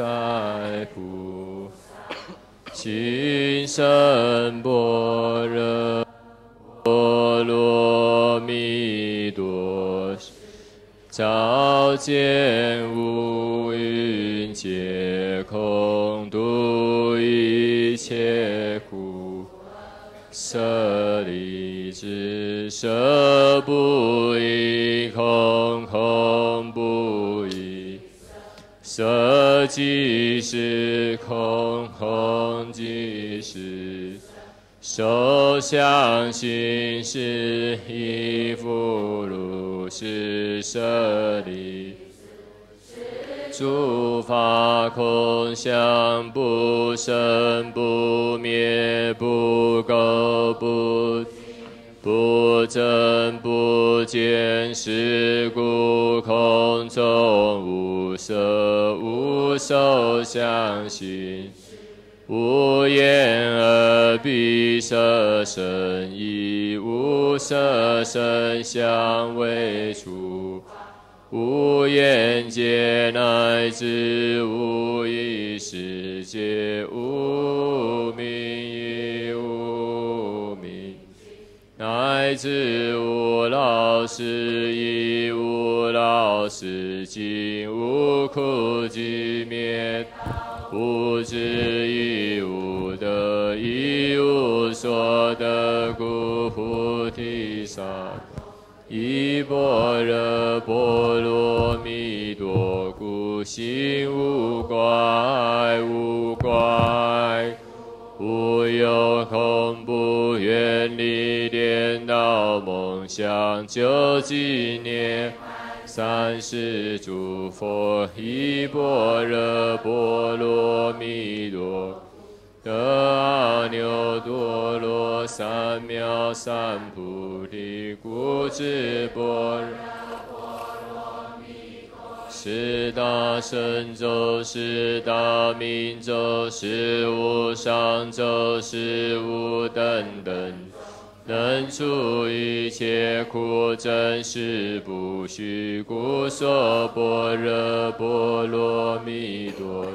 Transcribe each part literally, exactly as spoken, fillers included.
在菩提心，甚般若波罗蜜多。照见五蕴皆空，度一切苦舍利子，色不异空，空不异色，即是空，空即是受想行识亦复如是，舍利子。诸法空相，不生不灭，不垢不净，不增不减，是故空中无色，无受想行识，无眼耳鼻舌身意，无色声香味触，无眼界，乃至无意识界，无名亦无明，乃至无老死亦无老死尽，无苦集灭道，无智亦无得，亦无所得故，菩提萨 埵依般若波罗蜜多故，心无挂碍，无挂碍，无有恐怖，远离颠倒梦想，究竟涅槃，三世诸佛。埵依般若波罗蜜多 得阿耨多罗三藐三菩提。故知般若波罗蜜多，是大乘咒，是大明咒，是无上咒，是无等等咒，能除一切苦，真实不虚。故说般若波罗蜜多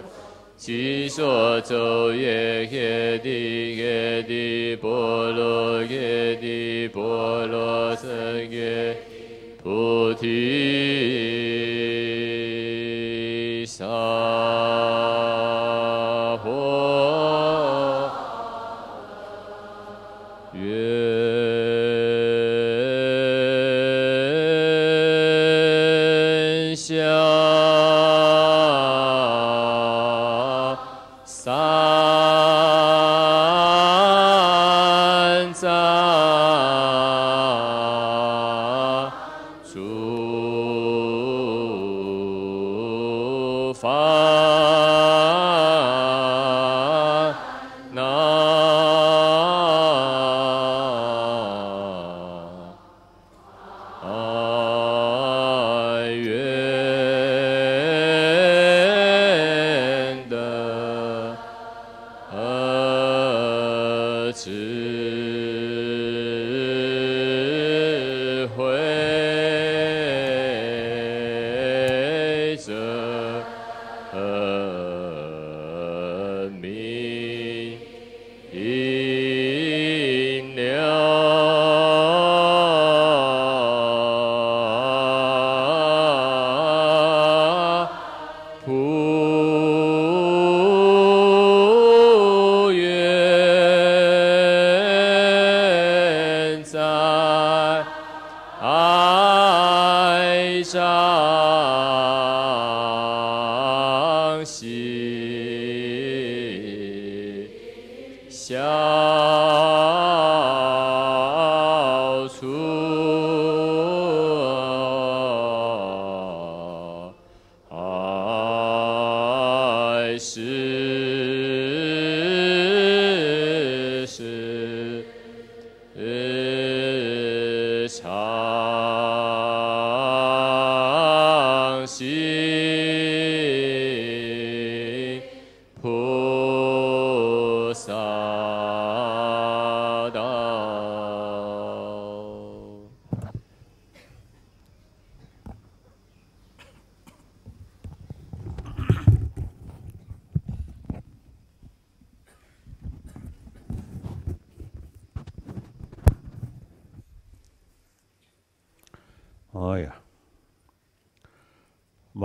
即说咒曰：揭谛，揭谛，波罗揭谛，波罗僧揭谛，菩提萨婆 愿消三障诸烦 恼。愿得智慧者 明了。普愿在 爱障悉消除。 爱是时常行菩萨道。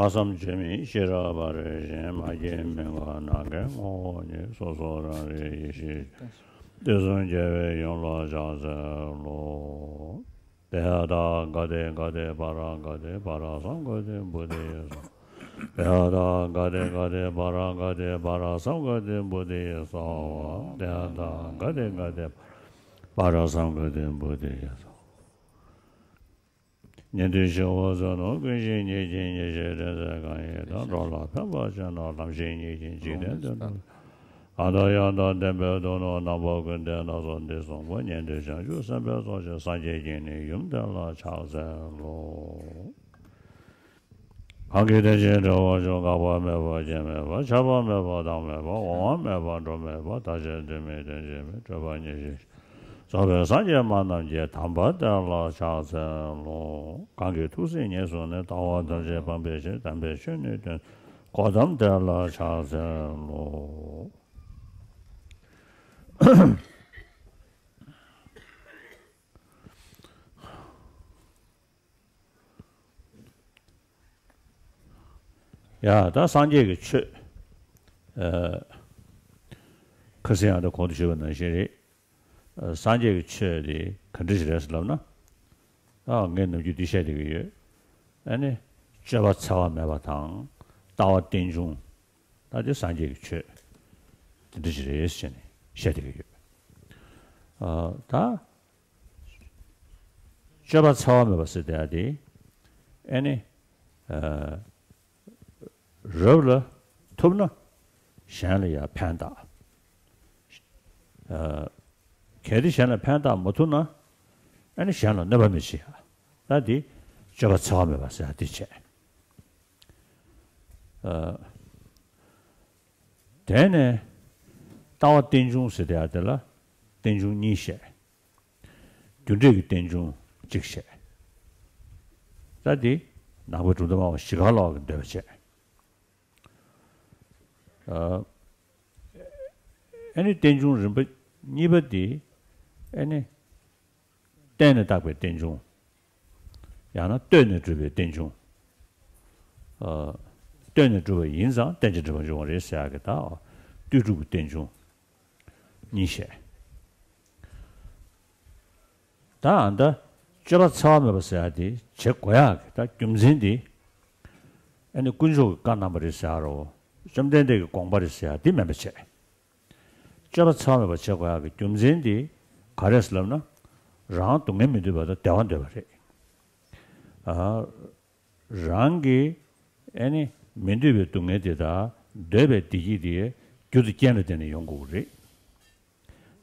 ལྷག་བསམ་འབྱེད་མེད་ཤེས་རབ་འབར་བའི་ཞིང་། མ་སྐྱེས་མི་འགག་ནམ་མཁའི་ངོ་བོ་ཉིད། སོ་སོ་རང་རིག་ཡེ་ཤེས་ཀྱི། དུས་གསུམ་རྒྱལ་བའི་ཡུམ་ལ་ཕྱག་འཚལ་ལོ། ཏདྱ་ཐཱ། ག་ཏེ་ག་ཏེ་པཱ་ར་ག་ཏེ་པཱ་ར་སཾ་ག་ཏེ་བོ་དྷི་ཡེ་སྭཱ་ཧཱ། ཏདྱ་ཐཱ། ག་ཏེ་ག་ཏེ་པཱ་ར་ག་ཏེ་པཱ་ར་སཾ་ག་ཏེ་བོ་དྷི་ཡེ་སྭཱ་ཧཱ། ཏདྱ་ཐཱ། ག་ཏེ་ག་ཏེ་པཱ་ར་སཾ་ག་ཏེ་བོ་དྷི་ཡེ་སྭཱ་ཧཱ། ཉན་ཐོས་ཞི་བ་འཚོ་རྣམས། ཀུན་ཤེས་ཉིད་ཀྱི་ཉེར་ཞི་དྲན་གསལ་གང་ཡིན་དང་། འགྲོ་ལ་ཕན་པར་བྱེད་རྣམས། ལམ་ཤེས་ཉིད་ཀྱི་འཇིག་རྟེན་དོན་དུ། གང་དང་ཡང་དག་ལྡན་པའི་སྡུག་བསྔལ་རྣམ་པ་ཀུན། དེ་སྣ་ཚོགས་འདི་གསུངས་པ། ཉན་ཐོས་བྱང་ཆུབ་སེམས་དཔའི་ཚོགས། ཀྱེ་སངས་རྒྱས་ཀྱི་ནི་ཡུམ་དེ་ལ་ཕྱག་འཚལ་ལོ། གང་གིས་དེ་བཞིན་འབྲེལ་བར་འབྱུང་། འགག་པ་མེད་པ་རྐྱེན་མེད་པ། ཆགས་པ་མེད་པ་བདག་མེད་པ། འོང་བ་མེད་པ་འགྲོ་མེད་པ། མཐའ་ཡས་གདོད་མའི་དོན་བྱེད་པའི། སྤྲོས་པ་ཉེར་ཞི་རྫོགས་པའི་སངས་རྒྱས་སྨྲ་རྣམས་ཀྱི། དམ་པ་དེ་ལ་ཕྱག་འཚལ་ལོ། གང་གིས་ཐུགས་སྲས་ཉེར་བཟུང་ནས། ལྟ་བ་ཐམས་ཅད་སྤང་བའི་ཕྱིར། དམ་པའི་ཆོས་ནི་སྟོན། གོའུ་ཏམ་དེ་ལ་ཕྱག་འཚལ་ལོ། ཡ། ད་སངས་རྒྱས་ཀྱི་ཆོས། ཨ། ཁ་སང་ཡང་ད་གོང་དུ་ཞུས་པ་ནང་བཞིན་རེད། ཨ། སངས་རྒྱས་ཀྱི་ཆོས་དེ་ག་འདྲ་ཞིག་རེད་ཟེར་ལབ་ན། ད་ངས་ནམ་རྒྱུན་འདི་བཤད་བསྡད་ཀྱི་ཡོད། ཨ་ནི། སྤྱོད་པ་འཚེ་བ་མེད་པ་དང་། ལྟ་བ་རྟེན་འབྱུང་། ད་དེ་སངས་རྒྱས་ཀྱི་ཆོས་དེ་འདྲ་ཞིག་རེད་ཟེར་ནས་བཤད་བསྡད་ཀྱི་ཡོད། ཨ། ད། སྤྱོད་པ་འཚེ་བ་མེད་པ་ཟེར་དེ་ཡ་དེ། ཨ་ནི། ཨ། རབ་ལ་ཐུབ་ན་གཞན་ལ་ཡང་ཕན་བཏགས། ཨ། གལ་ཏེ་གཞན་ལ་ཕན་བཏགས་མ་ཐུབ་ན། ཨ་ནི་གཞན་ལ་གནོད་པ་མི་བྱེད་ཡ། ད་དེ་སྤྱོད་པ་འཚེ་བ་མེད་པ་ཟེར་ཡ་དེ་བྱས། ཨ། དེ་ནས་ལྟ་བ་རྟེན་འབྱུང་ཟེར་དེ་ཡ་དེ་ལ་རྟེན་འབྱུང་གཉིས་བཤད། རྒྱུ་འབྲས་ཀྱི་རྟེན་འབྱུང་གཅིག་བཤད། ད་འདི་ནང་པའི་གྲུབ་མཐའ་སྨྲ་བ་ཞི་ཁ་ལོག་གིས་འདོད་པ་བྱས། ཨ། ཨ་ནི་རྟེན་འབྱུང་རིམ་པ་གཉིས་པ་འདི། ཨ་ནི། བརྟེན་ནས་བཏགས་པའི་རྟེན་འབྱུང་། ཡང་ན་ལྟོས་ནས་གྲུབ་པའི་རྟེན་འབྱུང་། ཨ། ལྟོས་ནས་གྲུབ་པ་ཡིན་ཙང་རྟེན་ཅིང་འབྲེལ་བར་འབྱུང་བ་རེད་ཟེར་ཡག་གི། ད་ལྟོས་གྲུབ་ཀྱི་རྟེན་འབྱུང་གཉིས་བཤད། ད་ཨ་ནི་ད་སྤྱོད་པ་འཚེ་བ་མེད་པ་ཟེར་ཡག་དེ་བྱེད་དགོས་ཡག་གི་ད་རྒྱུ་མཚན་དེ། ཨ་ནི་དཀོན་མཆོག་གིས་བཀའ་གནང་བ་རེད་ཟེར་ཡག་རོ། བཅོམ་ལྡན་འདས་ཀྱི་དགོངས་པ་རེད་ཟེར་ཡག་དེ་མིན་པ་བྱས། སྤྱོད་པ་འཚེ་བ་མེད་པ་བྱེད་དགོས་ཡག་གི་རྒྱུ་མཚན་དེ་ག་རེ་ཟེར་ལབ་ན། རང་སྡུག་བསྔལ་མི་འདོད་པ་དང་བདེ་བ་འདོད་པ་རེད། ཨ། རང་གི་ཨ་ནི་མི་འདོད་པའི་སྡུག་བསྔལ་དེ་དང་འདོད་པའི་བདེ་སྐྱིད་དེ་རྒྱུ་དང་རྐྱེན་ལ་བརྟེན་ནས་ཡོང་དགོས་ཀྱི་རེད།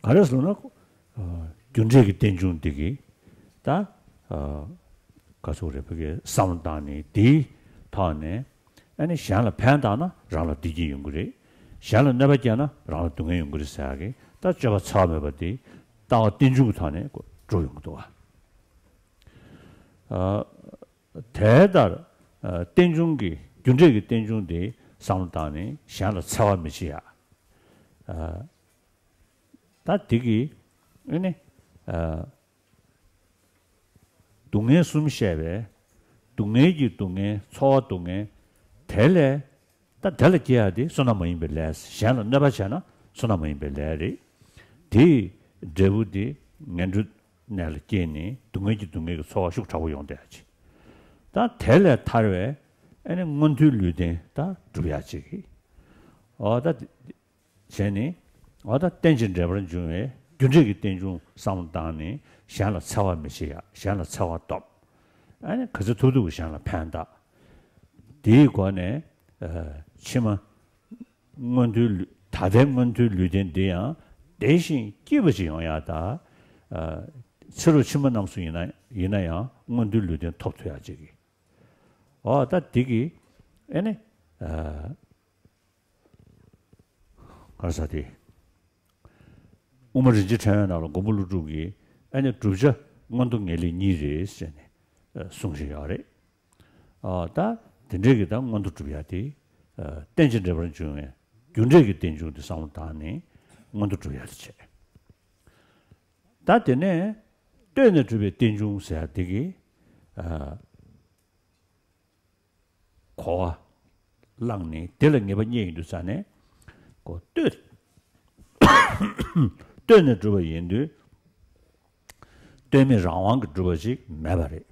ག་རེ་ཟེར་ན། ཨ། རྒྱུ་འབྲས་ཀྱི་རྟེན་འབྱུང་འདི་གིས་ད། ཨ། ག་ཚོད་རེད། བོད་སྐད་བསམ་བློ་བཏང་ནས་དེའི་ཐོག་ནས། ཨ་ནི་གཞན་ལ་ཕན་བཏགས་ན་རང་ལ་བདེ་སྐྱིད་ཡོང་གི་རེད། གཞན་ལ་གནོད་པ་བསྐྱལ་ན་རང་ལ་སྡུག་བསྔལ་ཡོང་གི་རེད་ཟེར་ཡག་གི། ད་སྤྱོད་པ་འཚེ་བ་མེད་པ་དེ་ལྟ་བ་རྟེན་འབྱུང་གི་ཐོག་ནས་འགྲོ་ཡོང་གི་འདུག་བ། ཨ། དེ་ལྟར། ཨ། རྟེན་འབྱུང་གི་རྒྱུ་འབྲས་ཀྱི་རྟེན་འབྱུང་དེ་བསམ་བློ་བཏང་ནས་གཞན་ལ་འཚེ་བ་མི་བྱེད་ཡག། ཨ། ད་དེ་གིས་ཨ་ནི། ཨ། སྡུག་བསྔལ་གསུམ་བཤད་པས། སྡུག་བསྔལ་གྱི་སྡུག་བསྔལ། ཚོར་བ་སྡུག་བསྔལ། དེ་ལས། ད་དེ་ལ་སྐྱེ་ཡག་དེ་བསོད་ནམས་མ་ཡིན་པའི་ལས། གཞན་ལ་གནོད་པ་བྱས་ན་བསོད་ནམས་མ་ཡིན་པའི་ལས་རེད། དེའི་འབྲས་བུ་དེ་ངན་འགྲོའི་གནས་ལ་སྐྱེས་ནས་སྡུག་བསྔལ་གྱི་སྡུག་བསྔལ་གྱི་ཚོར་བ་ཤུགས་དྲག་པོ་ཡོང་བསྡད་ཡག་ཅིག། ད་དེ་ལས་ཐར་བའི་ཨ་ནི་མངོན་མཐོའི་ལུས་རྟེན་ད་སྒྲུབ་ཡག་ཅིག། འོ་ད། བྱས་ནས། འོ་ད་རྟེན་ཅིང་འབྲེལ་པར་འབྱུང་བའི་རྒྱུ་འབྲས་ཀྱི་རྟེན་འབྱུང་བསམ་བློ་བཏང་ནས་གཞན་ལ་འཚེ་བ་མི་བྱེད་ཡག། གཞན་ལ་འཚེ་བ་སྟོབས། ཨ་ནི་ག་ཚོད་ཐུབ་ཐུབ་གཞན་ལ་ཕན་བཏགས། དེའི་སྒོ་ནས། ཨ། ཕྱི་མ་མངོན་མཐོའི་ལུས། ད་ལྟའི་མངོན་མཐོའི་ལུས་རྟེན་འདི་ཡང་བདེ་ཞིང་སྐྱིད་པ་ཞིག་ཡོང་ཡག་དང་། ཨ། ཕྱི་རུ་ཕྱི་མ་རྣམས་སུ་ཡིན་ན་ཡིན་ན་ཡང་མངོན་མཐོའི་ལུས་རྟེན་ཐོབ་ཐུབ་ཡག་ཅིག་གི། འོ་ད་འདི་གིས་ཨ་ནི། ཨ། ག་རེ་ཟེར་དེ། དབུ་མ་རིན་ཆེན་ཕྲེང་བའི་ནང་ལ་མགོན་པོ་ཀླུ་སྒྲུབ་ཀྱིས་ཨ་ནི་བསྒྲུབ་བྱ་མངོན་མཐོ་ངེས་ལེགས་གཉིས་རེད་ཟེར་ནས་གསུངས་བཞིན་ཡོད་རེད། ཨ། ད་དེ་འདྲའི་གི་ད་མངོན་མཐོ་སྒྲུབ་ཡག་དེ། ཨ། རྟེན་ཅིང་འབྲེལ་པར་འབྱུང་བའི་རྒྱུ་འབྲས་ཀྱི་རྟེན་འབྱུང་དེ་བསམ་བློ་བཏང་ནས་མངོན་མཐོ་སྒྲུབ་ཡག་དེ་བྱས། ད་དེ་ནས་ལྟོས་ནས་གྲུབ་པའི་རྟེན་འབྱུང་ཟེར་ཡག་དེ་གིས། ཨ། གོ་བ་བླངས་ནས་དེ་ལ་ངེས་པ་རྙེད་ཡོང་དུས་ཙ་ནས་ཀོ་ལྟོས། ལྟོས་ནས་གྲུབ་པ་ཡིན་དུས། ལྟོས་མེད་རང་དབང་གིས་གྲུབ་པ་ཞིག་མེད་པ་རེད།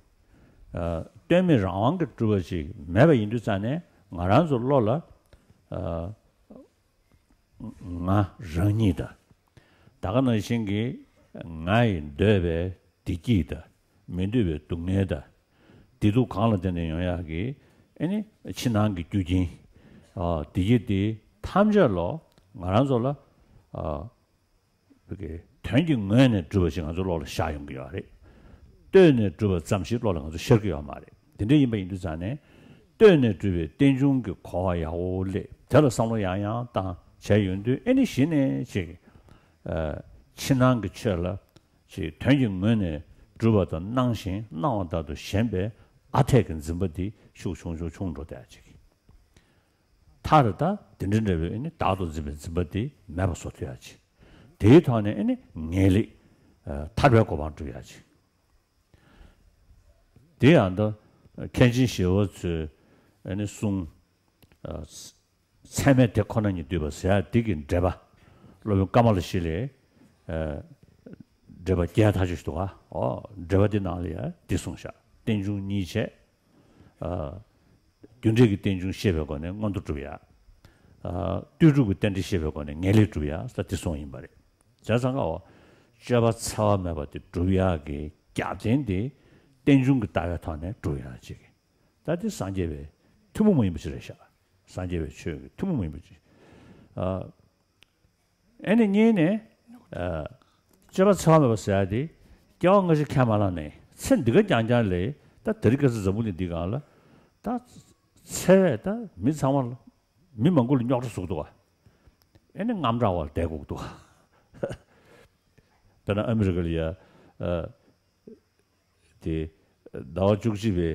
ཨ། ལྟོས་མེད་རང་དབང་གིས་གྲུབ་པ་ཞིག་མེད་པ་ཡིན་དུས་ཙ་ནས་ང་རང་ཚོ་བློ་ལ། ཨ། ང་རང་ཉིད་དང་། ད་ག་ནང་བཞིན་གྱི་ང་ཡི་འདོད་པའི་བདེ་སྐྱིད་དང་། མི་འདོད་པའི་སྡུག་བསྔལ་དང་། བདེ་སྡུག་གང་ལ་བརྟེན་ནས་ཡོང་ཡག་གི་ཨ་ནི་ཕྱི་ནང་གི་རྒྱུ་རྐྱེན། ཨ། བདེ་སྐྱིད་དེ་ཐམས་ཅད་ལོ་ང་རང་ཚོ་ལ། ཨ། བོད་ཀྱི་དོན་གྱི་ངོས་ནས་གྲུབ་པ་ཞིག་ང་ཚོ་བློ་ལ་ཤར་ཡོང་གི་ཡོད་རེད། ལྟོས་ནས་གྲུབ་པ་ཙམ་ཞིག་བློ་ལ་ང་ཚོ་ཤར་གྱི་ཡོད་མ་རེད། དེ་འདྲ་ཡིན་པ་ཡིན་དུས་ཙང་ནས། ལྟོས་ནས་གྲུབ་པའི་རྟེན་འབྱུང་གི་གོ་བ་ཡག་པོ་སླེབས། དེ་ལ་བསམ་བློ་ཡང་ཡང་བཏང་བྱས་ཡོང་དུས། ཨེ་ནི་གཞི་ནས་ཅིག་ཨ། ཕྱི་ནང་གི་ཆོས་ལ་ཅིག་དོན་གྱི་ངོས་ནས་གྲུབ་པ་དང་སྣང་ཞིང་སྣང་བ་ལྟར་དུ་ཞེན་པའི་ཨ་འཐས་ཀྱི་འཛིན་པ་འདི་ཤུགས་ཆུང་ཆུང་ཆུང་འགྲོ་བསྡད་ཅིག་མཐར་ད་དེ་འདྲ་འདྲ་བའི་ཨེ་ནི་བདག་ཏུ་འཛིན་པའི་འཛིན་པ་དེ་མེད་པ་བཟོ་ཐུབ་ཡ་ཅིག་དེའི་ཐོག་ནས་ཨེ་ནི་ངེས་ལེགས་ཨ་ཐར་པའི་གོ་འཕང་སྒྲུབ་ཡ་ཅིག་དེ་ཡང་ད་མཁན་ཆེན་ཞི་བ་འཚོས་ཨེ་ནི་གསུང་། ཨ། ཚད་མས་དེ་ཁོ་ན་ཉིད་བསྡུས་པ་ཟེར་ཡ་འདི་གི་འགྲེལ་པ་སློབ་དཔོན་ཀ་མ་ལ་ཤཱི་ལའི། ཨ། འགྲེལ་པ་རྒྱས་ཐག་ཆོད་ཞིག་འདུག་ག་འོ། འགྲེལ་པ་འདི་ནང་ལ་ཡ་འདི་གསུངས་ཤག་རྟེན་འབྱུང་གཉིས་བྱས། ཨ། རྒྱུ་འབྲས་ཀྱི་རྟེན་འབྱུང་ཤེས་པའི་སྒོ་ནས་མངོན་མཐོ་སྒྲུབ་ཡ། ཨ། ལྟོས་གྲུབ་ཀྱི་རྟེན་འབྲེལ་ཤེས་པའི་སྒོ་ནས་ངེས་ལེགས་སྒྲུབ་ཡ་ཟེར་འདི་གསུངས་ཡིན་པ་རེད། བྱས་ཙང་ཀ་འོ། སྤྱོད་པ་འཚེ་བ་མེད་པ་དེ་སྒྲུབ་ཡག་གི་རྒྱབ་རྟེན་དེ་རྟེན་འབྱུང་གི་ལྟ་བའི་ཐོག་ནས་སྒྲུབ་ཡག་ཅིག་ད་དེ་སངས་རྒྱས་པའི་ཐུན་མོང་མ་ཡིན་པ་ཅིག་རེད་ཤག་སངས་རྒྱས་པའི་ཆོས་ཀྱི་ཐུན་མོང་མ་ཡིན་པ་ཅིག་ཨ། ཨེ་ནི་གཉིས་ནས། ཨ། སྤྱོད་པ་འཚེ་བ་མེད་པ་ཟེར་ཡག་དེ་སྐྱེ་བ་སྔ་ཕྱི་ཁས་མ་བླངས་ནས་ཚེ་འདི་ག་རྐྱང་རྐྱང་ལས། ད་དེ་རིང་ཁ་སང་འཛམ་བུ་གླིང་འདི་སྒང་ལ་ད་འཚེ་བས་ད་མི་ཚང་མ་ལ། མི་མང་པོ་ལ་རྙོག་དྲ་བཟོ་གི་འདུག་ག་ཨེ་ནི་དངངས་སྐྲག་བར་བསྡད་དགོས་ཀྱི་འདུག་ག་དཔེར་ན་ཨ་མི་རི་ཀ་ལ་ཡ། ཨ། དེ་ཟླ་བ་བཅུ་གཅིག་པའི།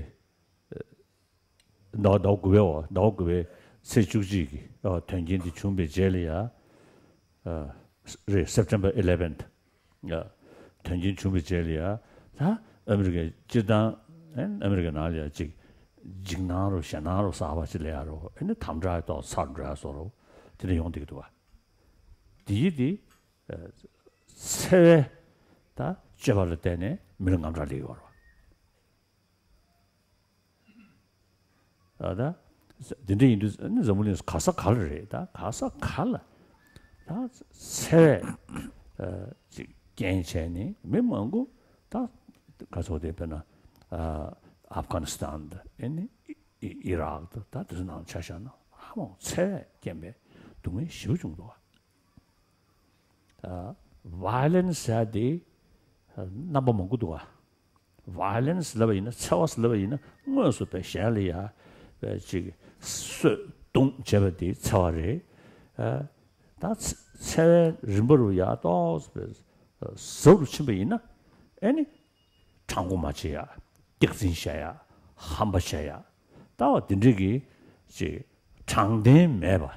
ཟླ་བ་ཟླ་བ་དགུ་པའི་འོ། ཟླ་བ་དགུ་པའི་ཚེས་བཅུ་གཅིག་གི། ཨ། དོན་རྐྱེན་དེ་བྱུང་བའི་རྗེས་ལ་ཡ། ཨ། རེད། September eleventh། ཨ། དོན་རྐྱེན་བྱུང་བའི་རྗེས་ལ་ཡ། ད་ཨ་མི་རི་ཀའི་སྤྱིར་བཏང་། ཨ་མི་རི་ཀའི་ནང་ལ་ཡ་ཅིག་འཇིགས་སྣང་རོ་ཞེད་སྣང་རོ་གསར་པ་ཅིག་སླེབས་ཡ་རོ། ཨ་ནི་དམ་དྲག་ཏོག་ཙམ་འགྲོ་ཡ་བཟོ་འདྲ་དེ་འདྲ་ཡོང་བསྡད་ཀྱི་འདུག་ག་དེ་ཡིས་དེ། ཨ། འཚེ་བའི་ད་སྤྱོད་པ་ལ་བརྟེན་ནས་མི་ལ་དངངས་སྐྲག་སླེབས་ཡོད་རེད་པ། ཨ། ད་དེ་འདྲ་ཡིན་དུས་ནི་འཛམ་བུ་གླིང་ག་ས་ག་ལ་རེད། ད་ག་ས་ག་ལ་ད་འཚེ་བས། ཨ། ཅིག་རྐྱེན་བྱས་ནས་མི་མང་པོ་ད་ག་ཚོད་དེ། དཔེར་ན། ཨ། ཨབ་གྷ་ནི་སི་ཐན་དང་། ཨེ་ནི་ཨི་ཨི་རག་དང་ད་དེ་ཚོ་ནང་ཆ་བཞག་ན་ཧ་ལམ་འཚེ་བས་རྐྱེན་པས་སྡུག་བསྔལ་ཞེ་པོ་བྱུང་འདུག་ག་ཨ། violence ཟེར་ཡ་དེ་རྣམ་པ་མང་པོ་འདུག་ག violence ལབ་པ་ཡིན་ན། འཚེ་བ་ཟེར་ལབ་པ་ཡིན་ན། དངོས་སུ་དཔེ་གཞན་ལ་ཡ་དཔེ་ཅིག་གསོད་རྡུང་བྱས་པ་དེ་འཚེ་བ་རེད། ཨ། ད་འཚེ་འཚེ་བའི་རིམ་པ་རུ་ཡ་ཏོག་ཙམ་དཔེ་ཟབ་རུ་ཕྱིན་པ་ཡིན་ན། ཨེ་ནི་དྲང་པོ་མ་བྱེད་ཡ། སྟེགས་འཛིན་བྱེད་ཡ། ཧམ་པ་བྱེད་ཡ། ད་བ་དེ་འདྲའི་གི་ཅིག་དྲང་བདེན་མེད་པ།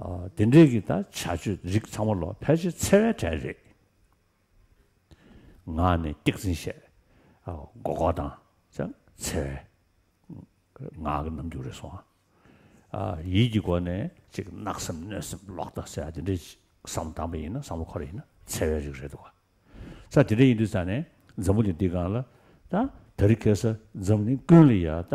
ཨ། དེ་འདྲའི་གི་ད་བྱ་སྤྱོད་རིགས་ཚང་མ་ལོ་ཕལ་ཆེར་འཚེ་བའི་གྲས་རེད། ངག་ནས་སྟེགས་འཛིན་བྱས། ཨ། མགོ་སྐོར་བཏང་ཙང་འཚེ་བའི་ངག་གི་རྣམ་འགྱུར་རེད་སོང་། ཨ། ཡིད་ཀྱི་སྒོ་ནས་ཅིག་གནག་སེམས་གནོད་སེམས་ལོག་ལྟ་ཟེར་ཡ་དེ་འདྲའི་བསམ་བློ་བཏང་པ་ཡིན་ན། བསམ་བློ་འཁོར་ཡིན་ན་འཚེ་བའི་རིགས་རེད་འདུག་ག་ས་དེ་འདྲ་ཡིན་དུས་ཙང་ནས་འཛམ་བུ་གླིང་འདི་སྒང་ལ་ད་དེ་རིང་ཁ་སང་འཛམ་གླིང་ཀུན་ལ་ཡ་ད་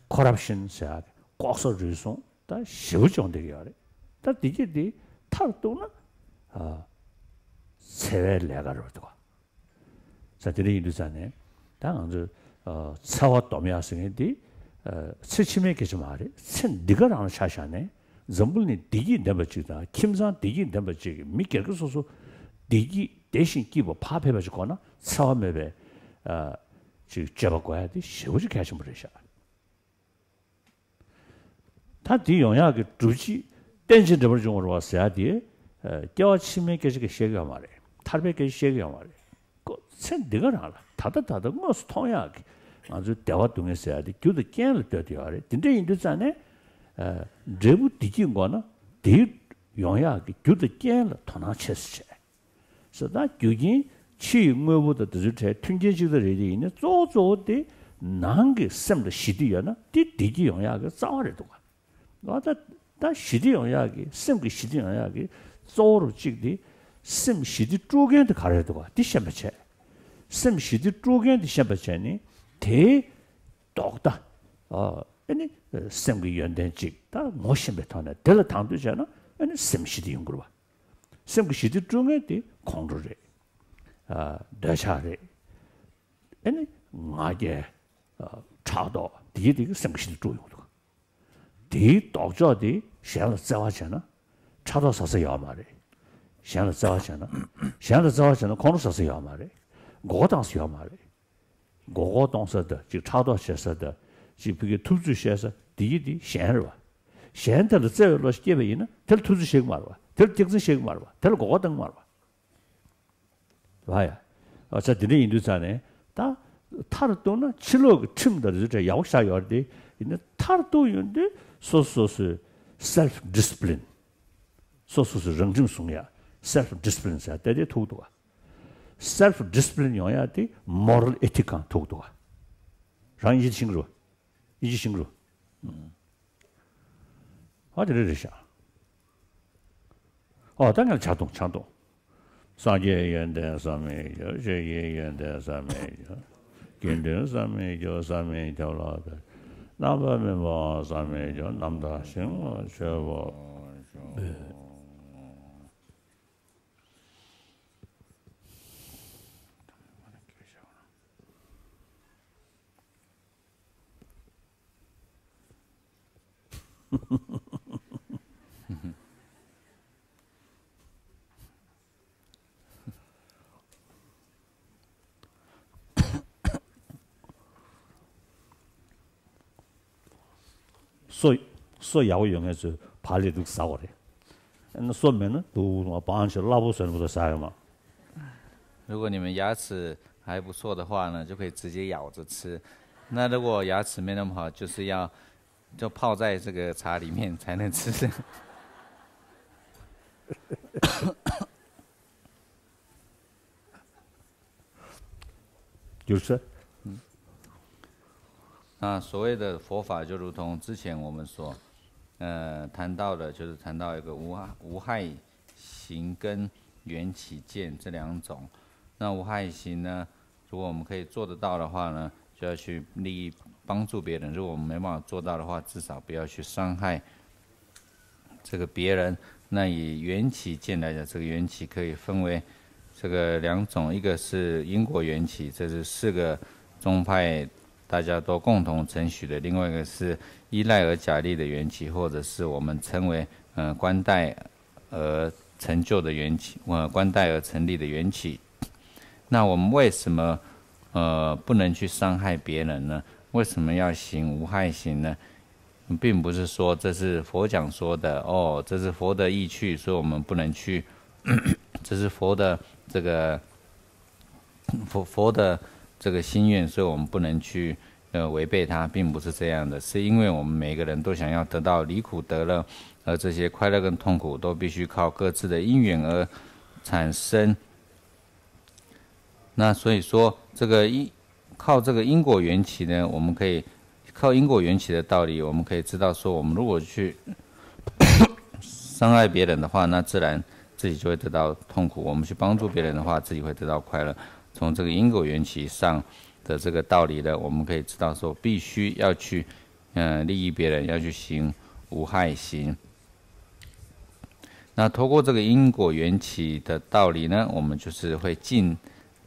ཁོ་རབ་ཤན་ཟེར་ཡ་ལྐོག་ཟ་རུལ་སུངས་ད་ཞེ་པོ་བྱུང་བསྡད་ཀྱི་ཡོད་རེད། ད་འདི་གྱད་འདི་མཐར་གཏུགས་ན། ཨ། འཚེ་བའི་ལས་ཀ་རེད་འདུག་ག་ས་དེ་འདྲ་ཡིན་དུས་ཙང་ནས་ད་ང་ཚོས། ཨ། འཚེ་བ་སྡོམ་ཡག་ཟེར་མཁན་འདི། ཨ། ཚེ་ཕྱི་མའི་སྐད་ཆ་མ་རེད། ཚེ་འདི་ག་རང་ལ་ཆ་བཞག་ནས་འཛམ་བུ་གླིང་བདེ་སྐྱིད་ལྡན་པ་ཅིག་དང་ཁྱིམ་ཚང་བདེ་སྐྱིད་ལྡན་པ་ཅིག་མི་སྒེར་གྱི་སོ་སོ་བདེ་སྐྱིད་བདེ་ཞིང་སྐྱིད་པ་ཕར་ཕེབས་པ་ཅིག་དགོས་ན། འཚེ་བ་མེད་པའི། ཨ། ཅིག་སྤྱོད་པ་དགོས་ཡ་དེ་ཞེ་པོ་ཅིག་གལ་ཆེན་པོ་རེད་ཤག་ད་དེ་ཡོང་ཡག་གི་སྒྲུབ་བྱེད་རྟེན་ཅིང་འབྲེལ་པར་འབྱུང་བར་བ་ཟེར་ཡ་དེ། ཨ། སྐྱེ་བ་ཕྱི་མའི་སྐད་ཆ་གི་བཤད་ཀྱི་ཡོད་མ་རེད། ཐར་པའི་སྐད་ཆ་བཤད་ཀྱི་ཡོད་མ་རེད། ཀོ་ཚེ་འདི་ག་རང་ལ་ད་ལྟ་ད་ལྟ་དངོས་སུ་མཐོང་ཡག་གི་ང་ཚོའི་བདེ་བ་སྡུག་བསྔལ་ཟེར་ཡ་དེ་རྒྱུ་དང་རྐྱེན་ལ་ལྟོས་ཏེ་ཡོད་རེད། དེ་འདྲ་ཡིན་དུས་ཙང་ནས། ཨ། འབྲས་བུ་བདེ་སྐྱིད་དགོས་ན་དེ་ཡོང་ཡག་གི་རྒྱུ་དང་རྐྱེན་ལ་དོ་སྣང་ཆེ་ཙམ་བྱས། ཟེར་ད་རྒྱུ་རྐྱེན་ཕྱི་ཡི་དངོས་པོ་དང་དེ་ཚོའི་གྲས་མཐུན་རྐྱེན་གཅིག་ད་རེད། དེ་ཡིན་ན་གཙོ་བོ་གཙོ་བོ་དེ་ ནང་གི་སེམས་ལ་ཞི་བདེ་ཡོད་ན་དེ་བདེ་སྐྱིད་ཡོང་ཡག་གི་རྩ་བ་རེད་འདུག་ག་ཨ་ད་ད་ཞི་བདེ་ཡོང་ཡག་གི་སེམས་ཀྱི་ཞི་བདེ་ཡོང་ཡག་གི་གཙོ་བོ་རུ་གཅིག་དེ་སེམས་ཞི་བདེ་དཀྲུག་མཁན་དེ་ག་རེ་རེད་འདུག་ག་དེ་ཤེས་པ་བྱས། སེམས་ཞི་བདེ་དཀྲུག་མཁན་དེ་ཤེས་པ་བྱས་ནས་དེའི་ལྡོག་ཟླ། ཨ་ཨ་ནི་སེམས་ཀྱི་ཡོན་ཏན་གཅིག་ད་ངོ་ཤེས་པའི་ཐོག་ནས་དེ་ལ་དང་དོད་བྱས་ན་ཨ་ནི་སེམས་ཞི་བདེ་ཡོང་གི་རེད་བ། སེམས་ཀྱི་ཞི་བདེ་དཀྲུག་མཁན་དེ་ཁོང་ཁྲོ་རེད། ཨ་འདོད་ཆགས་རེད། ཨ་ནི་ང་རྒྱལ། ཨ་ཕྲག་དོག་དེ་གི་དེ་གི་སེམས་ཀྱི་ཞི་བདེ་དཀྲུག་ཡོང་གི་འདུག་དེའི་ལྡོག་ཕྱོགས་དེ་གཞན་ལ་བརྩེ་བ་བྱས་ན་ཕྲག་དོག་ཟ་ས་ཡོད་མ་རེད། གཞན་ལ་བརྩེ་བ་བྱས་ན། གཞན་ལ་བརྩེ་བ་བྱས་ན་ཁོང་ཁྲོ་ཟ་ས་ཡོད་མ་རེད། མགོ་སྐོར་བཏང་ས་ཡོད་མ་རེད། མགོ་སྐོར་གཏོང་ས་དང་ཅིག་ཕྲག་དོག་བྱེད་ས་དང་ཅིག་ཕ་གིའི་ཐུབ་ཚོད་བཤད་ས་འདི་ཡི་འདི་གཞན་རེད་བ། གཞན་དེ་ལ་བརྩེ་བའི་བློ་སྐྱེས་པ་ཡིན་ན་དེ་ལ་ཐུབ་ཚོད་བཤད་གི་མ་རེད་བ། དེ་ལ་སྐྱག་རྫུན་བཤད་གི་མ་རེད་བ། དེ་ལ་མགོ་སྐོར་གཏོང་གི་མ་རེད་བ། རེད་བ་ཡ། ཨ་ཙི་འདི་འདྲ་ཡིན་དུས་ཙང་ནས་ད་མཐར་གཏུགས་ན་ཕྱི་ལོགས་ཀྱི་ཁྲིམས་དང་རིགས་གྲས་ཡག་པོ་བཞག་ཡོད་རེད་དེ། ཡིན་ན་མཐར་གཏུགས་ཡོང་དུས་སོ་སོ་སོའི་self discipline། སོ་སོ་སོའི་རང་ཁྲིམས་སྲུང་ཡ། Self discipline ཟེར་དེ་དེ་ཐུག་འདུག་ག Self discipline ཡོང་ཡ་དེ་moral ethic གང་ཐུག་འདུག་ག་རང་ཡིད་ཆེས་རོ། ཡིད་ཆེས་རོ། ཨ་དེ་རེད་རེད་ཤག་ཨོ་ད་ངས་ཆག་འཐུང་ཆག་འཐུང་། སངས་རྒྱས་ཡོན་ཏན་བསམ་མི་འགྱུར། ཆོས་ཀྱི་ཡོན་ཏན་བསམ་མི་འགྱུར། དགེ་འདུན་བསམ་མི་འགྱུར། བསམ་མི་ཁྱབ་བརླག་དེར། རྣམ་པར་སྨིན་པ་བསམ་མི་འགྱུར། རྣམ་དག་ཞིང་ཆོས་པོ། སོ། སོ་ཡག་པོ་ཡོད་མཁན་ཚོས་བག་ལེབ་འདུག་ཟ་བ་རེད། ཨ་ནི་སོ་མེད་ན་འདུག་བང་ཞིག་སླ་པོ་བཟོས་ནས་འདུག་ཟ་ཡོད་མ། 如果你们牙齿还不错的话呢，就可以直接咬着吃。那如果牙齿没那么好，就是要就泡在这个茶里面才能吃。 有事。那所谓的佛法，就如同之前我们所呃谈到的，就是谈到一个无无害行跟缘起见这两种。那无害行呢，如果我们可以做得到的话呢，就要去利益帮助别人；如果我们没办法做到的话，至少不要去伤害 这个别人。那以缘起见来讲，这个缘起可以分为这个两种，一个是因果缘起，这是四个宗派大家都共同承许的；另外一个是依赖而假立的缘起，或者是我们称为呃观待而成就的缘起，呃观待而成立的缘起。那我们为什么呃不能去伤害别人呢？为什么要行无害行呢？并不是说这是佛讲说的哦，这是佛的意趣，所以我们不能去，这是佛的这个佛佛的这个心愿，所以我们不能去呃违背它，并不是这样的，是因为我们每个人都想要得到离苦得乐，而这些快乐跟痛苦都必须靠各自的因缘而产生。那所以说，这个因靠这个因果缘起呢，我们可以靠因果缘起的道理，我们可以知道说，我们如果去伤害别人的话，那自然自己就会得到痛苦；我们去帮助别人的话，自己会得到快乐。从这个因果缘起上的这个道理呢，我们可以知道说，必须要去嗯利益别人，要去行无害行。那透过这个因果缘起的道理呢，我们就是会禁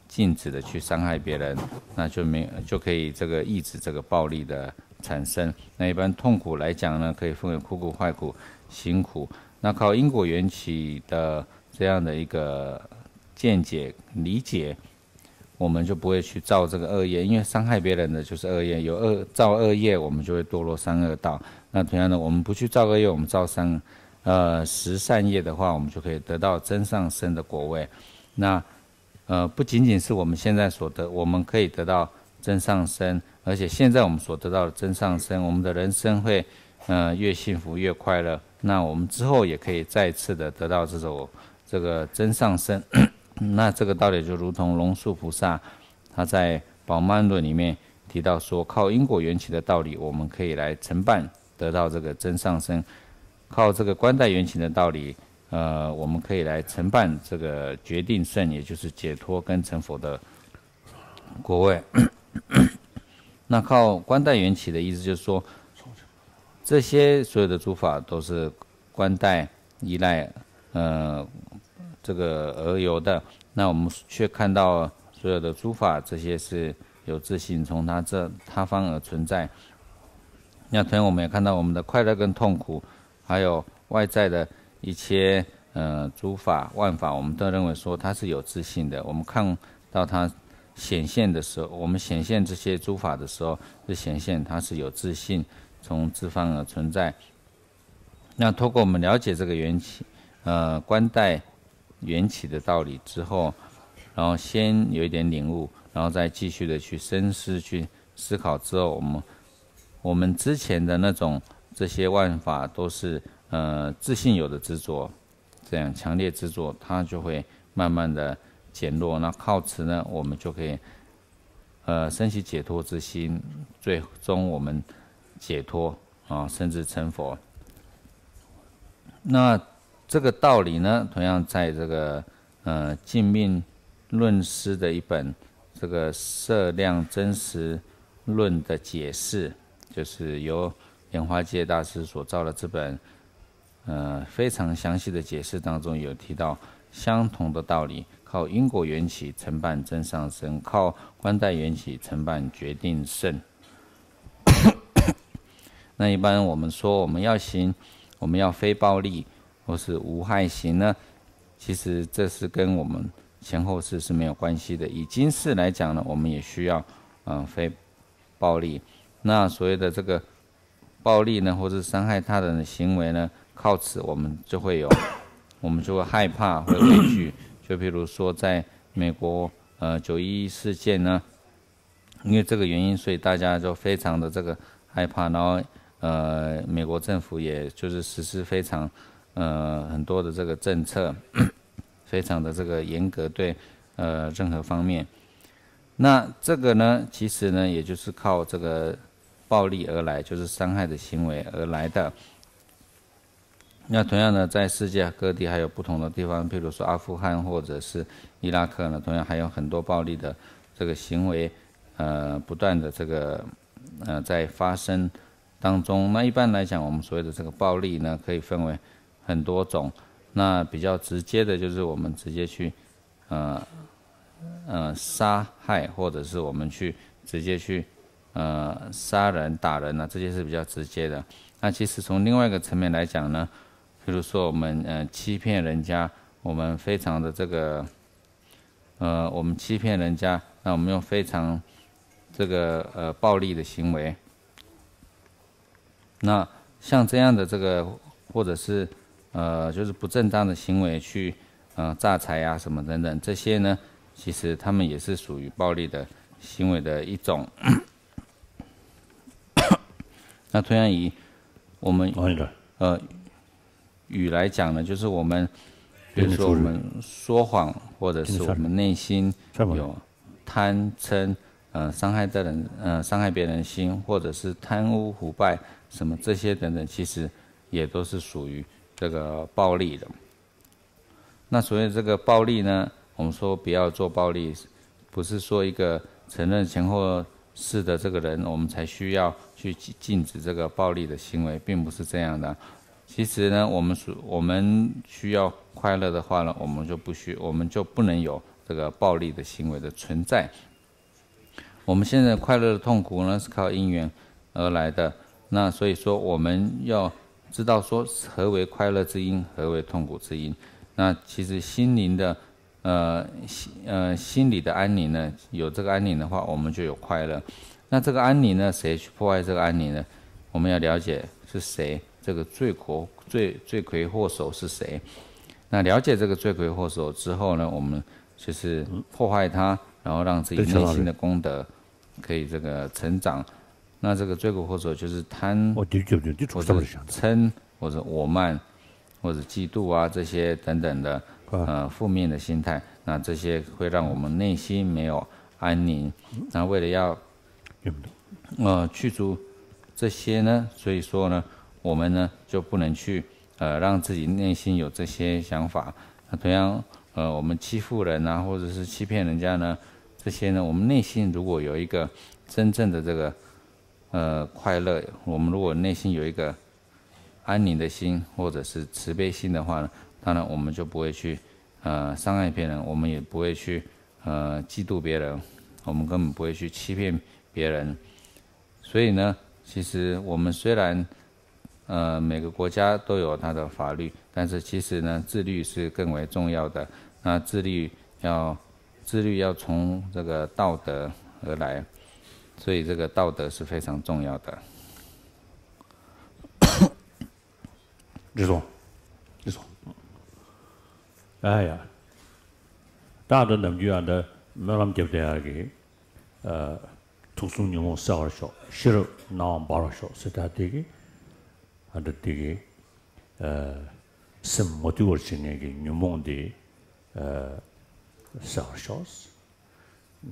禁止的去伤害别人，那就没就可以这个抑制这个暴力的产生。那一般痛苦来讲呢，可以分为苦苦、坏苦、行苦。那靠因果缘起的这样的一个见解理解，我们就不会去造这个恶业，因为伤害别人的就是恶业，有恶造恶业，我们就会堕落三恶道。那同样的，我们不去造恶业，我们造善呃十善业的话，我们就可以得到增上生的果位。那呃，不仅仅是我们现在所得，我们可以得到增上生，而且现在我们所得到的增上生，我们的人生会呃越幸福越快乐。那我们之后也可以再次的得到这种这个增上生。那这个道理就如同龙树菩萨他在宝鬘论里面提到说，靠因果缘起的道理，我们可以来承办得到这个真上升；靠这个观待缘起的道理，呃，我们可以来承办这个决定胜，也就是解脱跟成佛的果位。那靠观待缘起的意思就是说，这些所有的诸法都是观待、依赖，呃，这个而有的。那我们却看到所有的诸法，这些是有自性从他这他方而存在。那同样，我们也看到我们的快乐跟痛苦，还有外在的一些呃诸法万法，我们都认为说它是有自性的。我们看到它显现的时候，我们显现这些诸法的时候，是显现它是有自性从自方而存在。那透过我们了解这个缘起，呃，观待缘起的道理之后，然后先有一点领悟，然后再继续的去深思、去思考之后，我们我们之前的那种这些万法都是呃自性有的执着，这样强烈执着，它就会慢慢的减弱。那靠此呢，我们就可以呃升起解脱之心，最终我们解脱啊，甚至成佛。那这个道理呢，同样在这个呃《静命论师》的一本这个《色量真实论》的解释，就是由莲花戒大师所造的这本呃非常详细的解释当中有提到相同的道理，靠因果缘起承办真上生，靠观待缘起承办决定胜。那一般我们说我们要行，我们要非暴力或是无害行呢，其实这是跟我们前后世是没有关系的。以今世来讲呢，我们也需要嗯、呃非暴力。那所谓的这个暴力呢，或是伤害他人的行为呢，靠此我们就会有，我们就会害怕，会畏惧。就譬如说，在美国呃九一一事件呢，因为这个原因，所以大家就非常的这个害怕，然后呃，美国政府也就是实施非常呃很多的这个政策，非常的这个严格对呃任何方面。那这个呢，其实呢，也就是靠这个暴力而来，就是伤害的行为而来的。那同样呢，在世界各地还有不同的地方，譬如说阿富汗或者是伊拉克呢，同样还有很多暴力的这个行为，呃，不断的这个呃在发生当中。那一般来讲，我们所谓的这个暴力呢，可以分为很多种。那比较直接的就是我们直接去呃呃杀害，或者是我们去直接去呃杀人、打人啊，这些是比较直接的。那其实从另外一个层面来讲呢，比如说我们呃欺骗人家，我们非常的这个呃我们欺骗人家，那我们用非常这个呃暴力的行为。那像这样的这个或者是呃就是不正当的行为去呃诈财啊什么等等，这些呢，其实他们也是属于暴力的行为的一种。那同样以我们呃语来讲呢，就是我们比如说我们说谎，或者是我们内心有贪嗔，呃，伤害的人，呃，伤害别人心，或者是贪污腐败什么这些等等，其实也都是属于这个暴力的。那所谓这个暴力呢，我们说不要做暴力，不是说一个承认前后世的这个人，我们才需要去禁禁止这个暴力的行为，并不是这样的。其实呢，我们所我们需要快乐的话呢，我们就不需我们就不能有这个暴力的行为的存在。我们现在快乐的痛苦呢，是靠因缘而来的。那所以说，我们要知道说何为快乐之因，何为痛苦之因。那其实心灵的呃心呃心理的安宁呢，有这个安宁的话，我们就有快乐。那这个安宁呢，谁去破坏这个安宁呢？我们要了解是谁，这个罪魁罪罪魁祸首是谁。那了解这个罪魁祸首之后呢，我们就是破坏它，然后让自己内心的功德可以这个成长。那这个罪魁祸首就是贪，或者嗔，或者我慢，或者嫉妒啊这些等等的呃负面的心态，那这些会让我们内心没有安宁。那为了要呃，去除这些呢，所以说呢，我们呢就不能去呃让自己内心有这些想法。那同样，呃，我们欺负人啊，或者是欺骗人家呢，这些呢，我们内心如果有一个真正的这个呃快乐，我们如果内心有一个安宁的心，或者是慈悲心的话呢，当然我们就不会去呃伤害别人，我们也不会去呃嫉妒别人，我们根本不会去欺骗别人。所以呢，其实我们虽然呃每个国家都有它的法律，但是其实呢，自律是更为重要的。那自律要自律要从这个道德而来，所以这个道德是非常重要的。རེད་སོང་། རེད་སོང་། ཨ་ཡ། ད་འདི་ནམ་རྒྱུན་ཨ་འདི་སྨོན་ལམ་རྒྱབ་བསྡད་ཡག་གི། ཨ། ཐུགས་གསུམ་ཉོན་མོངས་སེལ་བར་ཤོག། ཤེས་རབ་སྣང་བ་འབར་བར་ཤོག་ཟེར། ད་འདི་གི་ཨ་འདི་འདི་གི། ཨ། སེམས་མ་དུལ་བར་བྱེད་མཁན་གྱི་ཉོན་མོངས་འདི། ཨ། སེལ་བར་ཤོག།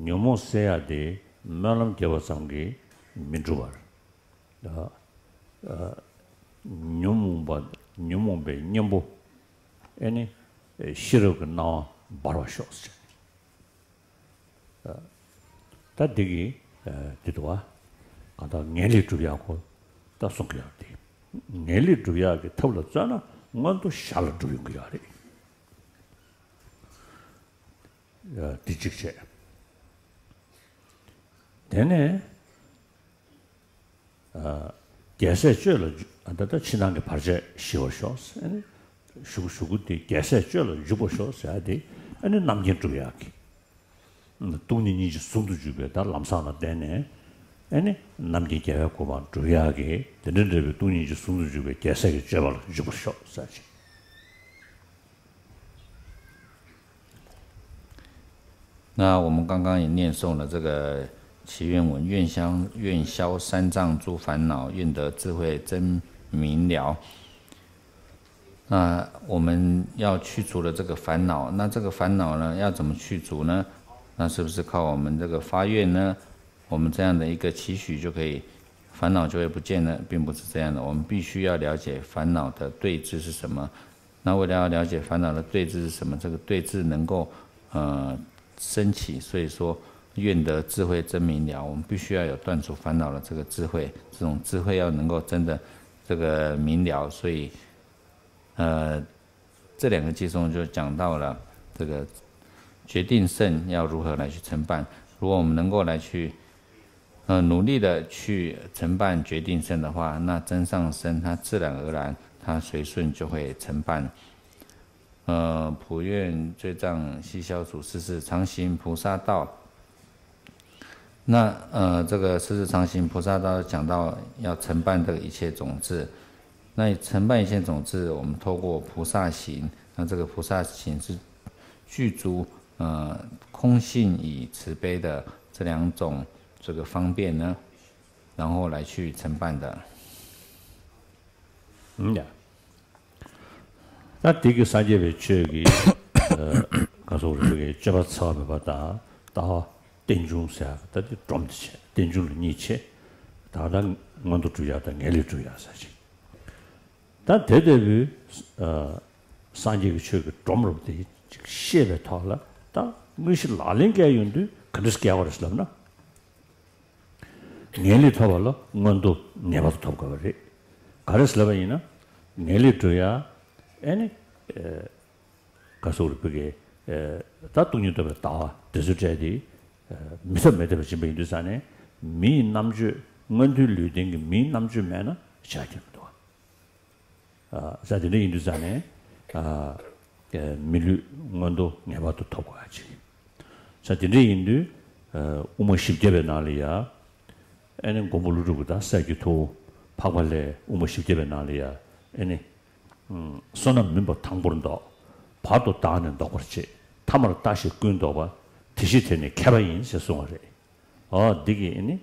ཉོན་མོངས་སེལ་ཡག་དེ་སྨོན་ལམ་བརྒྱབ་པ་ཙམ་གྱིས་མི་འགྲུབ་པར། ཨ། ཨ། ཉོན་མོངས་པ། ཉོན་མོངས་པའི་གཉེན་པོ། ཨེ་ནི། ཤེས་རབ་ཀྱི་སྣང་བ་འབར་བར་ཤོག་ཟེར། ཨ། ད་འདི་གི། ཨ། འདི་འདུག་བ། གང་ལྟར་ངེས་ལེགས་སྒྲུབ་ཡག་གོ། ད་གསུང་གི་ཡག་དེ། ངེས་ལེགས་སྒྲུབ་ཡག་གི་ཐབས་ལ་བརྩོན་ན་མངོན་མཐོ་ཞར་ལ་འགྲུབ་ཡོང་གི་ཡོད་རེད། ཨ། འདི་གཅིག་བྱས། དེ་ནས། ཨ། རྒྱལ་སྲས་སྤྱོད་ལ་འཇུག། ཨ། ད་ལྟ་ཕྱི་ནང་གི་བར་ཆད་ཞི་བར་ཤོག་ཟེར། ཨ་ནི་གཞུག་གུ་གཞུག་གུ་དེ་རྒྱལ་སྲས་སྤྱོད་ལ་འཇུག་པར་ཤོག་ཟེར་ཡག་དེ། ཨ་ནི་རྣམ་མཁྱེན་སྒྲུབ་ཡག་གི། སྟོང་ཉིད་སྙིང་རྗེ་ཟུང་དུ་འཇུག་པའི་ད་ལམ་བཟང་ལ་བརྟེན་ནས། ཨ་ནི་རྣམ་མཁྱེན་རྒྱལ་བའི་གོ་འཕང་སྒྲུབ་ཡག་གི། དེ་འདྲ་འདྲ་བའི་སྟོང་ཉིད་སྙིང་རྗེ་ཟུང་དུ་འཇུག་པའི་རྒྱལ་སྲས་ཀྱི་སྤྱོད་པ་ལ་འཇུག་པར་ཤོག་ཟེར་ཅིང་། 那我们刚刚也念诵了这个祈愿文：愿消愿消三障诸烦恼，愿得智慧真明了。那我们要去除了这个烦恼，那这个烦恼呢，要怎么去除呢？那是不是靠我们这个发愿呢？我们这样的一个期许就可以，烦恼就会不见了，并不是这样的。我们必须要了解烦恼的对治是什么，那为了要了解烦恼的对治是什么，这个对治能够呃升起，所以说愿得智慧真明了。我们必须要有断除烦恼的这个智慧，这种智慧要能够真的这个明了。所以呃，这两个偈颂就讲到了这个决定胜要如何来去承办。如果我们能够来去呃，努力的去承办决定胜的话，那增上生他自然而然他随顺就会承办。呃，普愿罪障悉消除，四世常行菩萨道。那呃，这个四世常行菩萨道讲到要承办这个一切种子，那承办一切种子，我们透过菩萨行，那这个菩萨行是具足呃空性与慈悲的这两种这个方便呢，然后来去承办的。嗯呀，ད་དེ་གི་སངས་རྒྱས་པའི་ཆོས་ཀྱི་ག་སོགས་རིག་པའི་སྤྱོད་པ་འཚེ་བ་མེད་པ་དང་ལྟ་བ་རྟེན་འབྱུང་ཟེར་ཡག་ད་དེ་སྒྲོམ་དེ་བྱས། རྟེན་འབྱུང་ལ་གཉིས་བྱས། ད་ལྟ་མངོན་མཐོ་སྒྲུབ་ཡག་དང་ངེས་ལེགས་སྒྲུབ་ཡག་ཟེར་ཅིང་། ད་དེ་ལྟ་བུའི་ཨ་སངས་རྒྱས་ཀྱི་ཆོས་ཀྱི་སྒྲོམ་རུ་དེ་ཅིག་ཤེས་པའི་ཐོག་ལ་ད་དངོས་གཞི་ལག་ལེན་བཀལ་ཡོང་དུས་ག་འདྲ་སེ་བཀལ་བ་རེད་ལབ་ན། ངེས་ལེགས་ཐོབ་པ་ལ་མངོན་མཐོ་ངེས་པར་དུ་ཐོབ་དགོས་པ་རེད། ག་རེ་ཟེར་ལབ་པ་ཡིན་ན། ངེས་ལེགས་སྒྲུབ་ཡག་ཨེ་ནི་ཨེ་ག་སོགས་རིག་པའི་གི་ཨེ་ད་སྟོང་ཉིད་རྟོགས་པའི་ལྟ་བ་དེ་ཚོའི་གྲས་དེ་ཨེ་མི་ཐབས་མེད་ཐབས་པ་ཕྱིན་པ་ཡིན་དུས་ཙང་ནས། མིའི་རྣམ་དཔྱོད། མངོན་མཐོའི་ལུས་རྟེན་གྱི་མིའི་རྣམ་དཔྱོད་མེད་ན་བྱ་རྒྱུ་མི་འདུག་བ། ས་དེ་འདྲ་ཡིན་དུས་ཙང་ནས་མི་ལུས་མངོན་མཐོ་ངེས་པར་དུ་ཐོབ་དགོས་ཡ་ཅིག་ས་དེ་འདྲ་ཡིན་དུས་དབུ་མ་བཞི་བརྒྱ་པའི་ནང་ལ་ཡ་ཨེ་ནི་མགོན་པོ་ཀླུ་སྒྲུབ་ཀྱི་ད་སྲས་ཀྱི་ཐུ་བོ་འཕགས་པ་ལྷས་དབུ་མ་བཞི་བརྒྱ་པའི་ནང་ལ་ཡ་ཨེ་ནི། བསོད་ནམས་མུན་པ་དང་པོར་བཟློག་བར་དུ་བདག་ནི་བཟློག་པར་བྱེད། ཐ་མར་ལྟ་ཞིག་ཀུན་བཟློག་པ། དེ་ཕྱིར་དེ་ནི་མཁས་པ་ཡིན་ཞེས་གསུངས་པ་རེད། འོ་འདི་གིས་ནི།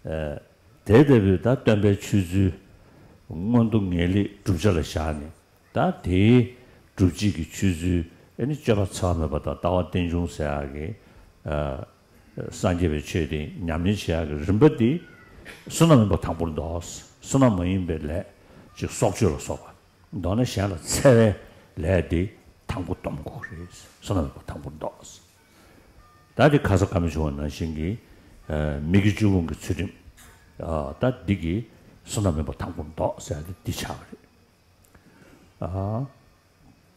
ཨ་དེ་ལྟ་བུའི་ད་སྟོན་པའི་ཆོས་ཚུལ། མངོན་མཐོ་ངེས་ལེགས་བསྒྲུབ་བྱ་ལ་བཞག་ནས། ད་དེའི་སྒྲུབ་བྱེད་ཀྱི་ཆོས་ཚུལ་ཨེ་ནི་སྤྱོད་པ་འཚེ་བ་མེད་པ་དང་ལྟ་བ་རྟེན་འབྱུང་ཟེར་ཡག་གི། ཨ་ སངས་རྒྱས་པའི་ཆོས་དེ་ཉམས་ལེན་བྱེད་ཡག་གི་རིམ་པ་དེ་བསོད་ནམས་ཡིན་པ་དང་པོར་འདོགས། བསོད་ནམས་མ་ཡིན་པའི་ལས་ཅིག་སྲོག་གཅོད་ལ་སོགས་པ། མདོར་ན་གཞན་ལ་འཚེ་བའི་ལས་དེ་དང་པོ་སྡོམ་དགོས་རེད། བསོད་ནམས་ཡིན་པ་དང་པོར་འདོགས། ད་དེ་ཁ་སང་བཀའ་མོལ་བྱུང་བ་ནང་བཞིན་གྱི་མི་དགེ་བཅུ་སྤོང་གི་ཚུལ་ཁྲིམས། ད་འདི་གི་བསོད་ནམས་མེད་པ་དང་པོ་འདོགས་ཟེར་ཡ་དེ་འདི་ཆགས་པ་རེད།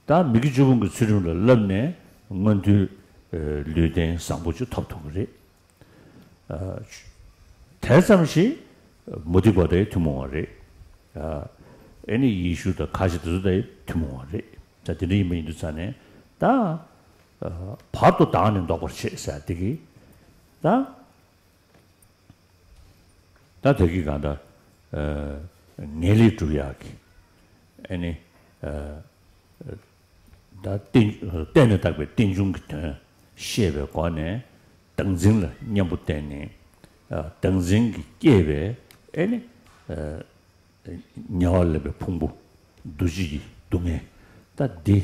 ད་མི་དགེ་བཅུ་སྤོང་གི་ཚུལ་ཁྲིམས་ལ་བསླབས་ནས་མངོན་མཐོའི་ལུས་རྟེན་བཟང་པོ་ཅིག་ཐོབ་ཐུབ་ཀྱི་རེད། དེ་ཙམ་ཞིག་མུ་སྟེགས་པ་དང་ཐུན་མོང་བ་རེད། ཨེ་ནི་ཡེ་ཤུ་དང་ཁ་ཆེ་དེ་ཚོ་དང་ཐུན་མོང་བ་རེད། ད་དེ་འདྲ་ཡིན་པ་ཡིན་དུས་ཙང་ནས་ད་བར་དུ་བདག་ནི་བཟློག་པར་བྱེད་ཟེར་དེ་གི་ད། ད་དེ་གི་གང་ལྟར་ངེས་ལེགས་སྒྲུབ་ཡག་གི་ཨེ་ནི་ད་རྟེན་བརྟེན་ནས་བཏགས་པའི་རྟེན་འབྱུང་གི་དོན་ཤེས་པའི་སྒོ་ནས་བདག་འཛིན་ལ་གཉེན་པོ་བསྟེན་ནས་བདག་འཛིན་གྱིས་བསྐྱེད་པའི་ཨེ་ནི་ཉེ་བར་སླེབས་པའི་ཕུང་པོ་འདུ་བྱེད་ཀྱི་སྡུག་བསྔལ་ད་འདི་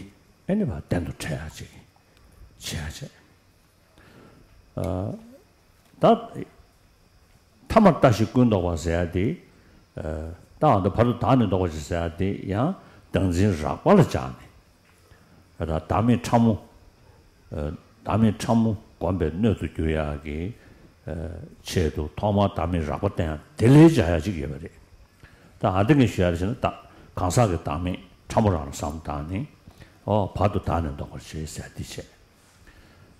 ཨེ་ནི་བ་གཏན་དུ་བྲལ་ཡག་ཅིག་བྱེད་ཡག་བྱེད། ད་ཐ་མར་ལྟ་ཞིག་ཀུན་བཟློག་པ་ཟེར་ཡ་དེ། ད་འོ་ད་བར་དུ་བདག་ནི་བཟློག་པར་བྱེད་ཟེར་ཡ་དེ་ཡང་བདག་འཛིན་རགས་པ་ལ་སྦྱངས་ནས། ད་བདག་མེད་ཕྲ་མོ། བདག་མེད་ཕྲ་མོ་བསྒོམས་པའི་སྣོད་དུ་གྱུར་ཡག་གི་ཆེད་དུ་ཐོག་མར་བདག་མེད་རགས་པ་བསྟེན་ཡག་དེ་ལས་སྦྱང་ཡག་ཅིག་ཡོད་པ་རེད། ད་ཨ་འདི་ངས་ཞུ་ཡག་རེད་ཟེར་ན་ད་གང་ཟག་གི་བདག་མེད་ཕྲ་མོ་རང་ལ་བསམ་བཏང་ནས་ཨོ་བར་དུ་བདག་ནི་བཟློག་པར་བྱེད་ཟེར་འདི་བྱས།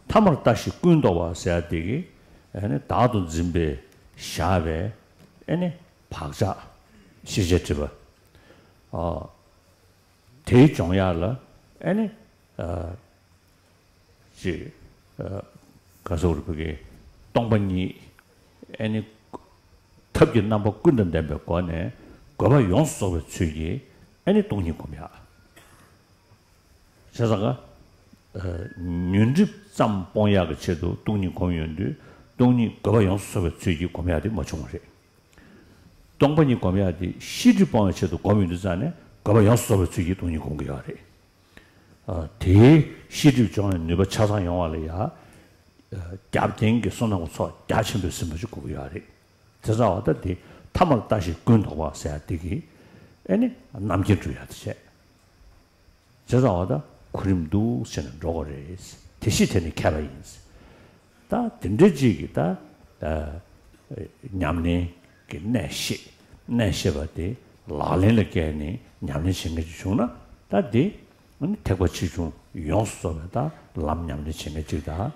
ཐ་མར་ལྟ་ཞིག་ཀུན་བཟློག་པ་ཟེར་ཡ་དེ་གི་ཨེ་ནི་བདག་ཏུ་འཛིན་པའི་བཞག་པའི་ཨེ་ནི་བག་ཆགས་ཤེས་བྱའི་སྒྲིབ་པ། ཨ་དེའི་སྦྱོང་ཡག་ལ་ཨེ་ནི་ཨ་ཅིག་ཨ་ག་ཟེར་བ་རེད་བོད་སྐད་སྟོང་པ་ཉིད་ཨེ་ནི་ཐབས་ཀྱི་རྣམ་པ་ཀུན་དང་ལྡན་པའི་སྒོ་ནས་དགོས་པ་ཡོངས་སུ་རྫོགས་པའི་ཚུལ་གྱིས་ཨེ་ནི་སྟོང་ཉིད་སྒོམ་ཡག་བྱས་ཙང་ཀ་ཉོན་སྒྲིབ་ཙམ་སྤོང་ཡག་གི་ཆེད་དུ་སྟོང་ཉིད་སྒོམ་ཡོང་དུས་སྟོང་ཉིད་དགོས་པ་ཡོངས་སུ་རྫོགས་པའི་ཚུལ་གྱིས་སྒོམ་ཡག་དེ་མ་བྱུང་བ་རེད། སྟོང་པ་ཉིད་སྒོམ་ཡག་དེ་ཤེས་སྒྲིབ་སྤོང་བའི་ཆེད་དུ་སྒོམ་ཡོང་དུས་ཙང་ནས་དགོས་པ་ཡོངས་སུ་རྫོགས་པའི་ཚུལ་གྱིས་སྟོང་ཉིད་སྒོམ་གྱི་ཡོད་རེད། དེའི་ཤེས་སྒྲིབ་སྦྱོང་བའི་ནུས་པ་ཆ་ཚང་ཡོང་བ་ལ་ཡ། རྒྱབ་རྟེན་གྱི་བསོད་ནམས་ཀྱི་ཚོགས་རྒྱ་ཆེན་པོས་ཟིན་པ་ཞིག་དགོས་ཀྱི་ཡོད་རེད། དེ་ཙང་བ་ད་དེ་ཐ་མར་ལྟ་ཞིག་ཀུན་བཟློག་པ་ཟེར་ཡ་དེ་གིས་ཨེ་ནི་རྣམ་མཁྱེན་སྒྲུབ་ཡ་དེ་བྱས། བྱས་ཙང་བ་ད་གོ་རིམ་འདུག་ཟེར་ནས་འགྲོ་དགོས་རེད། དེ་ཤེས་དེ་ནི་མཁས་པ་ཡིན། ད་དེ་འདྲ་ཅིག་གིས་ད་ཉམས་ལེན་གྱི་གནད་ཤེས་གནད་ཤེས་པ་དེ་ལག་ལེན་ལ་བཀལ་ནས་ཉམས་ལེན་བྱེད་མཁན་ཅིག་བྱུང་ན་ད་དེ་ཐེག་པ་ཆེ་ཆུང་ཡོངས་སུ་རྫོགས་པའི་ད་ལམ་ཉམས་ལེན་བྱེད་མཁན་ཅིག་དང་།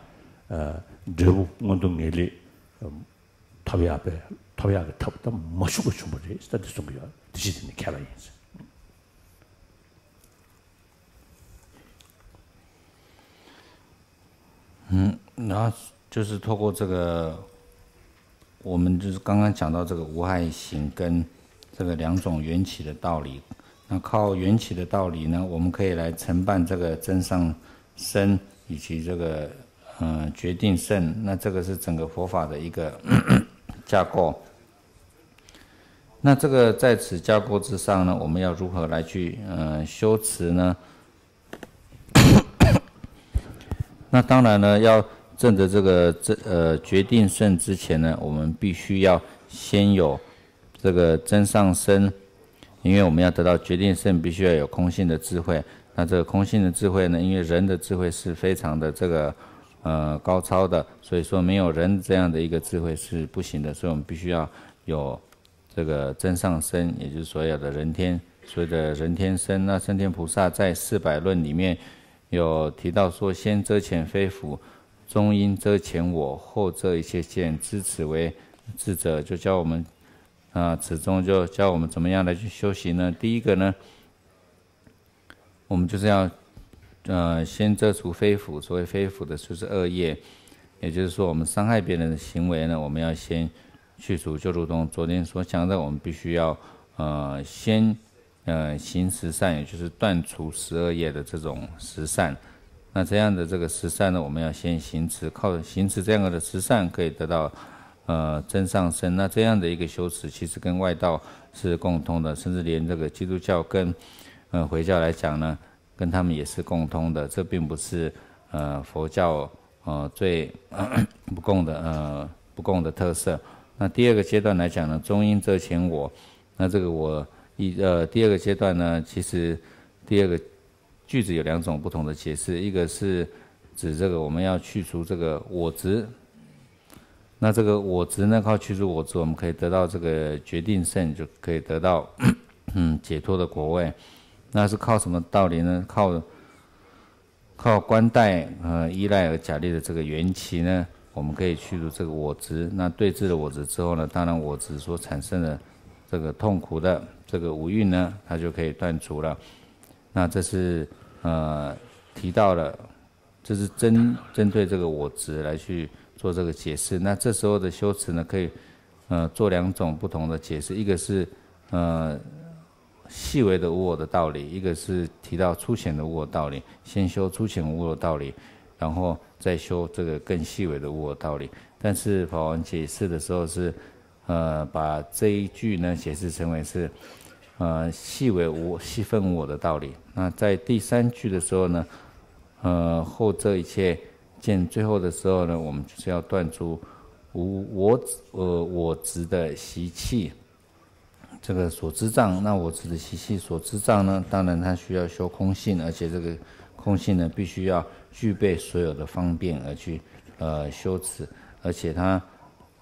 འབྲས་བུ་མངོན་མཐོ་ངེས་ལེགས་ཐོབ་ཡག་པའི་ཐོབ་ཡག་གི་ཐབས་ད་མ་ཞུགས་པ་བྱུང་བ་རེད་ཟེར་ད་འདི་གསུང་གི་ཡོད། དེ་ཕྱིར་དེ་ནི་མཁས་པ་ཡིན། 嗯，然后就是透过这个，我们就是刚刚讲到这个无害行跟这个两种缘起的道理。那靠缘起的道理呢，我们可以来承办这个增上生以及这个呃决定胜。那这个是整个佛法的一个架构。那这个在此架构之上呢，我们要如何来去呃修持呢？那当然呢，要证得这个这呃决定胜之前呢，我们必须要先有这个增上生，因为我们要得到决定胜，必须要有空性的智慧。那这个空性的智慧呢，因为人的智慧是非常的这个呃高超的，所以说没有人这样的一个智慧是不行的，所以我们必须要有这个增上生，也就是所有的人天，所谓的人天生。那圣天菩萨在四百论里面有提到说，先遮前非福，中应遮前我，后遮一切见，知此为智者，就教我们啊、此中就教我们怎么样来去修行呢？第一个呢，我们就是要呃先遮除非福，所谓非福的就是恶业，也就是说我们伤害别人的行为呢，我们要先去除，就如同昨天所讲的，我们必须要呃先呃行十善，也就是断除十恶业的这种十善。那这样的这个十善呢，我们要先行持，靠行持这样的十善可以得到呃增上生。那这样的一个修持，其实跟外道是共通的，甚至连这个基督教跟呃回教来讲呢，跟他们也是共通的。这并不是呃佛教呃最不共的呃不共的特色。那第二个阶段来讲呢，中英遮前我，那这个我一呃第二个阶段呢，其实第二个句子有两种不同的解释，一个是指这个我们要去除这个我执，那这个我执呢，靠去除我执，我们可以得到这个决定胜，就可以得到嗯解脱的果位。那是靠什么道理呢？靠靠观待呃依赖而假立的这个缘起呢，我们可以去除这个我执。那对治了我执之后呢，当然我执所产生的这个痛苦的这个五蕴呢，它就可以断除了。那这是呃提到了，这是针针对这个我执来去做这个解释。那这时候的修持呢，可以呃做两种不同的解释，一个是呃细微的无我的道理，一个是提到粗浅的无我道理，先修粗浅无我道理，然后再修这个更细微的无我道理。但是法王解释的时候是，呃，把这一句呢解释成为是，呃，细微无细分无我的道理。那在第三句的时候呢，呃，后这一切见最后的时候呢，我们就是要断除无我呃我执的习气。这个所知障，那我执的习气所知障呢，当然它需要修空性，而且这个空性呢，必须要具备所有的方便而去呃修持，而且它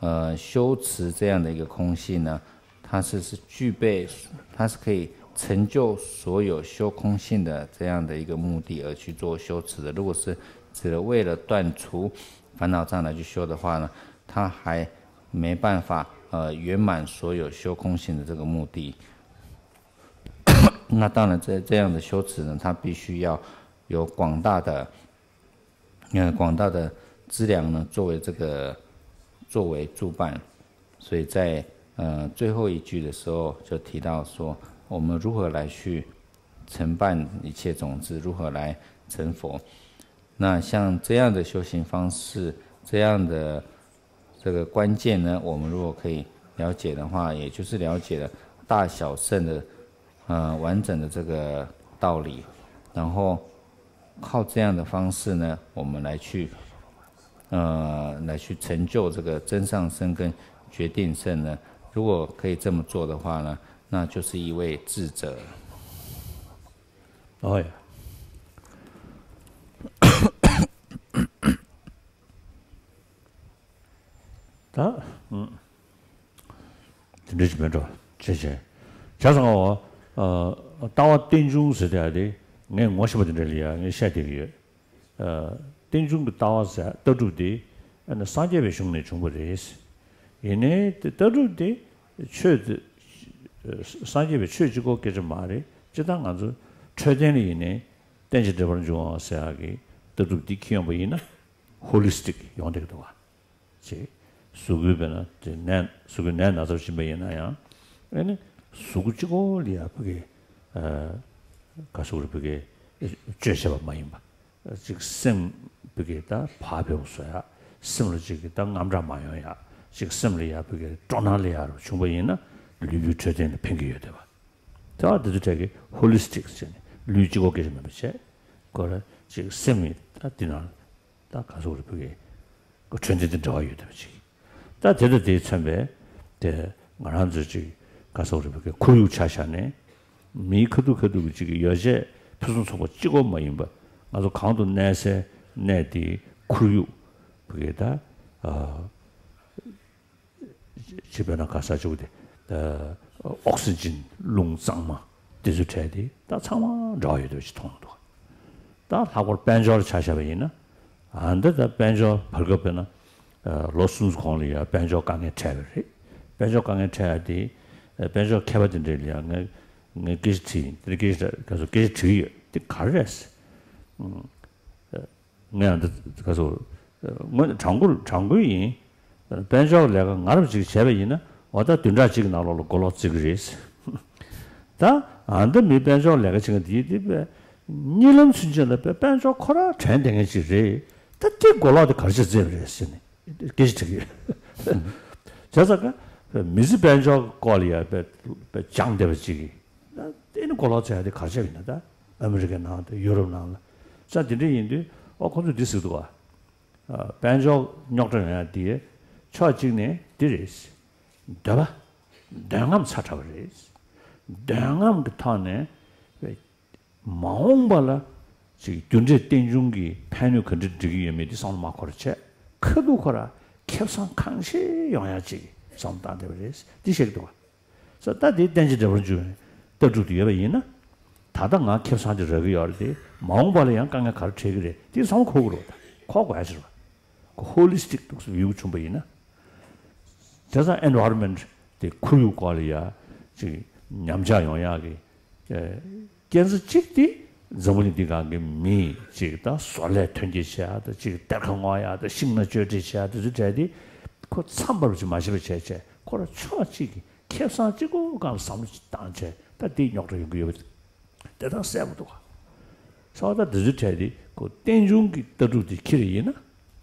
呃修持这样的一个空性呢，它是是具备，它是可以成就所有修空性的这样的一个目的而去做修持的。如果是只为了断除烦恼障碍去修的话呢，它还没办法呃圆满所有修空性的这个目的。那当然这，这样的修持呢，它必须要有广大的，呃，广大的资粮呢，作为这个作为助伴。所以在呃最后一句的时候，就提到说，我们如何来去承办一切种子，如何来成佛。那像这样的修行方式，这样的这个关键呢，我们如果可以了解的话，也就是了解了大小乘的呃完整的这个道理，然后靠这样的方式呢，我们来去呃来去成就这个增上生跟决定胜呢。如果可以这么做的话呢，那就是一位智者。哦呀。 ད། ཨུམ། དེ་འདྲ་ཞིག་མེད་འགྲོ། བྱས་བྱས། བྱས་ཙང་འོ། ཨ། ལྟ་བ་རྟེན་འབྱུང་ཟེར་དེ་ཨ་དེ། ངས་ངོ་ཤེས་པ་དེ་འདྲ་ལ་ཡ་ངས་བཤད་བསྡད་ཀྱི་ཡོད། ཨ། རྟེན་འབྱུང་གི་ལྟ་བ་ཟེར་ལྟ་གྲུབ་དེ། ཨ་ནི་སངས་རྒྱས་པའི་གཞུང་ནས་བྱུང་བ་རེད། ཡིན་ནའི་དེ་ལྟ་གྲུབ་དེ། ཆོས་དེ། སངས་རྒྱས་པའི་ཆོས་གཅིག་པོ་སྐད་ཆ་མ་རེད། སྤྱིར་བཏང་ང་ཚོ་འཕྲོད་བསྟེན་ལ་ཡིན་ནའི། རྟེན་ཅིང་འབྲེལ་བར་འབྱུང་བ་ཟེར་ཡག་གི་ལྟ་གྲུབ་འདི་འཁྱེར་ཡོང་པ་ཡིན་ན། ཧོ་ལི་སི་ཊིག་ཡོང་བསྡད་ཀྱི་འདུག་བ། ཅེས། གཟུགས་པོའི་དཔེར་ན་དེ་ནད། གཟུགས་པོའི་ནད་ན་ཚ་ཞིག་ཕྱིན་པ་ཡིན་ན་ཡང་། ཨེ་ནི། གཟུགས་པོ་གཅིག་པོ་ལ་ཡ་ཕ་གི། ཨ། ག་ཟེར་དགོས་རེད། ཕ་གི། བཅོས་བྱས་པ་མ་ཡིན་པ། ཅིག་སེམས་ཕ་གི་ད་བག་ཕེབས་བཟོ་ཡག་སེམས་ལ་ཅིག་གི་ད་དངངས་སྐྲག་མ་ཡོང་ཡག་ཅིག་སེམས་ལ་ཡ་ཕ་གི་སྤྲོ་སྣང་སླེབས་ཡག་རུ་བྱུང་པ་ཡིན་ན། ལུས་པོའི་འཕྲོད་བསྟེན་ལ་ཕན་གྱི་ཡོད་བསྡད་པ། ད་འདི་ཚོ་གྲས་ཀྱི་ཧོ་ལི་སི་ཊིག་ཟེར་ནས་ལུས་གཅིག་པོ་སྐད་ཆ་མིན་པ་བྱས། ཁོ་ར་ཅིག་སེམས་ཡིན་ད་འདི་ནང་ད་ག་ཟེར་དགོས་རེད། ཕ་གི་འཕྲོད་བསྟེན་དེ་འབྲེལ་བ་ཡོད་བསྡད་པ་ཅིག་ད་དེ་དང་དེས་མཚོན་པའི་དེ་ང་རང་ཚོས་ཅིག་ག་ཟེར་དགོས་རེད། ཕ་གི་ཁོར་ཡུག་ཆ་བཞག་ནས། མིའི་ཁ་ཐུག་ཁ་ཐུག་གི་ཅིག་གི་ཡོ་བྱད་ཕུན་སུམ་ཚོགས་པ་གཅིག་པོ་མ་ཡིན་པ། ང་ཚོ་གང་དུ་གནས་སའི་གནས་དེའི་ཁོར་ཡུག་ཕ་གི་ད། ཨ། ཅིག་དཔེར་ན་ག་ས་ཅིག་དེ། ཨ། ཨོག་སི་ཇན་རླུང་གཙང་མ་དེ་ཚོ་བྲལ་ཏེ་ད་ཚང་མ་འདྲ་བ་ཡོད་བསྡད་པ་ཅིག་མཐོང་འདུག་ད་ལྷག་པར་དཔལ་འབྱོར་ཆ་བཞག་པ་ཡིན་ན། ཨ། འདི་ད་དཔལ་འབྱོར་བར་སྐབས་དཔེར་ན། ཨ། ལོ་གསུམ་གོང་ལ་ཡ་དཔལ་འབྱོར་དཀའ་ངལ་འཕྲད་པ་རེད། དཔལ་འབྱོར་དཀའ་ངལ་འཕྲད་ཡ་དེ། ཨ། དཔལ་འབྱོར་མཁས་པ་དེ་འདྲ་ལ་ཡ་ངས་ངས་སྐད་ཆ་དྲིས་ཡིན། དེ་སྐད་ཆ་ག་ཚོད་སྐད་ཆ་དྲིས་ཡོད། དེ་ག་རེ་རེད། ཨ། ངས་ཡང་འདི་ག་ཚོད། དངོས་གནས་དྲང་པོ་དྲང་པོ་ཡིན། དཔལ་འབྱོར་ལས་ཀ་ང་རང་ཅིག་བྱས་པ་ཡིན་ན། འོ་ད་བདུན་ཕྲག་གཅིག་གི་ནང་ལོགས་ལ་མགོ་ལོག་བརྩི་གི་རེད། ད་ཨ་འདི་མི་དཔལ་འབྱོར་ལས་ཀ་བྱེད་མཁན་དེ་དེ་དཔེ་གཉིད་ལམ་ཚུན་ཆད་ལ་དཔེ་དཔལ་འབྱོར་ཁོ་རང་དྲན་བསྡད་མཁན་ཅིག་རེད། ད་དེ་མགོ་ལོག་དེ་ག་རེ་བྱས་བརྩིས་པ་རེད་ཟེར་ནས་སྐད་ཆ་དྲིས་ཀྱི་ཡོད། བྱས་ཙང་ཀ་མི་ཚེ་དཔལ་འབྱོར་སྐོར་ལ་ཡ་དཔེ་དཔེ་སྦྱངས་བསྡད་པ་ཅིག་གིས། ད་དེ་ནི་མགོ་ལོག་བྱས་ཏེ་ག་རེ་བྱས་པ་ཡིན་ན། ད་ཨ་མི་རི་ཀའི་ནང་དང་ཡུ་རོབ་ནང་ལ་ས་དེ་འདྲ་ཡིན་དུས། ཨོ་ཁོ་ཚོས་འདི་ཟེར་གི་འདུག་བ། དཔལ་འབྱོར་རྙོག་དྲ་ཡོང་ཡ་དེ་ཕྱོགས་གཅིག་ནས་འདི་རེད། འདོད་པ། འདོད་རྔམ་ཚ་དྲགས་པ་རེད། འདོད་རྔམ་གྱི་ཐོག་ནས་མ་འོངས་པ་ལ་ཅིག་རྒྱུ་འབྲས་རྟེན་འབྱུང་གི་ཕན་ནུས་ག་འདྲ་འགྲིག་གི་ཡོད་མེད་དེ་བསམ་བློ་མ་འཁོར་བྱས། ཁ་ཐུག་ཁོ་ར་ཁེ་བཟང་གང་ཆེ་ཡོང་ཡ་ཅིག་བསམ་བློ་བཏང་བསྡད་པ་རེད། འདི་བཤད་ཀྱི་འདུག་བ། ས་ད་དེ་རྟེན་ཅིང་འབྲེལ་བར་འབྱུང་བའི་ལྟ་གྲུབ་དེ་ཡོད་པ་ཡིན་ན། ད་ལྟ་ང་ཁེ་བཟང་དེ་རག་གི་ཡོད་རེད་དེ། མ་འོངས་པ་ལ་ཡང་དཀའ་ངལ་ག་རེ་འཕྲད་ཀྱི་རེད་དེ་བསམ་བློ་འཁོར་གྱི་རེད། ད་འཁོར་དགོས་ཡ་ཟེར་བ། ཁོ་ཧོ་ལི་སི་ཊིག་འདུག་སེ་བིའུ་བྱུང་པ་ཡིན་ན། དེ་ཙང་ཨེན་ཝའི་རོན་མེན་ཊི་དེ་ཁོར་ཡུག་སྐོར་ལ་ཡ་ཅིག་ཉམས་ཆག་ཡོང་ཡག་གི་རྐྱེན་རྩ་གཅིག་དེ་འཛམ་བུ་གླིང་འདི་སྒང་གི་མི་ཅིག་ད་བཟོ་ལས་ཐོན་སྐྱེད་བྱེད་ཡག་དང་ཅིག་གཏེར་ཁ་སྔོག་ཡག་དང་ཤིང་སྣ་གཅོད་འབྲེག་བྱེད་ཡག་དེ་ཚོ་གྲས་དེ་ཁོ་མཚམས་བར་ཅིག་མ་བྱེད་པ་བྱས་བྱས་ཁོ་ར་ཕྱོགས་གཅིག་གི་ཁེ་བཟང་གཅིག་པོ་སྒང་ལ་བསམ་བློ་ཅིག་བཏང་བྱས་ད་དེ་རྙོག་དྲ་ཡོང་གི་ཡོད་པ་དེ་ད་གསལ་པོ་འདུག་ག་ས་བ་ད་དེ་ཚོའི་གྲས་དེ་ཁོ་རྟེན་འབྱུང་གི་ལྟ་གྲུབ་དེ་ཁྱེར་ཡིན་ན།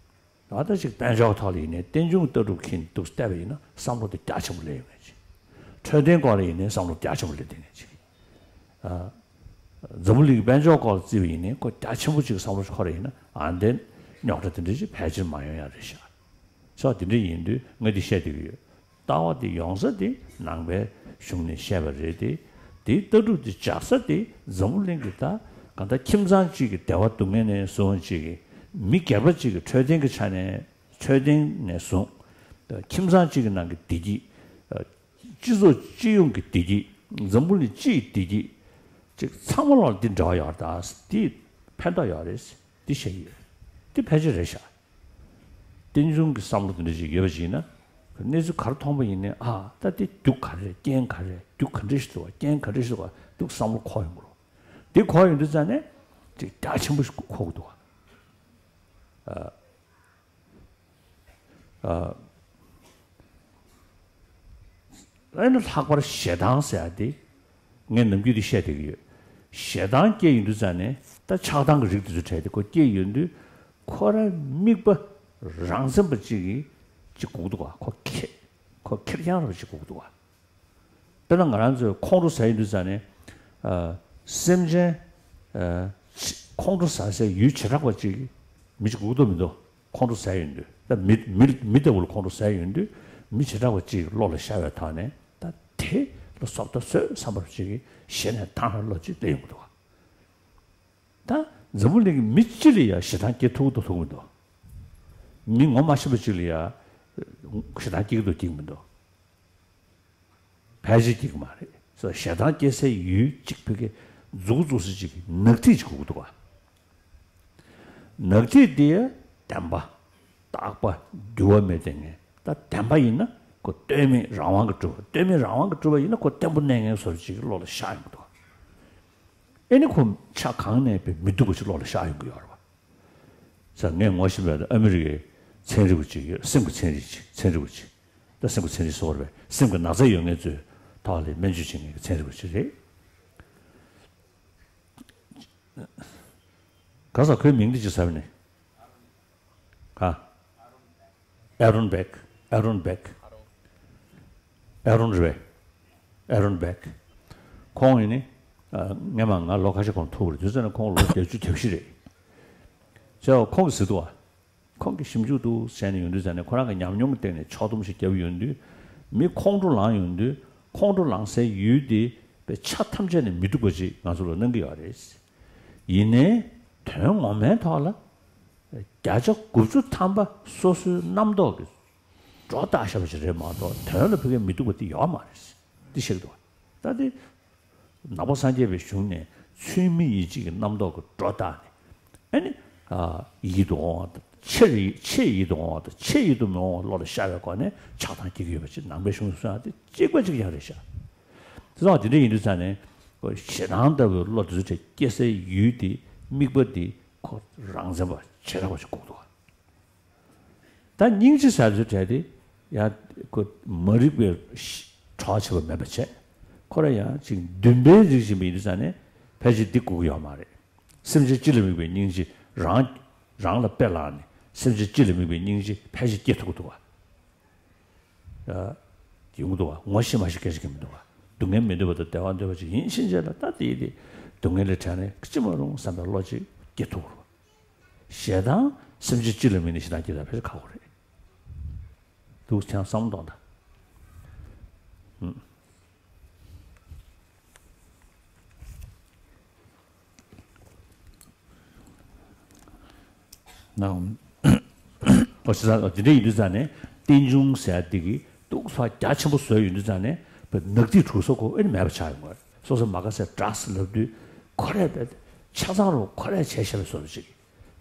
ད་ལྟ་ཅིག་དཔལ་འབྱོར་ཐོག་ལ་ཡིན་ནའི་རྟེན་འབྱུང་ལྟ་གྲུབ་ཁྱེར་འདུག་བལྟས་པ་ཡིན་ན་བསམ་བློ་དེ་རྒྱ་ཆེན་པོ་སླེབས་ཡོང་ངེས་ཅིག་འཕྲོད་བསྟེན་སྐོར་ལ་ཡིན་ནའི་བསམ་བློ་རྒྱ་ཆེན་པོ་སླེབས་བསྡད་ངེས་ཅིག་ཨ། འཛམ་བུ་གླིང་གི་དཔལ་འབྱོར་སྐོར་ལ་བརྩིས་པ་ཡིན་ནའི་ཁོ་རྒྱ་ཆེན་པོ་ཅིག་བསམ་བློ་ཞིག་འཁོར་ཡིན་ན་ཨ་འདན་རྙོག་དྲ་དེ་འདྲ་ཅིག་ཕལ་ཆེར་མ་ཡོང་ཡ་རེད་ཤག་ས་དེ་འདྲ་ཡིན་དུས་ང་འདི་བཤད་བསྡད་ཀྱི་ཡོད། ལྟ་བ་དེ་ཡོང་ས་དེ་ནང་པའི་གཞུང་ནས་བཤད་པ་རེད་དེ། དེའི་ལྟ་གྲུབ་དེ་འཇགས་ས་དེ་འཛམ་བུ་གླིང་གི་ད་གང་ལྟར་ཁྱིམ་ཚང་གཅིག་གི་བདེ་བ་སྡུག་བསྔལ་ནས་བཟུང་གཅིག་གི་མི་སྒེར་པ་གཅིག་གི་འཕྲོད་བསྟེན་གྱི་ཆ་ནས་འཕྲོད་བསྟེན་ནས་བཟུང་ཁྱིམ་ཚང་གཅིག་གི་ནང་གི་བདེ་སྐྱིད། སྤྱི་ཚོགས་སྤྱི་ཡོངས་ཀྱི་བདེ་སྐྱིད། འཛམ་བུ་གླིང་སྤྱི་ཡི་བདེ་སྐྱིད་ཅིག་ཚང་མ་ལ་འདི་འབྲེལ་བ་ཡོད་རེད་ད། འདི་ཕན་ཐོགས་ཡོད་རེད། འདི་བཤད་ཀྱི་ཡོད། འདི་ཕལ་ཆེར་རེད་ཤག་རྟེན་འབྱུང་གི་བསམ་བློ་དེ་འདྲ་ཞིག་ཡོད་པ་ཞིག་ཡིན་ན། གནས་ཚུལ་ག་རེ་མཐོང་པ་ཡིན་ནའི་ཨ་ད་འདི་རྒྱུ་ག་རེ་རེད། རྐྱེན་ག་རེ་རེད། རྒྱུ་ག་འདྲ་ཞིག་འདུག་བ། རྐྱེན་ག་འདྲ་ཞིག་འདུག་བ་འདུག་བསམ་བློ་འཁོར་ཡོང་གི་རེད། འདི་འཁོར་ཡོང་དུས་ཙང་ནས་ཅིག་རྒྱ་ཆེན་པོ་ཞིག་འཁོར་གྱི་འདུག་བ། ཨ་ཨ་ཨ་ནི་ལྷག་པར་ཞེ་སྡང་ཟེར་ཡ་དེ་ངས་ནམ་རྒྱུན་དེ་བཤད་བསྡད་ཀྱི་ཡོད། ཞེ་སྡང་སྐྱེ་ཡོང་དུས་ཙང་ནས་ད་ཆགས་སྡང་གི་རིགས་དེ་ཚོ་གྲས་དེ་ཁོ་སྐྱེ་ཡོང་དུས་ཁོ་རང་དམིགས་པ་རང་འཛིན་པ་གཅིག་གིས་གཅིག་སྒུག་འདུག་ག་ཁོ་ཁེ་ཁོ་ཁེར་རྐྱང་ར་བ་གཅིག་སྒུག་འདུག་ག་དཔེར་ན་ང་རང་ཚོས་ཁོང་ཁྲོ་ཟ་ཡོང་དུས་ཙང་ནས་ཨ་སེམས་ཅན་ཨ་ཁོང་ཁྲོ་ཟ་སའི་ཡུལ་བྱེ་བྲག་པ་གཅིག་མི་གཅིག་སྒུག་འདུག་མི་འདུག་ཁོང་ཁྲོ་ཟ་ཡོང་དུས་ད་མི་མི་མི་ལྟ་བུ་ལ་ཁོང་ཁྲོ་ཟ་ཡོང་དུས་མི་བྱེ་བྲག་པ་གཅིག་བློ་ལ་ཤར་བའི་ཐོག་ནས་ད་དེ་ལ་སོབ་ད་སོད་བསམ་པ་གཅིག་གིས་ཞེ་ནས་ཐང་ལ་བློ་གཅིག་སླེབས་ཡོང་གི་འདུག་ད་འཛམ་བུ་གླིང་གི་མི་སྤྱི་ལ་ཡ་ཞེ་སྡང་སྐྱེ་ཐུབ་ཀྱི་འདུག་ཐུབ་ཀྱི་མི་འདུག་མི་ངོ་མ་ཤེས་པ་གཅིག་ལ་ཡ་ཞེ་སྡང་སྐྱེ་གི་འདུག་སྐྱེ་གི་མི་འདུག་ཕལ་ཆེར་སྐྱེ་གི་མ་རེད། སོ་ཞེ་སྡང་སྐྱེ་སའི་ཡུལ་གཅིག་ཕ་གི་འཛུགས་འཛུགས་སུ་གཅིག་གི་ནག་ཐིག་ཅིག་དགོས་ཀྱི་འདུག་ག་ནག་ཐིག་དེ་བདེན་པ། རྟག་པ། འགྱུར་བ་མེད་དེ་ངེས་ད་བདེན་པ་ཡིན་ན་ཁོ་ལྟོས་མེད་རང་དབང་གི་གྲུབ་པ། ལྟོས་མེད་རང་དབང་གི་གྲུབ་པ་ཡིན་ན་ཁོ་བརྟན་པོ་གནས་ངེས་བཟོ་གཅིག་གི་བློ་ལ་ཤར་ཡོང་གི་འདུག་ག་ཨེ་ནི་ཁོ་ཆ་གང་ནས་པའི་མི་སྡུག་པ་ཅིག་བློ་ལ་ཤར་ཡོང་གི་ཡོད་རེད་བ། ས་ངས་ངོ་ཤེས་པའི་ཨ་མི་རི་ཀའི་ཚན་རིག་པ་ཅིག་ཡོད། སེམས་ཀྱི་ཚན་རིག་ཅིག་ཚན་རིག་པ་ཅིག་ད་སེམས་ཀྱི་ཚན་རིག་སོགས་རེད་པས་སེམས་ཀྱི་ན་ཚ་ཡོད་མཁན་ཚོའི་ཐོག་ལ་སྨན་བཅོས་བྱེད་མཁན་གྱི་ཚན་རིག་པ་ཅིག་རེད། ག་ས་ཁོའི་མིང་འདི་ཅི་ཟེར་བ་ནི། ག་ཨ་རོན་བེག་ཨ་རོན་བེག་ཨ་རོན་རེད་པས། ཨ་རོན་བེག་ཁོང་ཡིན་ནི། ཨ་སྔས་མ་ང་ལོ་ཁ་ཤས་གོང་ཐུག་པ་རེད། དུས་ཚོད་ནི་ཁོང་ལོ་བརྒྱད་ཅུ་གྱ་བཞི་རེད། བྱས་པ་ཁོང་གིས་ཟེར་འདུག་བ། ཁོང་གིས་ཞིབ་འཇུག་འདུག་བྱས་ནས་ཡོང་དུས་ཙང་ནས་ཁོ་རང་གི་ཉམས་མྱོང་གི་སྟེང་ནས་ཕྱོགས་བསྡོམས་ཤིག་བརྒྱབ་ཡོང་དུས། མི་ཁོང་ཁྲོ་ལངས་ཡོང་དུས་ཁོང་ཁྲོ་ལངས་སའི་ཡུལ་དེ་པའི་ཆ་ཐམས་ཅད་ནས་མི་སྡུག་པ་ཅིག་ང་ཚོ་ལ་གནང་གི་ཡོད་རེད། ཡིན་ནའི་དོན་ངོ་མའི་ཐོག་ལ་བརྒྱ་ཆ་དགུ་བཅུ་ཐམ་པ་སོ་སོའི་རྣམ་རྟོག་གི་སྒྲོ་བཏགས་བཞག་པ་ཞིག་རེད་མ་གཏོགས་དོན་ལ་ཕ་གིའི་མི་སྡུག་པ་དེ་ཡོད་མ་རེད། འདི་བཤད་ཀྱི་འདུག་ད་དེ་ནག་པོ་སངས་རྒྱས་པའི་གཞུང་ནས་ཚུལ་མིན་ཡིད་བྱེད་ཀྱི་རྣམ་རྟོག་གི་སྒྲོ་བཏགས་ནས་ཨ་ནི་ཨ་ཡིད་དུ་འོང་བ་དང་ཆེར་ཡིད་ཆེས་ཡིད་དུ་འོང་བ་དང་ཆེས་ཡིད་དུ་མི་འོང་བ་བློ་ལ་ཤར་བའི་སྒོ་ནས་ཆགས་སྡང་སྐྱེ་གི་ཡོད་པ་ཅིག་ནང་པའི་གཞུང་ནས་གསུངས་ཡ་དེ་གཅིག་པ་གཅིག་རྐྱང་རེད་ཤག་དེ་ཚོ་དེ་འདྲ་ཡིན་དུས་ཙང་ནས་ཞེ་སྡང་ལྟ་བུའི་བློ་དེ་ཚོ་དེ་སྐྱེ་སའི་ཡུལ་དེ་དམིགས་པ་དེ་ཁོ་རང་འཛིན་པ་བྱེ་བྲག་པ་ཞིག་དགོས་འདུག་ད་སྙིང་རྗེ་ཟེར་ཚུལ་བྲལ་ཏེ་ཡང་ཁོ་མ་རིག་པའི་གྲོགས་བྱེད་པ་མེད་པ་བྱས། ཁོ་རང་ཡང་ཅིག་འདུན་པའི་རིགས་ཤིག་ཡིན་དུས་ཙང་ནས་ཕལ་ཆེར་འདི་དགོས་ཀྱི་ཡོད་མ་རེད། སེམས་ཅན་སྤྱི་ལ་དམིགས་པའི་སྙིང་རྗེ་རང་རང་ལ་དཔེ་བླངས་ནས་སེམས་ཅན་སྤྱི་ལ་དམིགས་པའི་སྙིང་རྗེ་ཕལ་ཆེར་སྐྱེ་ཐུབ་ཀྱི་འདུག་བ། ཡོང་གི་འདུག་བ། ངོ་ཤེས་མ་ཤེས་སྐད་ཆ་གི་མི་འདུག་བ། སྡུག་བསྔལ་མི་འདོད་པ་དང་བདེ་བ་འདོད་པ་ཅིག་ཡིན་ཕྱིན་ཆད་ལ་ད་དེ་ཡིན་ཏེ་སྡུག་བསྔལ་ལས་བྲལ་ནས་ཅི་མ་རུང་བསམ་པའི་བློ་ཅིག་སྐྱེ་ཐུབ་ཀྱི་རེད་བ། ཞེ་སྡང་སེམས་ཅན་སྤྱི་ལ་མེད་ནས་ཞེ་སྡང་སྐྱེ་ད་ཕལ་ཆེར་ཁག་པོ་རེད། འདུག་ཁྱེད་རང་བསམ་བློ་གཏོང་དང་། ན། ཨོ་ཞེ་ས་འདི་འདྲ་ཡིན་དུས་ཙང་ནས་རྟེན་འབྱུང་ཟེར་ཡ་འདི་གིས་སྡུག་ཙམ་རྒྱ་ཆེན་པོ་བཟོས་ཡོང་དུས་ཙང་ནས་ནག་ཐིག་དྲུག་སོགས་ཁོ་ཨེ་ནི་མེད་པ་ཆགས་ཡོང་གི་རེད། སོ་སོ་མ་དགའ་སའི་drugs ལབ་དུས་ཁོ་རས་ཆ་ཚང་རུ་ཁོ་རས་བྱས་བཞག་པའི་བཟོ་འདྲ་ཅིག་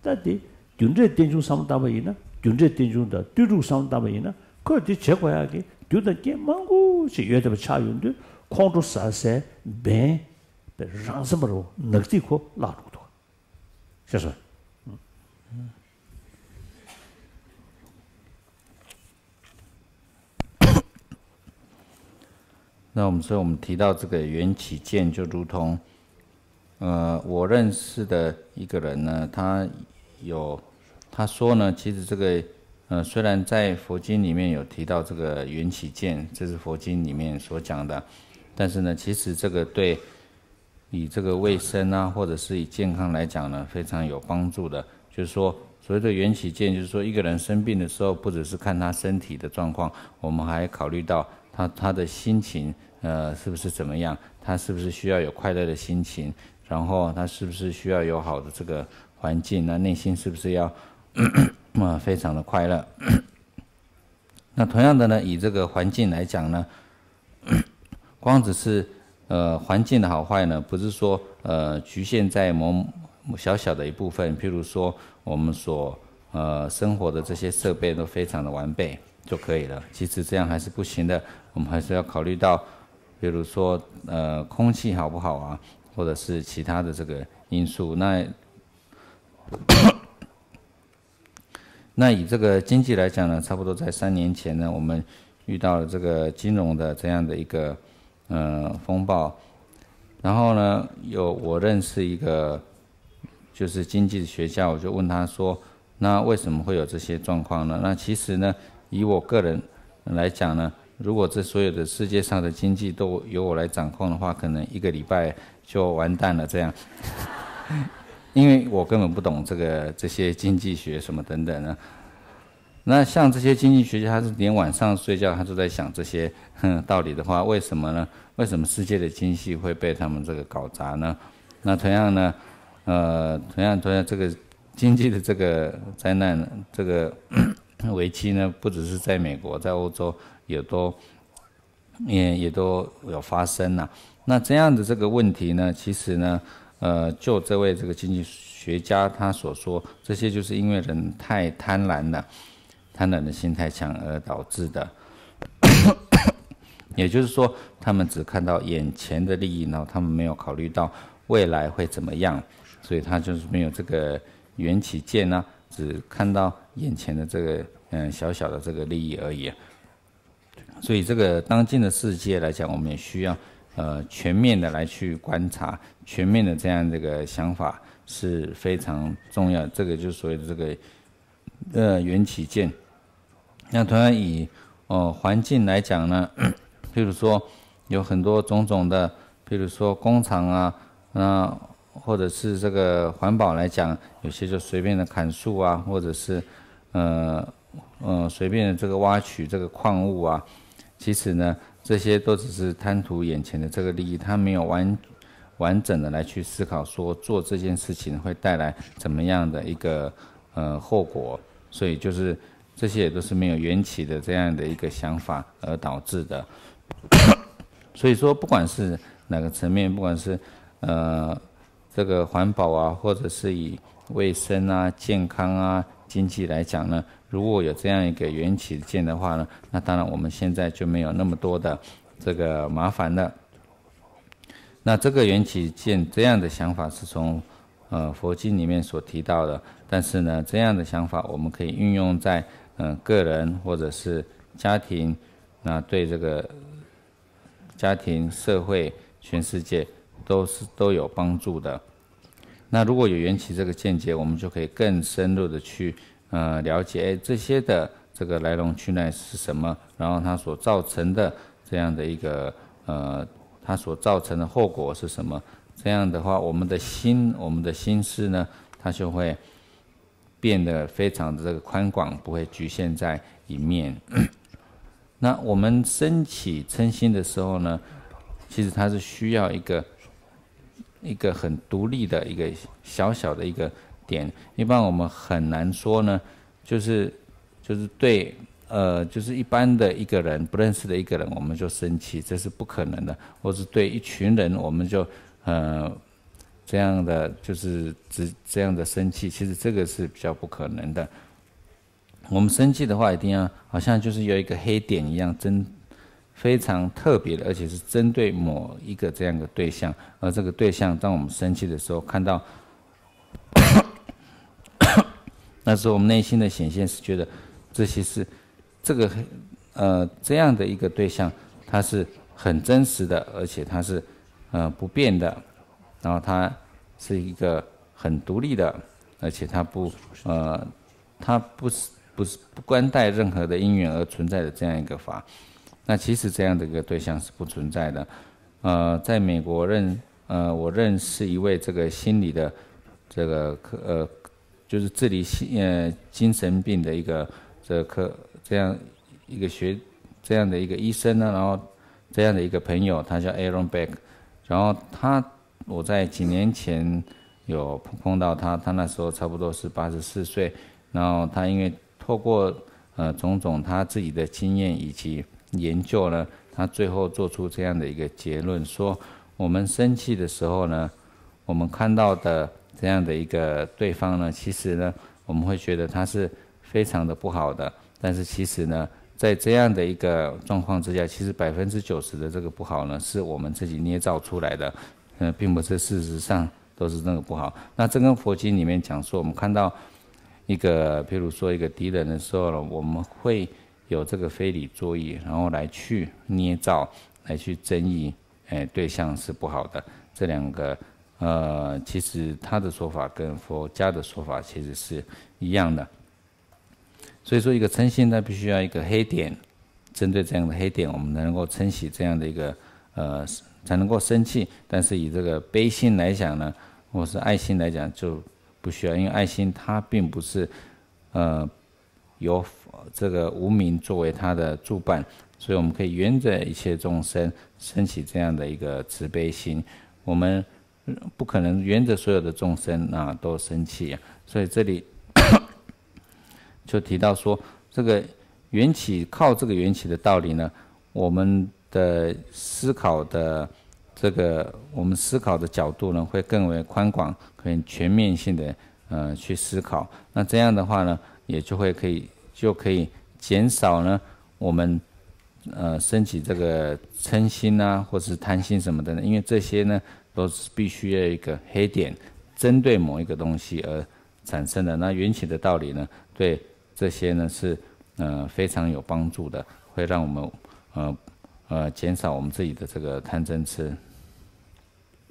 ད་དེ་རྒྱུ་འབྲས་རྟེན་འབྱུང་བསམ་བློ་བཏང་པ་ཡིན་ན། རྒྱུ་འབྲས་རྟེན་འབྱུང་དང་ལྟོས་གྲུབ་བསམ་བློ་བཏང་པ་ཡིན་ན། ཁོས་དེ་བྱེད་དགོས་ཡག་གི་རྒྱུ་དང་རྐྱེན་མང་པོ་ཞིག་ཡོད་བསྡད་པ་ཆགས་ཡོང་དུས་ཁོང་ཁྲོ་ཟ་སའི་འབེན་པའི་རང་སེམས་པ་རུ་ནག་ཐིག་ཁོ་བརླག་འགྲོ་གི་འདུག་ཤེས་སོང་། 那我们，所以我们提到这个缘起见，就如同，呃，我认识的一个人呢，他有，他说呢，其实这个，呃，虽然在佛经里面有提到这个缘起见，这是佛经里面所讲的，但是呢，其实这个对以这个卫生啊，或者是以健康来讲呢，非常有帮助的。就是说，所谓的缘起见，就是说一个人生病的时候，不只是看他身体的状况，我们还考虑到他，他的心情，呃，是不是怎么样，他是不是需要有快乐的心情，然后他是不是需要有好的这个环境，那内心是不是要，呃，非常的快乐。那同样的呢，以这个环境来讲呢，光只是，呃，环境的好坏呢，不是说，呃，局限在某，某小小的一部分，譬如说我们所，呃，生活的这些设备都非常的完备就可以了。其实这样还是不行的，我们还是要考虑到，比如说，呃，空气好不好啊，或者是其他的这个因素。那那以这个经济来讲呢，差不多在三年前呢，我们遇到了这个金融的这样的一个，呃，风暴。然后呢，有，我认识一个就是经济学家，我就问他说，那为什么会有这些状况呢？那其实呢，以我个人来讲呢，如果这所有的世界上的经济都由我来掌控的话，可能一个礼拜就完蛋了。这样，因为我根本不懂这个，这些经济学什么等等的。那像这些经济学家，他是连晚上睡觉他都在想这些，哼，道理的话，为什么呢？为什么世界的经济会被他们这个搞砸呢？那同样呢，呃，同样同样这个经济的这个灾难，这个危机呢，不只是在美国，在欧洲也都，也，也都有发生了。那这样的这个问题呢，其实呢，呃，就这位这个经济学家他所说，这些就是因为人太贪婪了，贪婪的心太强而导致的。也就是说，他们只看到眼前的利益，然后他们没有考虑到未来会怎么样，所以他就是没有这个缘起见呢，只看到眼前的这个，嗯，小小的这个利益而已。所以这个当今的世界来讲，我们也需要，呃，全面的来去观察，全面的这样这个想法是非常重要的。这个就是所谓的这个，呃，缘起见。那同样以，呃，环境来讲呢，譬如说有很多种种的，譬如说工厂啊，那或者是这个环保来讲，有些就随便的砍树啊，或者是，呃，呃，随便的这个挖取这个矿物啊，其实呢，这些都只是贪图眼前的这个利益，他没有完，完整的来去思考说做这件事情会带来怎么样的一个，呃，后果。所以就是这些也都是没有缘起的这样的一个想法而导致的。所以说，不管是哪个层面，不管是，呃，这个环保啊，或者是以卫生啊、健康啊、经济来讲呢，如果有这样一个缘起见的话呢，那当然我们现在就没有那么多的这个麻烦了。那这个缘起见这样的想法是从，呃，佛经里面所提到的，但是呢，这样的想法我们可以运用在，嗯，个人或者是家庭，那对这个家庭、社会、全世界都是，都有帮助的。那如果有缘起这个见解，我们就可以更深入的去，呃，了解，哎，这些的这个来龙去脉是什么，然后它所造成的这样的一个，呃，它所造成的后果是什么。这样的话，我们的心，我们的心思呢，它就会变得非常的这个宽广，不会局限在一面。那我们升起嗔心的时候呢，其实它是需要一个一个很独立的一个小小的一个点。一般我们很难说呢，就是就是对呃，就是一般的一个人不认识的一个人，我们就生气，这是不可能的。或是对一群人，我们就呃这样的就是只这样的生气，其实这个是比较不可能的。我们生气的话，一定要好像就是有一个黑点一样，针非常特别的，而且是针对某一个这样的对象，而这个对象，当我们生气的时候，看到那时候我们内心的显现是觉得这些是这个呃这样的一个对象，它是很真实的，而且它是呃不变的，然后它是一个很独立的，而且它不呃它不是不是不关带任何的因缘而存在的这样一个法。那其实这样的一个对象是不存在的。呃，在美国认呃我认识一位这个心理的这个科呃就是治理心呃精神病的一个这个科这样一个学这样的一个医生呢，然后这样的一个朋友，他叫 Aaron Beck，然后他我在几年前有碰碰到他，他那时候差不多是八十四岁，然后他因为透过呃种种他自己的经验以及研究呢，他最后做出这样的一个结论，说我们生气的时候呢，我们看到的这样的一个对方呢，其实呢，我们会觉得他是非常的不好的，但是其实呢，在这样的一个状况之下，其实百分之九十的这个不好呢，是我们自己捏造出来的，嗯，并不是事实上都是那个不好。那这跟佛经里面讲说，我们看到一个，譬如说一个敌人的时候呢，我们会有这个非礼作意，然后来去捏造，来去争议，哎，对象是不好的。这两个，呃，其实他的说法跟佛家的说法其实是一样的。所以说，一个嗔心它必须要一个黑点，针对这样的黑点，我们才能够撑起这样的一个呃，才能够生气。但是以这个悲心来讲呢，或是爱心来讲，就不需要，因为爱心它并不是呃由这个无明作为它的助伴，所以我们可以沿着一切众生升起这样的一个慈悲心。我们不可能沿着所有的众生啊都生气啊，所以这里就提到说，这个缘起，靠这个缘起的道理呢，我们的思考的这个，我们思考的角度呢，会更为宽广、更全面性的呃去思考。那这样的话呢，也就会可以就可以减少呢我们呃升起这个嗔心啊，或是贪心什么的呢，因为这些呢都是必须要一个黑点，针对某一个东西而产生的。那缘起的道理呢，对这些呢是呃非常有帮助的，会让我们呃呃减少我们自己的这个贪嗔痴。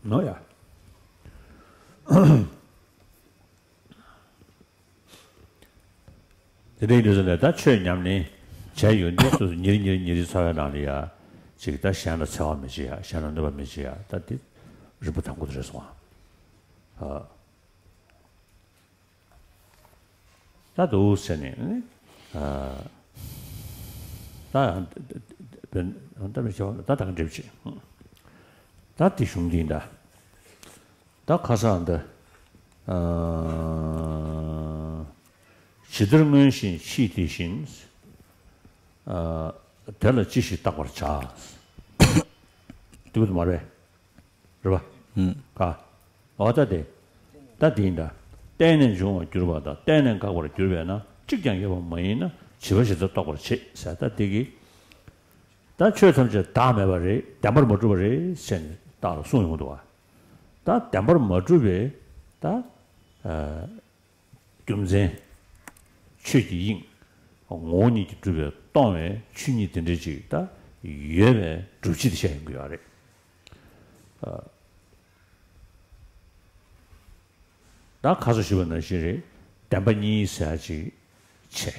No, ja. དེ་འདྲའི་ནུས་སུ་ནས་ད་ཆོས་ཉམས་ལེན་བྱས་ཡོད་འདི་སོ་སོ་ཉིན་རེ་ཉིན་རེ་ཉིན་རེ་འཚོ་བའི་ནང་ལ་ཡ་ཅིག་ད་གཞན་ལ་འཚེ་བ་མི་བྱེད་ཡ། གཞན་ལ་གནོད་པ་མི་བྱེད་ཡ། ད་འདི་རིམ་པ་དང་པོ་དེ་རེད་སོང་ཨ། ད་འདུག་ཟེར་ནས་ད་ཡང་ད་མི་བྱེད་པ་ད་ད་ག་འགྲེབ་བྱེད། ད་འདི་གཞུང་འདི་ད། ད་ཁ་སང་འདི། ཨ། ཇི་ལྟར་མངོན་ཞེན་མཆིས་དེ་བཞིན། ཨ། དེ་ལ་ཅི་ཞིག་བརྟག་པར་བྱ། འདུག་མ་རེད། རེད་པ། ཨུམ། ག། འོ་ད་དེ། ད་དེ་ཡིན་ད། བརྟེན་ནས་འབྱུང་བར་གྱུར་པ་དང་བརྟེན་ནས་འགག་པར་གྱུར་པས་ན་གཅིག་ཀྱང་ཡོད་པ་མ་ཡིན་ན་བྱིས་པ་ཞིག་ཏུ་རྟོགས་པར་བྱེད་ཟེར། ད་དེ་གི། ད་ཆོས་ཐམས་ཅད་བདག་མེད་པ་རེད། བདེན་པར་མ་གྲུབ་པ་རེད་ཟེར་ནས་བདག་ལ་གསུངས་ཡོང་འདུག་བ། ད་བདེན་པར་མ་གྲུབ་པའི་ད་རྒྱུ་མཚན། ཆོས་ཀྱི་དབྱིངས། ངོ་བོ་ཉིད་ཀྱིས་གྲུབ་པའི་སྟོང་བའི་ཆོས་ཉིད་དེ་འདྲ་ཅིག་ད་ཡོད་པའི་སྒྲུབ་བྱེད་དེ་བཤད་ཡོང་གི་ཡོད་རེད། ད་ཁ་སང་ཞུས་པ་ནང་བཞིན་རེད། བདེན་པ་གཉིས་ཟེར་ཡ་ཅིག་བྱས།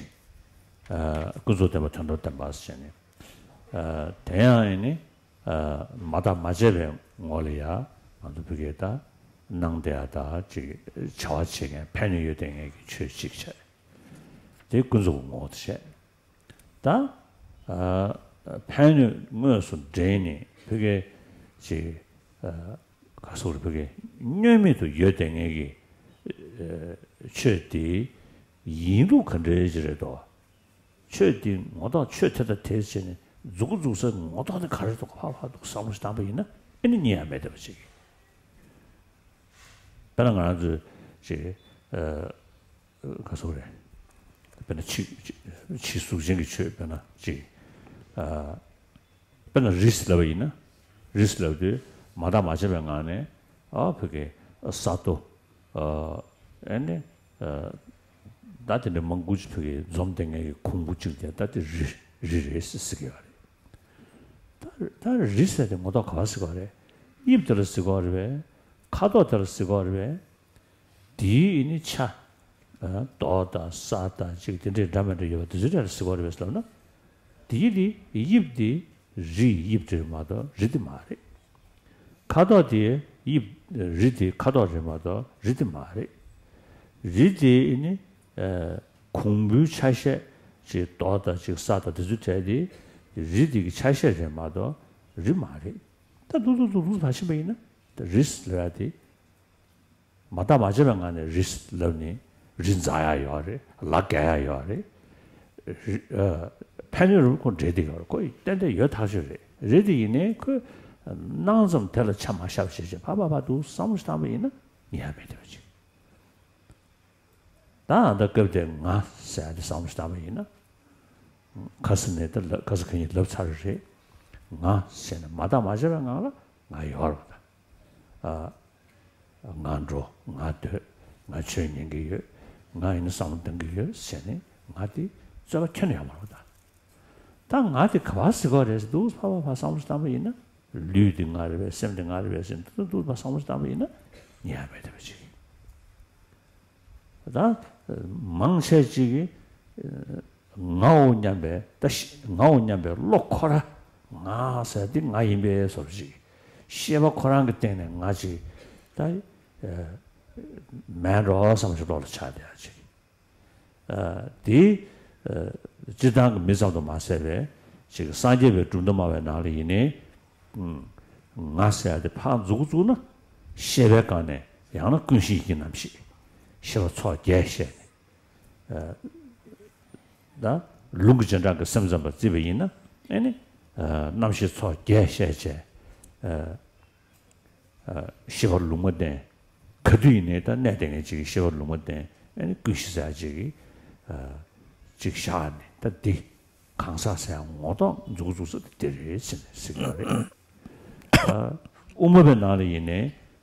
ཨ། ཀུན་རྫོབ་བདེན་པ་དོན་དམ་བདེན་པ་ཟེར་ནས། ཨ། དེ་ཡང་ཨེ་ནི། ཨ། མ་བརྟགས་མ་དཔྱད་པའི་ངོ་ལ་ཡ་ང་ཚོ་བོད་སྐད་ད་ གནང་བསྡད་ཡ་ད་ཅིག་བྱ་བ་བྱེད་མཁན་ཕན་ནུས་ཡོད་བསྡད་མཁན་གྱི་ཆོས་གཅིག་བྱས། དེ་ཀུན་རྫོབ་ཀྱི་ངོ་བོ་དེ་བྱས། ད་ཨ་ཕན་ནུས་དངོས་སུ་འདྲེན་ནས་ཕ་གི་ཅིག་ཨ་ག་སོགས་རེད། ཕ་གི་བསྙོན་མེད་དུ་ཡོད་བསྡད་མཁན་གྱི་ཨ་ཆོས་དེ་ཡིན་ལུགས་ག་འདྲ་ཅིག་རེད་དོ། ཆོས་འདི་ངོ་ཐོག་ཆོས་དེ་དང་དེ་བྱས་ནས་མཛུབ་གུ་འཛུགས་སའི་ངོ་ཐོག་དེ་ག་རེ་འདུག་ཕར་ཕར་འདུག་བསམ་བློ་ཞིག་བཏང་པ་ཡིན་ན་ཨེ་ནི་རྙེད་ཡ་མེད་བསྡད་པ་ཅིག་དཔེར་ན་ང་རང་ཚོས་ཅིག་ཨ་ག་སོགས་རེད། དཔེར་ན་ཕྱི་ཕྱི་གཟུགས་ཅན་གྱི་ཆོས་དཔེར་ན་ཅིག་ཨ་དཔེར་ན་རི་ལབ་པ་ཡིན་ན། རི་ལབ་དུས་མ་བརྟགས་མ་དཔྱད་པའི་ངང་ནས་ཨ་ཕ་གི་ས་རྡོ་ཨ་ཨེ་ནི་ཨ་ད་དེ་འདྲ་མང་པོ་ཅིག་ཕ་གི་འཛོམས་བསྡད་མཁན་གྱི་གོང་བུ་གཅིག་དེ་ད་དེ་རི་རི་རེད་ཟེར་གྱི་ཡོད་རེད། ད་ད་རི་ཟེར་དེ་ངོ་ཐོག་ག་པར་ཟེར་གྱི་ཡོད་རེད། དབྱིབས་དེ་ལ་ཟེར་གྱི་ཡོད་རེད་པས། ཁ་དོག་དེ་ལ་ཟེར་གྱི་ཡོད་རེད་པས། དེའི་ཨེ་ནི་ཆ། ཨ་རྡོ་དང་ས་དང་ཅིག་དེ་འདྲའི་འདྲ་མི་འདྲ་ཡོད་པ་དེ་ཚོའི་གྲས་ལ་ཟེར་གྱི་ཡོད་རེད་པས་ལབ་ན། དེའི་དེ་དབྱིབས་དེ་རིའི་དབྱིབས་དེ་རེད་མ་གཏོགས་རི་དེ་མ་རེད། ཁ་དོག་དེ་དབྱིབས་རི་དེ་ཁ་དོག་རེད་མ་གཏོགས་རི་དེ་མ་རེད། རི་དེ་ཨེ་ནི་ཨ་གོང་བུའི་ཆ་ཤས་ཅིག་རྡོ་དང་ཅིག་ས་དང་དེ་ཚོའི་གྲས་དེ་རི་དེ་གི་ཆ་ཤས་རེད་མ་གཏོགས་རི་མ་རེད། ད་ལྷུག་ལྷུག་ལྷུག་ལྷུག་ཕར་ཕྱིན་པ་ཡིན་ན་ད་རི་ལབ་ཡ་དེ། མ་བརྟགས་མ་དཔྱད་པའི་ངང་ནས་རི་ལབ་ནས་རི་འཛེག་ཡ་ཡོད་རེད། ལ་རྒལ་ཡ་ཡོད་རེད། རི་ཨ་ཕན་ནུས་རུ་ཁོ་འདྲེས་བསྡད་ཡོད་རེད། ཁོ་ཏན་ཏན་ཡོད་ཐག་ཆོད་རེད། རེད་དེ་ཡིན་ནའི་ཁོས་སྣང་ཙམ་དེ་ལ་ཆ་མ་བཞག་བྱས་བྱས་ཕར་ཕར་ཕར་འདུག་བསམ་བློ་ཞིག་བཏང་པ་ཡིན་ན་ཉན་ཡ་མེད་བསྡད་པ་ཅིག་ད་ཨ་ད་སྐབས་དེ་ང་ཟེར་ཡ་དེ་བསམ་བློ་ཞིག་བཏང་པ་ཡིན་ན། ཁ་སང་ནས་ད་ལ་ཁ་སང་ཁ་ཉིན་ལབ་ཚར་རེད། ང་ཟེར་ནས་མ་བརྟགས་མ་དཔྱད་པའི་ངང་ལ་ང་ཡོད་རེད་པ་ད། ཨ། ང་འགྲོ། ང་སྡོད། ང་ཆོས་ཉན་གྱི་ཡོད། ང་ཡིན་ན་བསམ་བློ་གཏོང་གི་ཡོད་ཟེར་ནས་ང་དེ་རྩོད་པ་ཁྱོན་ནས་ཡོད་མ་རེད་པ་ད། ད་ང་དེ་ག་པར་ཟེར་གྱི་ཡོད་རེད་ཟེར་འདུག་ཕར་ཕར་ཕར་བསམ་བློ་བཏང་པ་ཡིན་ན། ལུས་འདི་ང་རེད་པས། སེམས་འདི་ང་རེད་པས་ཟེར་འདུག་འདུག་ཕར་བསམ་བློ་བཏང་པ་ཡིན་ན་ཉན་ཡ་མེད་བསྡད་པ་ཅིག་ད་མང་ཆེ་ཅིག་གིས་ངའོ་སྙམ་པའི་ད་ཤི་ངའོ་སྙམ་པའི་བློ་ཁོ་ར་ང་ཟེར་འདི་ང་ཡིན་པའི་བཟོ་འདྲ་ཅིག་ཤེས་པ་ཁོ་རང་གི་སྟེང་ནས་ང་ཅིག་ད་མེད་འགྲོ་བསམ་ཞིག་བློ་ལ་འཆར་བསྡད་ཡ་ཅིག་ཨ་དེ་ཨ་སྤྱིར་བཏང་གི་མི་ཙམ་དུ་མ་ཟད་པའི་ཅིག་སངས་རྒྱས་པའི་གྲུབ་མཐའ་སྨྲ་བའི་ནང་ལ་ཡིན་ནའི། ཨུམ། ང་ཟེར་ཡ་དེ་ཕར་འཛུགས་འཛུགས་ན་ཤེས་པའི་སྒང་ནས་ཡང་ན་ཀུན་ཤེས་ཀྱི་རྣམ་ཤེས། ཤེས་པ་ཚོགས་བརྒྱད་བཤད་ནས། ཨ་ད་ལུང་གི་རྗེས་འབྲང་གི་སེམས་ཙམ་པ་བརྩིས་པ་ཡིན་ན་ཨེ་ནི་ཨ་རྣམ་ཤེས་ཚོགས་བརྒྱད་བཤད་བྱས། ཨ་ཨ་ཤེས་པ་ལུང་མ་བསྟན། ག་དུས་ཡིན་ནའི་ད་གནས་བསྡད་མཁན་ཅིག་གིས་ཤེས་པ་ལུང་མ་བསྟན། ཨ་ནི་ཀུན་ཤེས་ཟེར་ཡ་ཅིག་གིས་ཨ་ཅིག་བཞག་ནས་ད་འདི་གང་ཟག་ཟེར་ཡ་ངོ་ཐོག་འཛུགས་འཛུགས་ས་དེ་རེད་ཟེར་ནས་ཟེར་གྱི་ཡོད་རེད། ཨ་དབུ་མ་པའི་ནང་ལ་ཡིན་ནའི་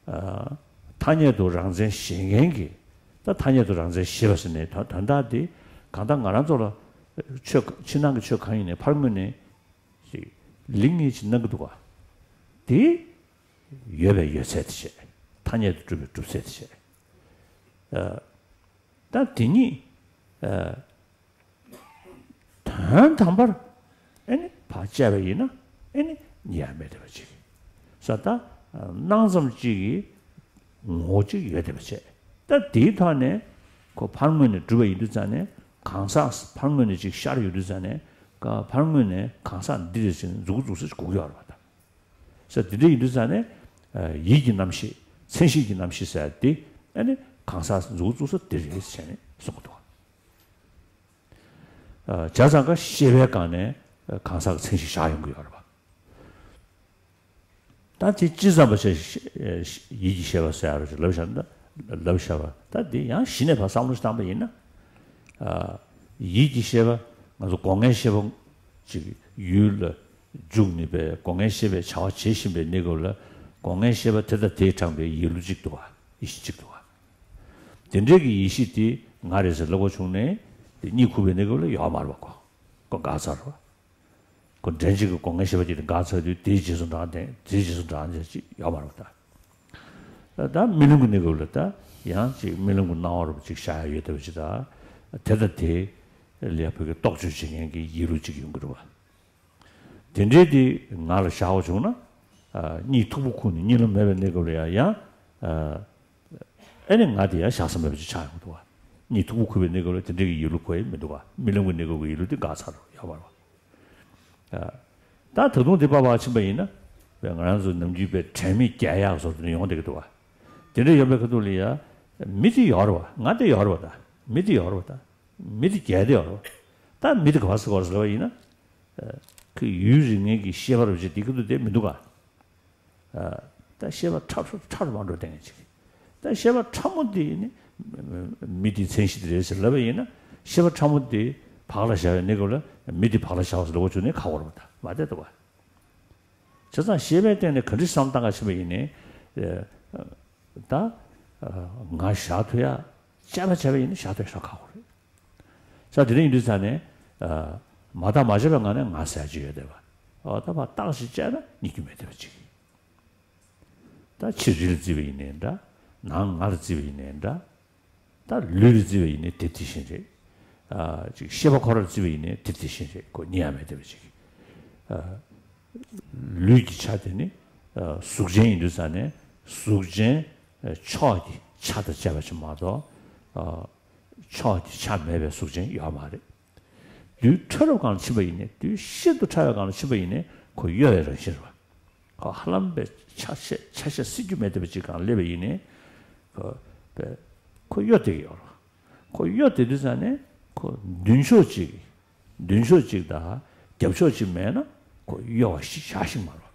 ཨ་ཐ་སྙད་དུ་རང་མཚན་བཞེད་མཁན་གྱི། ད་ཐ་སྙད་དུ་རང་མཚན་བཞེད་པ་ཟེར་ནའི་དོན་དོན་དག་འདི་གང་ལྟར་ང་རང་ཚོ་ལ་ཆོས་ཕྱི་ནང་གི་ཆོས་གང་ཡིན་ནའི་ཕར་ངོས་ནས་ཅིག་ལིང་ངེ་ཅིག་གནང་གི་འདུག་ག་དེ། ཡོད་པའི་ཡོད་ཚད་དེ་བྱས། ཐ་སྙད་དུ་གྲུབ་པའི་གྲུབ་ཚད་དེ་བྱས། ཨ་ད་དེ་ཉིད་ཨ་དོན་དམ་པར་ཨེ་ནི་ཕར་དཔྱད་པ་ཡིན་ན་ཨེ་ནི་རྙེད་ཡ་མེད་བསྡད་པ་ཅིག་ས་ད་སྣང་ཙམ་གཅིག་གི་ངོ་བོ་གཅིག་ཡོད་བསྡད་པ་བྱས། ད་དེའི་ཐོག་ནས་ཁོ་ཕར་ངོས་ནས་གྲུབ་པ་ཡིན་དུས་ཙང་ནས་གང་ཟག་ཕར་ངོས་ནས་ཅིག་ཤར་ཡོང་དུས་ཙང་ནས་ཀ་ཕར་ངོས་ནས་གང་ཟག་འདི་རེད་ཟེར་ནས་མཛུབ་གུ་འཛུགས་ས་ཅིག་དགོས་ཀྱི་ཡོད་རེད་པ་ད། ས་དེ་འདྲ་ཡིན་དུས་ཙང་ནས་ཨ་ཡིད་ཀྱི་རྣམ་ཤེས། མཚན་ཤེས་ཀྱི་རྣམ་ཤེས་ཟེར་ཡ་དེ་ཨ་ནི་གང་ཟག་མཛུབ་གུ་བཙུགས་ས་དེ་རེད་ཟེར་ནས་གསུང་གི་འདུག་ཨ་བྱས་ཙང་ཀ་ཤེས་པའི་སྒང་ནས་གང་ཟག་གི་མཚན་ཤེས་བཞག་ཡོང་གི་ཡོད་རེད་པ། ད་དེ་ཅི་ཙམ་པ་བྱས་ཡིད་ཀྱི་ཤེས་པ་ཟེར་ཡ་རེད་ལབ་བཞག་ན། ལབ་བཞག་པ་ད་དེ་ཡང་གཞི་ནས་ཕར་བསམ་བློ་ཞིག་བཏང་པ་ཡིན་ན། ཨ་ཡིད་ཀྱི་ཤེས་པ་ང་ཚོ་སྒོ་ལྔའི་ཤེས་པ་ཅིག་ཡུལ་ལ་འཇུག་ནུས་པའི་སྒོ་ལྔའི་ཤེས་པའི་བྱ་བ་བྱེད་བཞིན་པའི་གནས་སྐབས་ལ་སྒོ་ལྔའི་ཤེས་པ་དེ་དང་དེས་དྲངས་པའི་ཡིད་བློ་གཅིག་འདུག་ག་ཡེ་ཤེས་གཅིག་འདུག་ག་དེ་འདྲའི་གི་ཡེ་ཤེས་དེ་ང་རེད་ཟེར་ལབ་དགོས་བྱུང་ནས་དེ་གཉིད་ཁུག་པའི་གནས་སྐབས་ལ་ཡོད་མ་རེད་པ། ཁོ་ཁོ་འགག་ཚར་རེད་པ། ཁོ་འདྲེན་བྱེད་ཀྱི་སྒོ་ལྔའི་ཤེས་པ་དེ་འགག་ཚར་དུས་དེའི་རྗེས་སུ་འབྲང་དེ་དེའི་རྗེས་སུ་འབྲང་དེ་ཅིག་ཡོད་མ་རེད་པ་ད། ད་རྨི་ལམ་གྱི་གནས་སྐབས་ལ་ད་ཡང་ཅིག་རྨི་ལམ་གྱི་སྣང་བ་རུ་ཅིག་ཤར་ཡ་ཡོད་བསྡད་པ་ཅིག་ད། དེ་དང་དེ་ལ་ཡ་བོད་ཀྱི་རྟོག་དཔྱོད་བྱེད་མཁན་གྱི་ཡིད་བློ་ཅིག་ཡོང་གི་རེད་པ། དེ་འདྲའི་དེ་ང་ལ་བཞག་པ་བྱུང་ན། ཨ་གཉིད་མཐུག་པོ་ཁུག་ནས་གཉིད་ལམ་མེད་པའི་གནས་སྐབས་ལ་ཡང་ཡང་ཨ་ ཨེ་ནི་ང་དེ་ཡང་བཞག་ས་མེད་པ་ཅིག་ཆགས་ཡོང་གི་འདུག་བ། གཉིད་ཐུག་པ་ཁུག་པའི་གནས་སྐབས་ལ་དེ་འདྲའི་གི་ཡིད་བློ་འཁོར་ཡ་མི་འདུག་བ། རྨི་ལམ་གྱི་གནས་སྐབས་ཀྱི་ཡིད་བློ་དེ་འགག་ཚར་ཡོད་མ་རེད་བ། ད་ད་དུང་དེ་པ་བ་ཕྱིན་པ་ཡིན་ན། བས་ང་རང་ཚོ་ནམ་རྒྱུན་པའི་དྲན་མེད་རྒྱལ་ཡག་བཟོ་དེ་ནས་ཡོང་བསྡད་ཀྱི་འདུག་བ། དེ་འདྲ་ཡོང་པའི་ཁ་ཐུག་ལ་ཡ། མི་དེ་ཡོད་རེད་བ། ང་དེ་ཡོད་རེད་བ། ད་མི་དེ་ཡོད་རེད་བ། ད་མི་དེ་རྒྱལ་དེ་ཡོད་རེད་བ། ད་མི་དེ་ག་བ་ཟེར་ག་བ་ཟེར་བ་ཡིན་ན། ཁོས་ཡུན་རིང་ངེས་ཀྱི་ཤེས་པ་རུ་བྱེད་དེ་ཀི་ཏུ་དེ་མི་འདུག་ག་ད་ཤེས་པ་ཁྲ་ཁྲ་ཁྲ་རུ་མ་འགྲོ་བསྡད་མཁན་ཅིག་ད་ཤེས་པ་ཕྲ་མོ་དེ་ནི་མི་དེའི་མཚན་གཞི་དེ་རེད་ཟེར་ལབ་པ་ཡིན་ན། ཤེས་པ་ཕྲ་མོ་དེ་བག་ལ་ཞ་བའི་གནས་སྐབས་ལ་མི་དེ་བག་ལ་ཞ་བ་ཟེར་ལབ་དགོས་བྱུང་ནས་ཁག་པོ་རེད་པ། ད་མ་བསྡད་འདུག་ག་བྱས་ཙང་ཤེས་པའི་སྟེང་ནས་ག་འདྲ་བསམ་བཏང་ག་ཕྱིན་པ་ཡིན་ནའི། ད་ང་བཞག་ཐུབ་ཡ་དཔྱད་པ་བྱས་པ་ཡིན་ན་བཞག་ཐུབ་ཡ་ཞེ་དྲག་ཁག་པོ་རེད། ས་དེ་རིང་ཡིན་དུས་ས་ནས། མ་བརྟགས་མ་དཔྱད་པའི་ངང་ནས་ང་ཟེར་ཡ་ཅིག་ཡོད་བསྡད་པ། འོ་ད་ཕར་བརྟགས་ཤིང་དཔྱད་ན་རྙེད་རྒྱུ་མེད་བསྡད་པ་ཅིག་ད་ཕྱི་རི་ལ་བརྩིས་པ་ཡིན་ནའི་འདྲ། ནང་ང་ལ་བརྩིས་པ་ཡིན་ནའི་འདྲ། ད་ལུས་ལ་བརྩིས་པ་ཡིན་ནའི་དེ་དེ་བཞིན་རེད། ཨ་ཅིག་ཤེས་པ་ཁོ་ར་ལ་བརྩིས་པ་ཡིན་ནའི་དེ་དེ་བཞིན་རེད། ཁོ་རྙེད་ཡ་མེད་བསྡད་པ་ཅིག་ཨ་ལུས་ཀྱི་ཆ་དེ་ནི་ཨ་གཟུགས་ཅན་ཡིན་དུས་ཙང་ནས་གཟུགས་ཅན་ཨ་ཕྱོགས་ཀྱི་ཆ་དང་བཅས་པ་ཅིག་མ་གཏོགས། ཨ་ཕྱོགས་ཀྱི་ཆ་མེད་པའི་གཟུགས་ཅན་ཡོད་མ་རེད། དུས་ཕྲ་རབ་སྒང་ལ་ཕྱིན་པ་ཡིན་ནའི། དུས་ཤིན་ཏུ་ཕྲ་བའི་སྒང་ལ་ཕྱིན་པ་ཡིན་ནའི་ཁོ་གཡོ་བའི་རང་བཞིན་རེད་པ། ཁོ་ཧ་ལམ་པའི་ཆ་ཤས་ཆ་ཤས་སྲིད་རྒྱུ་མེད་བསྡད་པ་ཅིག་སྒང་སླེབས་པ་ཡིན་ནའི། ཁོ་པའི་ཁོ་གཡོ་བསྡད་ཀྱི་ཡོད་རེད། ཁོ་གཡོ་བསྡད་དུས་ཙང་ནས་ཁོ་མདུན་ཕྱོགས་གཅིག་མདུན་ཕྱོགས་གཅིག་དང་རྒྱབ་ཕྱོགས་གཅིག་མེད་ན་ཁོ་གཡོ་བ་ཞིག་བཞག་ཤིང་མ་རེད།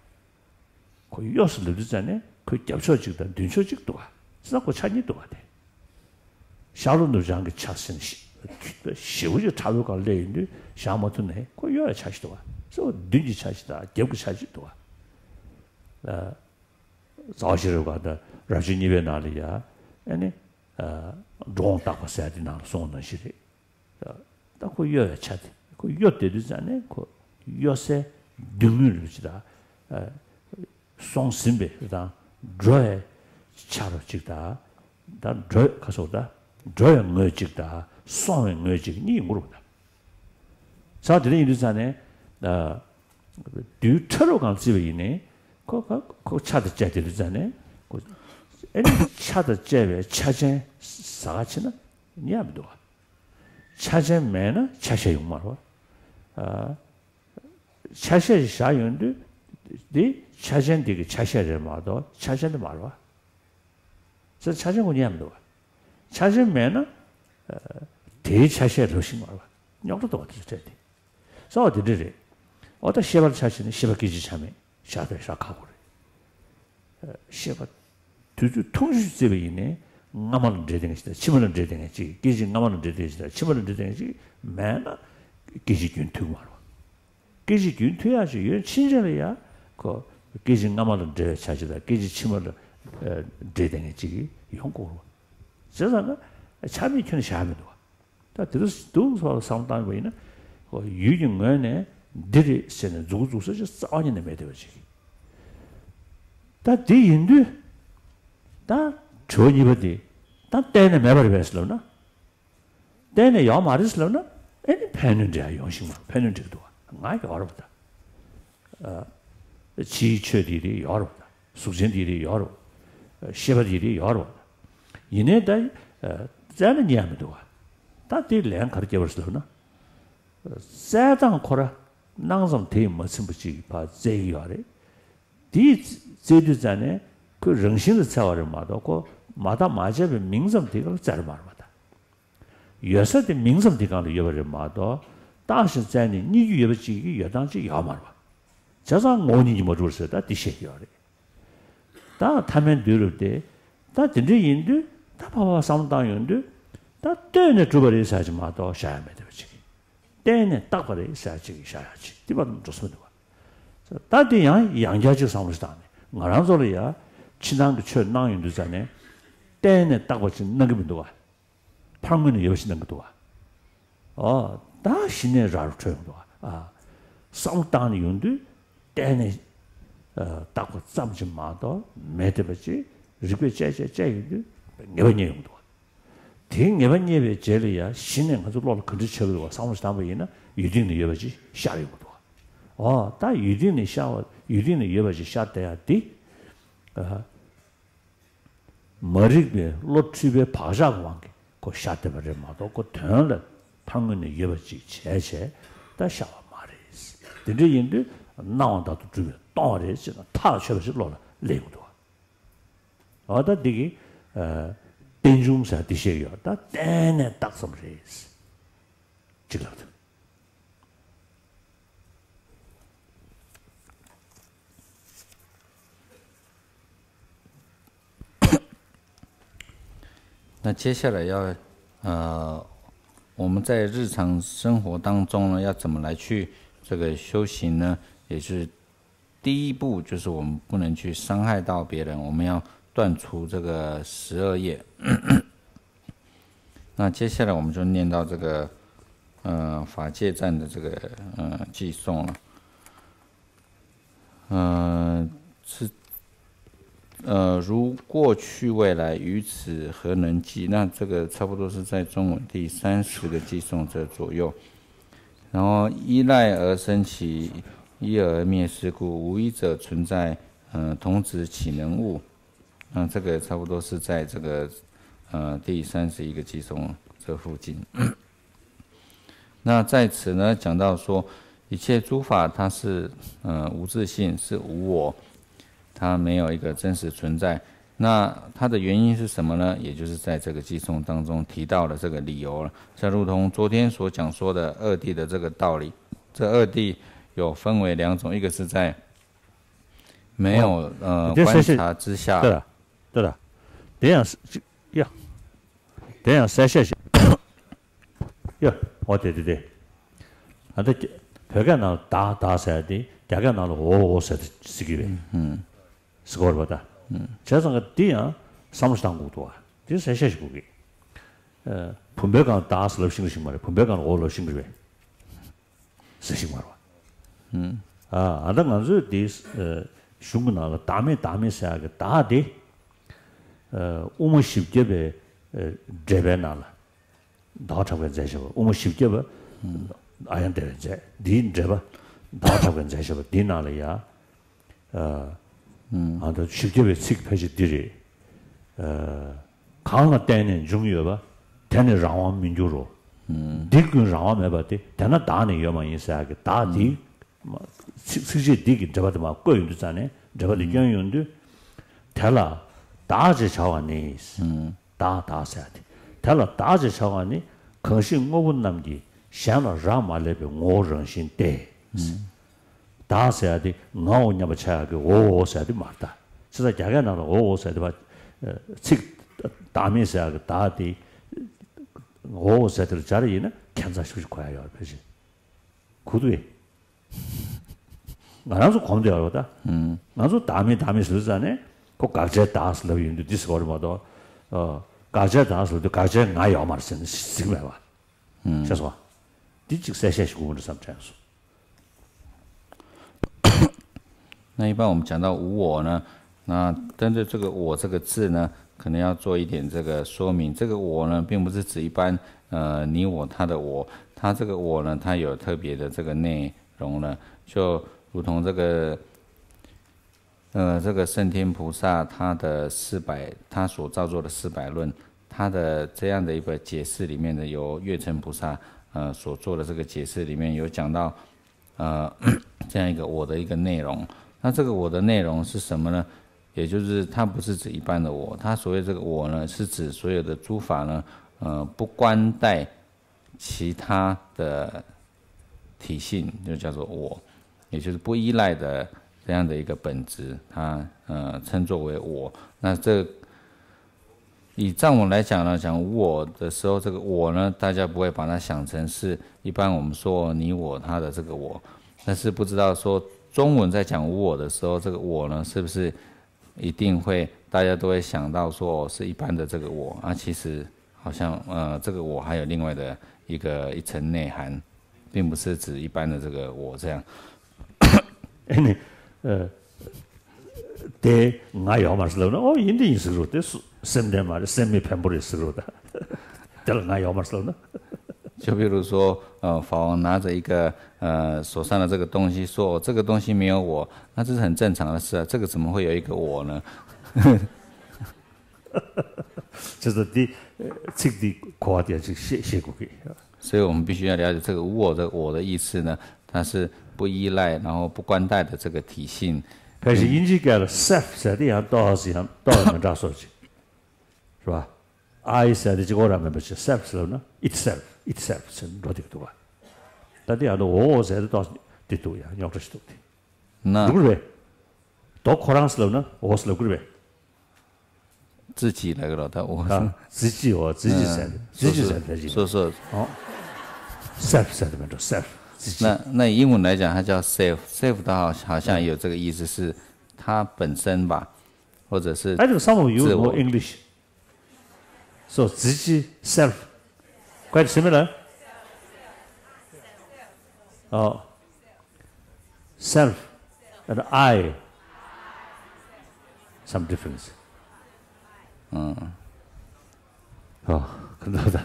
ཁོ་གཡོ་ཟེར་ལབ་དུས་ཙང་ནས་ཁོའི་རྒྱབ་ཕྱོགས་གཅིག་དང་མདུན་ཕྱོགས་གཅིག་འདུག་ག་ཟེར་ན་ཁོ་ཆ་གཉིས་འདུག་ག་དེ། ཤར་ལྷོ་ནུབ་བྱང་གི་ཆ་ཟེར་ནས་ཞེ་པོ་ཅིག་ཕྲ་བོའི་སྒང་སླེབས་ཡོང་དུས་བཞག་མ་ཐུབ་ནས་ཁོ་གཡོ་བའི་ཆ་ཞིག་འདུག་ག་ཟེར་བ། མདུན་གྱི་ཆ་ཞིག་དང་རྒྱབ་ཀྱི་ཆ་ཞིག་འདུག་ག་ཨ། རྩ་བ་ཤེས་རབ་སྒང་དང་རབ་བྱེད་གཉིས་པའི་ནང་ལ་ཡ། ཨ་ནི། ཨ། འགྲོ་འོང་བརྟག་པ་ཟེར་དེ་ནང་ལ་གསུངས་པ་ནང་བཞིན་རེད། ད་ཁོ་གཡོ་བའི་ཆ་དེ་ཁོ་གཡོ་བསྡད་དུས་ཙང་ནས་ཁོ་གཡོ་སའི་མདུན་ངོས་རུ་ཅིག་དང་། ཨ། སོང་ཟིན་པའི་དང་འགྲོ་བའི་ཆ་རུ་ཅིག་དང་། ད་འགྲོ་བའི་ཁ་སོགས་དང་འགྲོ་བའི་ངོས་ཅིག་དང་སོང་བའི་ངོས་ཅིག་གཉིས་ཡོང་གི་རེད་པ། ད་ས་དེ་འདྲ་ཡིན་དུས་ཙང་ནས། ཨ། དུས་ཕྲ་རབ་སྒང་བརྩིས་པ་ཡིན་ནའི་ཁོ་ཁོ་ཁོ་ཆ་དང་བཅས་བསྡད་དུས་ཙང་ནས་ཁོ། ཨེ་ནི་ཆ་དང་བཅས་པའི་ཆ་ཅན་ཟེར་ག་ཕྱིན་ན་རྙེད་ཡ་མི་འདུག་ག་ཆ་ཅན་མེད་ན་ཆ་ཤས་ཡོང་མ་རེད་པ། ཨ། ཆ་ཤས་ཤིག་བཞག་ཡོང་དུས་དེ་ཆ་ཅན་དེ་གི་ཆ་ཤས་རེད་མ་གཏོགས་ཆ་ཅན་དེ་མ་རེད་པ། ཟེར་ཆ་ཅན་ཁོ་རྙེད་ཡ་མི་འདུག་ག་ཆ་ཅན་མེད་ན། ཨ། དེའི་ཆ་ཤས་ལབ་ཤིང་མ་རེད་པ། རྙོག་དྲ་འདུག་ག་དེ་ཚོ་སྤྲད་དེ། གསལ་བ་དེ་འདྲ་རེད། འོ་ད་ཤེས་པ་ལ་ཆ་བཞག་ནས་ཤེས་པ་སྐད་ཅིག་ཆ་མེད་བཞག་ཐུབ་ཡ་ཞེ་དྲག་ཁག་པོ་རེད། ཤེས་པ། དུས་ཚོད་ཐུང་ཤོས་བརྩིས་པ་ཡིན་ནའི་སྔ་མ་ལ་འབྲེལ་བསྡད་མཁན་ཞིག་དང་ཕྱི་མ་ལ་འབྲེལ་བསྡད་མཁན་ཅིག་སྐད་ཅིག་སྔ་མ་ལ་འབྲེལ་བསྡད་མཁན་ཞིག་དང་ཕྱི་མ་ལ་འབྲེལ་བསྡད་མཁན་ཅིག་མེད་ན་སྐད་ཅིག་རྒྱུན་མཐུད་མ་རེད་པ། སྐད་ཅིག་རྒྱུན་མཐུད་ཡག་ཅིག་ཡོད་ཕྱིན་ཆད་ལ་ཡ་ཁོ་སྐད་ཅིག་སྔ་མ་ལ་འབྲེལ་བའི་ཆ་ཅིག་དང་སྐད་ཅིག་ཕྱི་མ་ལ་འབྲེལ་བསྡད་མཁན་ཅིག་ཡོང་དགོས་རེད་པ། བྱས་ཙང་ན་ཆ་མེད་ཁྱོན་ནས་བཞག་ཡ་མི་འདུག་ག་ད་དེ་རུ་འདུག་སོགས་ལ་བསམ་བཏང་བ་ཡིན་ན། ཡུལ་གྱི་ངོས་ནས་འདི་རེད་ཟེར་ནས་མཛུབ་གུ་འཛུགས་ས་ཅིག་རྩ་བ་ཉིད་ནས་མེད་བསྡད་པ་ཅིག་ད་དེ་ཡིན་དུས། ད་དྲི་བ་གཉིས་པ་དེ། ད་གཏན་ནས་མེད་པ་རེད་པས་ལབ་ན། གཏན་ནས་ཡོད་མ་རེད་ལབ་ན། ཨེ་ནི་ཕན་གནོད་འདྲ་ཡོང་ཤིང་མ་ཕན་གནོད་འགྲིག་འདུག་ག་ང་ཡོད་རེད་པ་ད། ཨ། ཕྱིའི་ཆོས་དེ་རེད་ཡོད་རེད་པ་ད། གཟུགས་ཅན་དེ་རེད་ཡོད་རེད་པ། ཤེས་པ་དེ་རེད་ཡོད་རེད་པ། ཡིན་ནའི་ད། ཨ། བཙལ་ན་རྙེད་ཡ་མི་འདུག་ག་ད་དེ་ལན་ག་རེ་བརྒྱབ་པ་རེད་ཟེར་ལབ་ན། བཙལ་སྟངས་ཁོ་ར་སྣང་ཙམ་དེ་ཡིས་མ་ཚིམ་པ་ཅིག་ཕར་བཙལ་གྱི་ཡོད་རེད། དེ་བཙལ་དུས་ཙང་ནས་ཁོས་རང་བཞིན་ལ་འཚེ་བ་རེད་མ་གཏོགས་ཁོ་མ་བརྟགས་མ་དཔྱད་པའི་མིང་ཙམ་དེ་ག་ལ་བཙལ་རེད་མ་རེད་པ་ད། ཡོད་ས་དེ་མིང་ཙམ་དེ་སྒང་ལ་ཡོད་པ་རེད་མ་གཏོགས། བརྟགས་ཤིང་བཙལ་ནས་རྙེད་རྒྱུ་ཡོད་པ་ཅིག་གི་ཡོད་སྟངས་ཅིག་ཡོད་མ་རེད་པ། བྱས་ཙང་ངོ་བོ་ཉིད་ཀྱིས་མ་གྲུབ་པ་ཟེར་ད་འདི་བཤད་ཀྱི་ཡོད་རེད། ད་ཐ་མལ་འདུས་རབས་དེ། ད་དེ་འདྲ་ཡིན་དུས་ད་ཕར་ཕར་བསམ་བློ་བཏང་ཡོང་དུས། ད་ལྟོས་ནས་གྲུབ་པ་རེད་ཟེར་ཅིག་མ་གཏོགས་བཞག་ཡ་མེད་བསྡད་པ་ཅིག་གཏན་ནས་བཏགས་པ་རེད་ཟེར་ཅིག་བཞག་ཡ་ཅིག་དེ་བར་དུ་འགྲོ་ས་མི་འདུག་པ། ད་དེ་ཡང་ཡང་བསྐྱར་ཅིག་བསམ་བློ་ཞིག་བཏང་ནས་ང་རང་ཚོ་ལ་ཡ་ཕྱི་ནང་གི་ཆོས་གནང་ཡོང་དུས་ཙང་ནས་གཏན་ནས་བཏགས་པ་ཅིག་གནང་གི་མི་འདུག་པ། ཕར་ངོས་ནས་ཡོད་པ་ཞིག་གནང་གི་འདུག་ག་ཨ། ད་གཞི་ནས་ར་རུ་འཕྲོད་ཡོང་འདུག་ག་ཨ། བསམ་བློ་བཏང་ནས་ཡོང་དུས་གཏན་ནས་ཨ། བཏགས་པ་ཙམ་ཅིག་མ་གཏོགས་མེད་བསྡད་པ་ཅིག་རིགས་པས་དཔྱད་དཔྱད་དཔྱད་ཡོང་དུས་ངེས་པ་རྙེད་ཡོང་འདུག་ག་དེའི་ངེས་པ་རྙེད་པའི་རྗེས་ལ་ཡ་གཞི་ནས་ང་ཚོ་བློ་ལ་ག་འདྲ་ཆགས་ཀྱི་འདུག་ག་བསམ་བློ་ཞིག་བཏང་པ་ཡིན་ན་ཡུལ་སྟེང་ན་ཡོད་པ་ཅིག་ཤར་ཡོང་གི་འདུག་ག་ཨོ། ད་ཡུལ་སྟེང་ནས་ཤར་བ་ཡུལ་སྟེང་ན་ཡོད་པ་ཅིག་ཤར་བསྡད་ཡ་དེ། ཨ། མ་རིག་པའི་བློ་འཁྲུལ་པའི་བག་ཆགས་ཀྱི་དབང་གིས་ཁོ་ཤར་བསྡད་པ་རེད་མ་གཏོགས། ཁོ་དོན་ལ་ཕར་ངོས་ནས་ཡོད་པ་ཅིག་བྱས་བྱས་ད་ཤར་བ་མ་རེད། དེ་འདྲ་ཡིན་དུས་སྣང་བ་ལྟར་དུ་གྲུབ་པས་སྟོང་བ་རེད་ཅེས་ན་ཐག་ཆོད་པ་ཞིག་བློ་ལ་སླེབས་ཡོང་འདུག་བ། འོ་ད་འདི་གི་ཨ་རྟེན་འབྱུང་ཟེར་འདི་བཤད་ཡོད། ད་གཏན་ནས་རྟགས་ཙམ་རེད། གཅིག་ལབ་ཐུབ། 那接下来要，呃，我们在日常生活当中呢，要怎么来去这个修行呢？也就是第一步，就是我们不能去伤害到别人，我们要断除这个十二业。那接下来我们就念到这个，呃，法界赞的这个，呃，偈颂了。呃，是，呃，如过去未来，于此何能计？那这个差不多是在中文第三十个偈颂这左右。然后依赖而生起，依而灭事故，无一者存在，呃，童子岂能悟？那这个差不多是在这个，呃，第三十一个偈颂这附近。那在此呢，讲到说，一切诸法它是，呃，无自性，是无我，它没有一个真实存在。那它的原因是什么呢？也就是在这个偈颂当中提到的这个理由了。像如同昨天所讲说的二谛的这个道理，这二谛有分为两种，一个是在没有，呃，对，观察之下，对了，对了，这样是，呀，这样三下去，呀，哦，对对对，啊，对，བོད་སྐད་ནང་ལ་བདག་བདག་ཟེར་ཏེ་རྒྱ་སྐད་ནང་ལ་འོ་འོ་ཟེར་ཏེ་ཟེར་གི་རེད། ཟེར་གོ་རེད་པ་ད། བྱས་ཙང་ག་འདི་ཡང་བསམ་བློ་བཏང་དགོས་འདུག་བ། འདི་གསལ་བཤད་ཞིག་དགོས་ཀི། ཨ། བུམ་པའི་སྒང་བདག་ཟེར་ལབ་ཤེས་ཀྱི་མ་རེད། བུམ་པའི་སྒང་འོ་ལབ་ཤེས་ཀྱི་རེད། ཟེར་ཤེས་མ་རེད་བ། ཨ། ད་ང་ཚོས་འདི་ཨ་གཞུང་གི་ནང་ལ་བདག་མེད་བདག་མེད་ཟེར་ཡག་གི་བདག་དེ། ཨ། དབུ་མ་བཞི་བརྒྱ་པའི་ཨ་འགྲེལ་པའི་ནང་ལ། ཟླ་བ་གྲགས་པས་མཛད་བྱ་བ། དབུ་མ་བཞི་བརྒྱ་པ། ཨ་ཡང་དེ་བས་མཛད། འདིའི་འགྲེལ་པ། ཟླ་བ་གྲགས་པས་མཛད་བྱ་བ་འདིའི་ནང་ལ་ཡ། ཨ་ཨ་ད་བཞི་བརྒྱ་པའི་ཚིག་ཕལ་ཆེར་འདི་རེད། ཨ་གང་ལ་བརྟེན་ནས་འབྱུང་ཡོད་པ། དེ་ནི་རང་དབང་མི་འགྱུར་རོ། འདི་ཀུན་རང་དབང་མེད་པ་སྟེ། དེ་ན་བདག་ནི་ཡོད་མ་ཡིན་ཟེར་ཡག་གི་བདག་འདི། ཚིག་ཚིགས་བཅད་འདི་གི་འགྲེལ་པ་དེ་མར་བཀོད་ཡོང་དུས་ཙང་ནས། འགྲེལ་པ་དེ་བསྐྱོན་ཡོང་དུས། དེ་ལ་བདག་ཅེས་བྱ་བ་ནི། བདག་བདག་ཟེར་ཏེ། དེ་ལ་བདག་ཅེས་བྱ་བ་ནི། གང་ཞིག་དངོས་པོ་རྣམས་ཀྱིས་གཞན་ལ་རག་མ་ལས་པའི་ངོ་བོ་རང་བཞིན་ཏེ། བདག་ཟེར་ཡ་དེ་ངའོ་སྙམ་པ་ཆགས་ཡ་གི་འོ་འོ་ཟེར་ཡ་དེ་མ་རེད་ད། བྱས་ཙང་རྒྱ་སྐད་ནང་ལ་འོ་འོ་ཟེར་ཡ་དེ་བ། ཚིག་བདག་མེད་ཟེར་ཡ་གི་བདག་དེ། འོ་འོ་ཟེར་དེ་ལ་སྦྱར་ཡིན་ན་ཁྱད་མཚར་ཞིག་གོ་ཡ་ཡོད་རེད་ཕལ་ཆེར། གོ་འདུག་གས། ང་རང་ཚོ་གོམས་དེ་ཡོད་རེད་ད། ང་ཚོ་བདག་མེད་བདག་མེད་ཟེར་དུས་ཙང་ནས་ཁོ་དགག་བྱའི་བདག་ཟེར་ལབ་ཡོང་དུས་འདི་ཟེར་བ་རེད་མ་གཏོགས། ཨ། དགག་བྱའི་བདག་ཟེར་དུས་དགག་བྱའི་ང་ཡོད་མ་རེད་ཟེར་ནས་ཟེར་གི་མེད་པ། ཤེས་སོང་ང་། འདི་གཅིག་གསལ་བཤད་ཞིག་དགོས་ཀྱི་འདུག་བསམ་དྲན་སོང་། 那一般我们讲到无我呢，那针对这个我这个字呢，可能要做一点这个说明。这个我呢，并不是指一般呃你我他的我，它这个我呢，它有特别的这个内容呢，就如同这个呃这个圣天菩萨他的四百，他所造作的四百论，他的这样的一个解释里面呢，由月城菩萨呃所做的这个解释里面有讲到。呃这样一个我的一个内容。那这个我的内容是什么呢？也就是它不是指一般的我，它所谓这个我呢，是指所有的诸法呢，呃，不关待其他的体性，就叫做我，也就是不依赖的这样的一个本质，它呃称作为我。那这以藏文来讲呢，讲无我的时候，这个我呢，大家不会把它想成是一般我们说你我他的这个我，但是不知道说中文在讲无我的时候，这个我呢，是不是一定会大家都会想到说，哦，是一般的这个我啊？其实好像呃，这个我还有另外的一个一层内涵，并不是指一般的这个我这样。ཨ་ནི། ཨ། དེ་ང་ཡོད་མ་རེད་ཟེར་ལབ་ན། ཨོ་ཡིན་དེ་ཡིན་ཟེར་རོ། དེ་སུ་སེམས་ལྡན་མ་རེད། སེམས་མེད་བེམ་པོ་རེད་ཟེར་རོ་ད། དེ་ལ་ང་ཡོད་མ་རེད་ཟེར་ལབ་ན། 就比如说，呃，法王拿着一个呃手上的这个东西，说：“哦，这个东西没有我。”那这是很正常的事啊，这个怎么会有一个我呢？就是你，呃，这个的话点去写写过去。所以我们必须要了解这个无我的我的意思呢，它是不依赖，然后不观待的这个体性。开始印尼改了 self 在的样到是样到那啥说去，是吧？I said 这个人没不是 self 了呢，itself itself 是落地对吧？但这样的我我在的到底对呀，要这是对的。那如果呗，到 korang 了呢，我是了个呗。 自己来个了，但我啊，自己哦，自己在的，自己在的，说说哦，self 在的没着 self 自己。那那英文来讲，它叫 self，self 的话好像有这个意思，是它本身吧，或者是 I think some of you 自我 know English. So 自己 self quite similar. 哦，self and I some difference. 嗯。哦，很多的。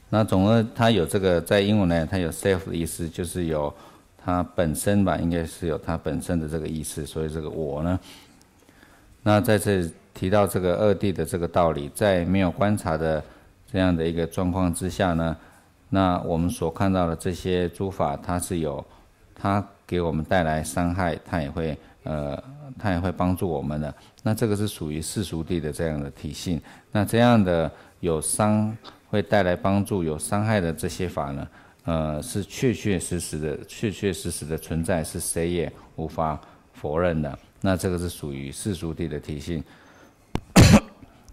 那总而它有这个在英文呢，它有 self 的意思，就是有它本身吧，应该是有它本身的这个意思。所以这个我呢，那在这里提到这个二谛的这个道理，在没有观察的这样的一个状况之下呢，那我们所看到的这些诸法，它是有它给我们带来伤害，它也会呃，它也会帮助我们的。那这个是属于世俗谛的这样的体性。那这样的有伤会带来帮助、有伤害的这些法呢，呃，是确确实实的、确确实实的存在，是谁也无法否认的。那这个是属于世俗谛的体性。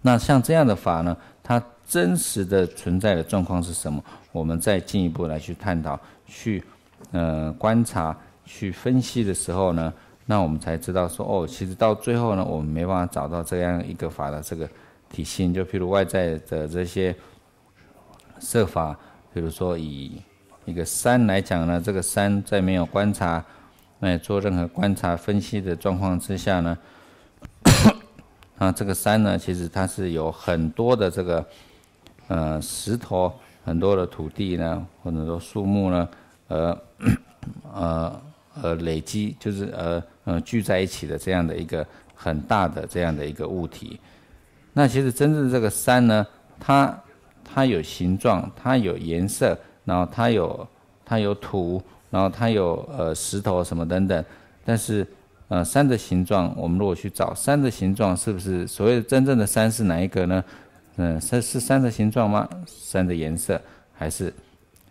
那像这样的法呢，它真实的存在的状况是什么？我们再进一步来去探讨，去呃观察、去分析的时候呢，那我们才知道说，哦，其实到最后呢，我们没办法找到这样一个法的这个体性。就譬如外在的这些设法，比如说以一个山来讲呢，这个山在没有观察，哎，做任何观察分析的状况之下呢，啊，这个山呢，其实它是有很多的这个呃石头，很多的土地呢，或者说树木呢，呃呃呃累积，就是呃呃聚在一起的这样的一个很大的这样的一个物体。那其实真正这个山呢，它它有形状，它有颜色，然后它有它有土，然后它有呃石头什么等等，但是呃山的形状，我们如果去找山的形状，是不是所谓的真正的山是哪一个呢？嗯，是是山的形状吗？山的颜色，还是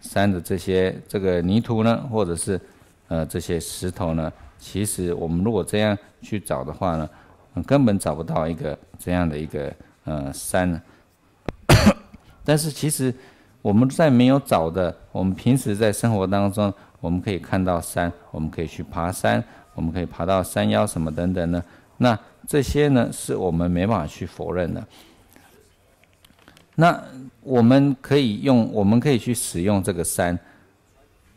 山的这些这个泥土呢，或者是呃这些石头呢？其实我们如果这样去找的话呢，嗯，根本找不到一个这样的一个呃山。但是其实我们在没有找的，我们平时在生活当中，我们可以看到山，我们可以去爬山，我们可以爬到山腰什么等等呢。那这些呢，是我们没办法去否认的。那我们可以用，我们可以去使用这个山，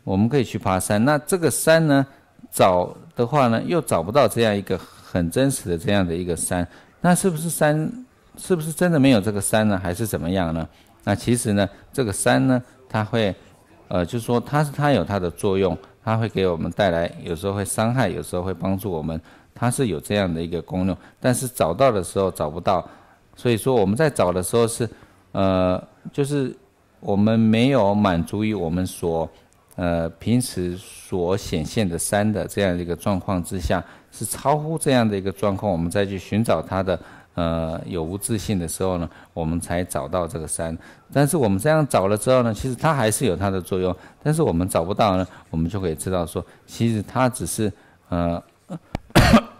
我们可以去爬山。那这个山呢，找的话呢，又找不到这样一个很真实的这样的一个山。那是不是山？是不是真的没有这个山呢？还是怎么样呢？那其实呢，这个山呢，它会，呃，就是说它是它有它的作用，它会给我们带来，有时候会伤害，有时候会帮助我们，它是有这样的一个功用。但是找到的时候找不到，所以说我们在找的时候是，呃，就是我们没有满足于我们所呃平时所显现的山的这样一个状况之下，是超乎这样的一个状况，我们再去寻找它的呃有无自性的时候呢，我们才找到这个山。但是我们这样找了之后呢，其实它还是有它的作用，但是我们找不到呢，我们就可以知道说，其实它只是呃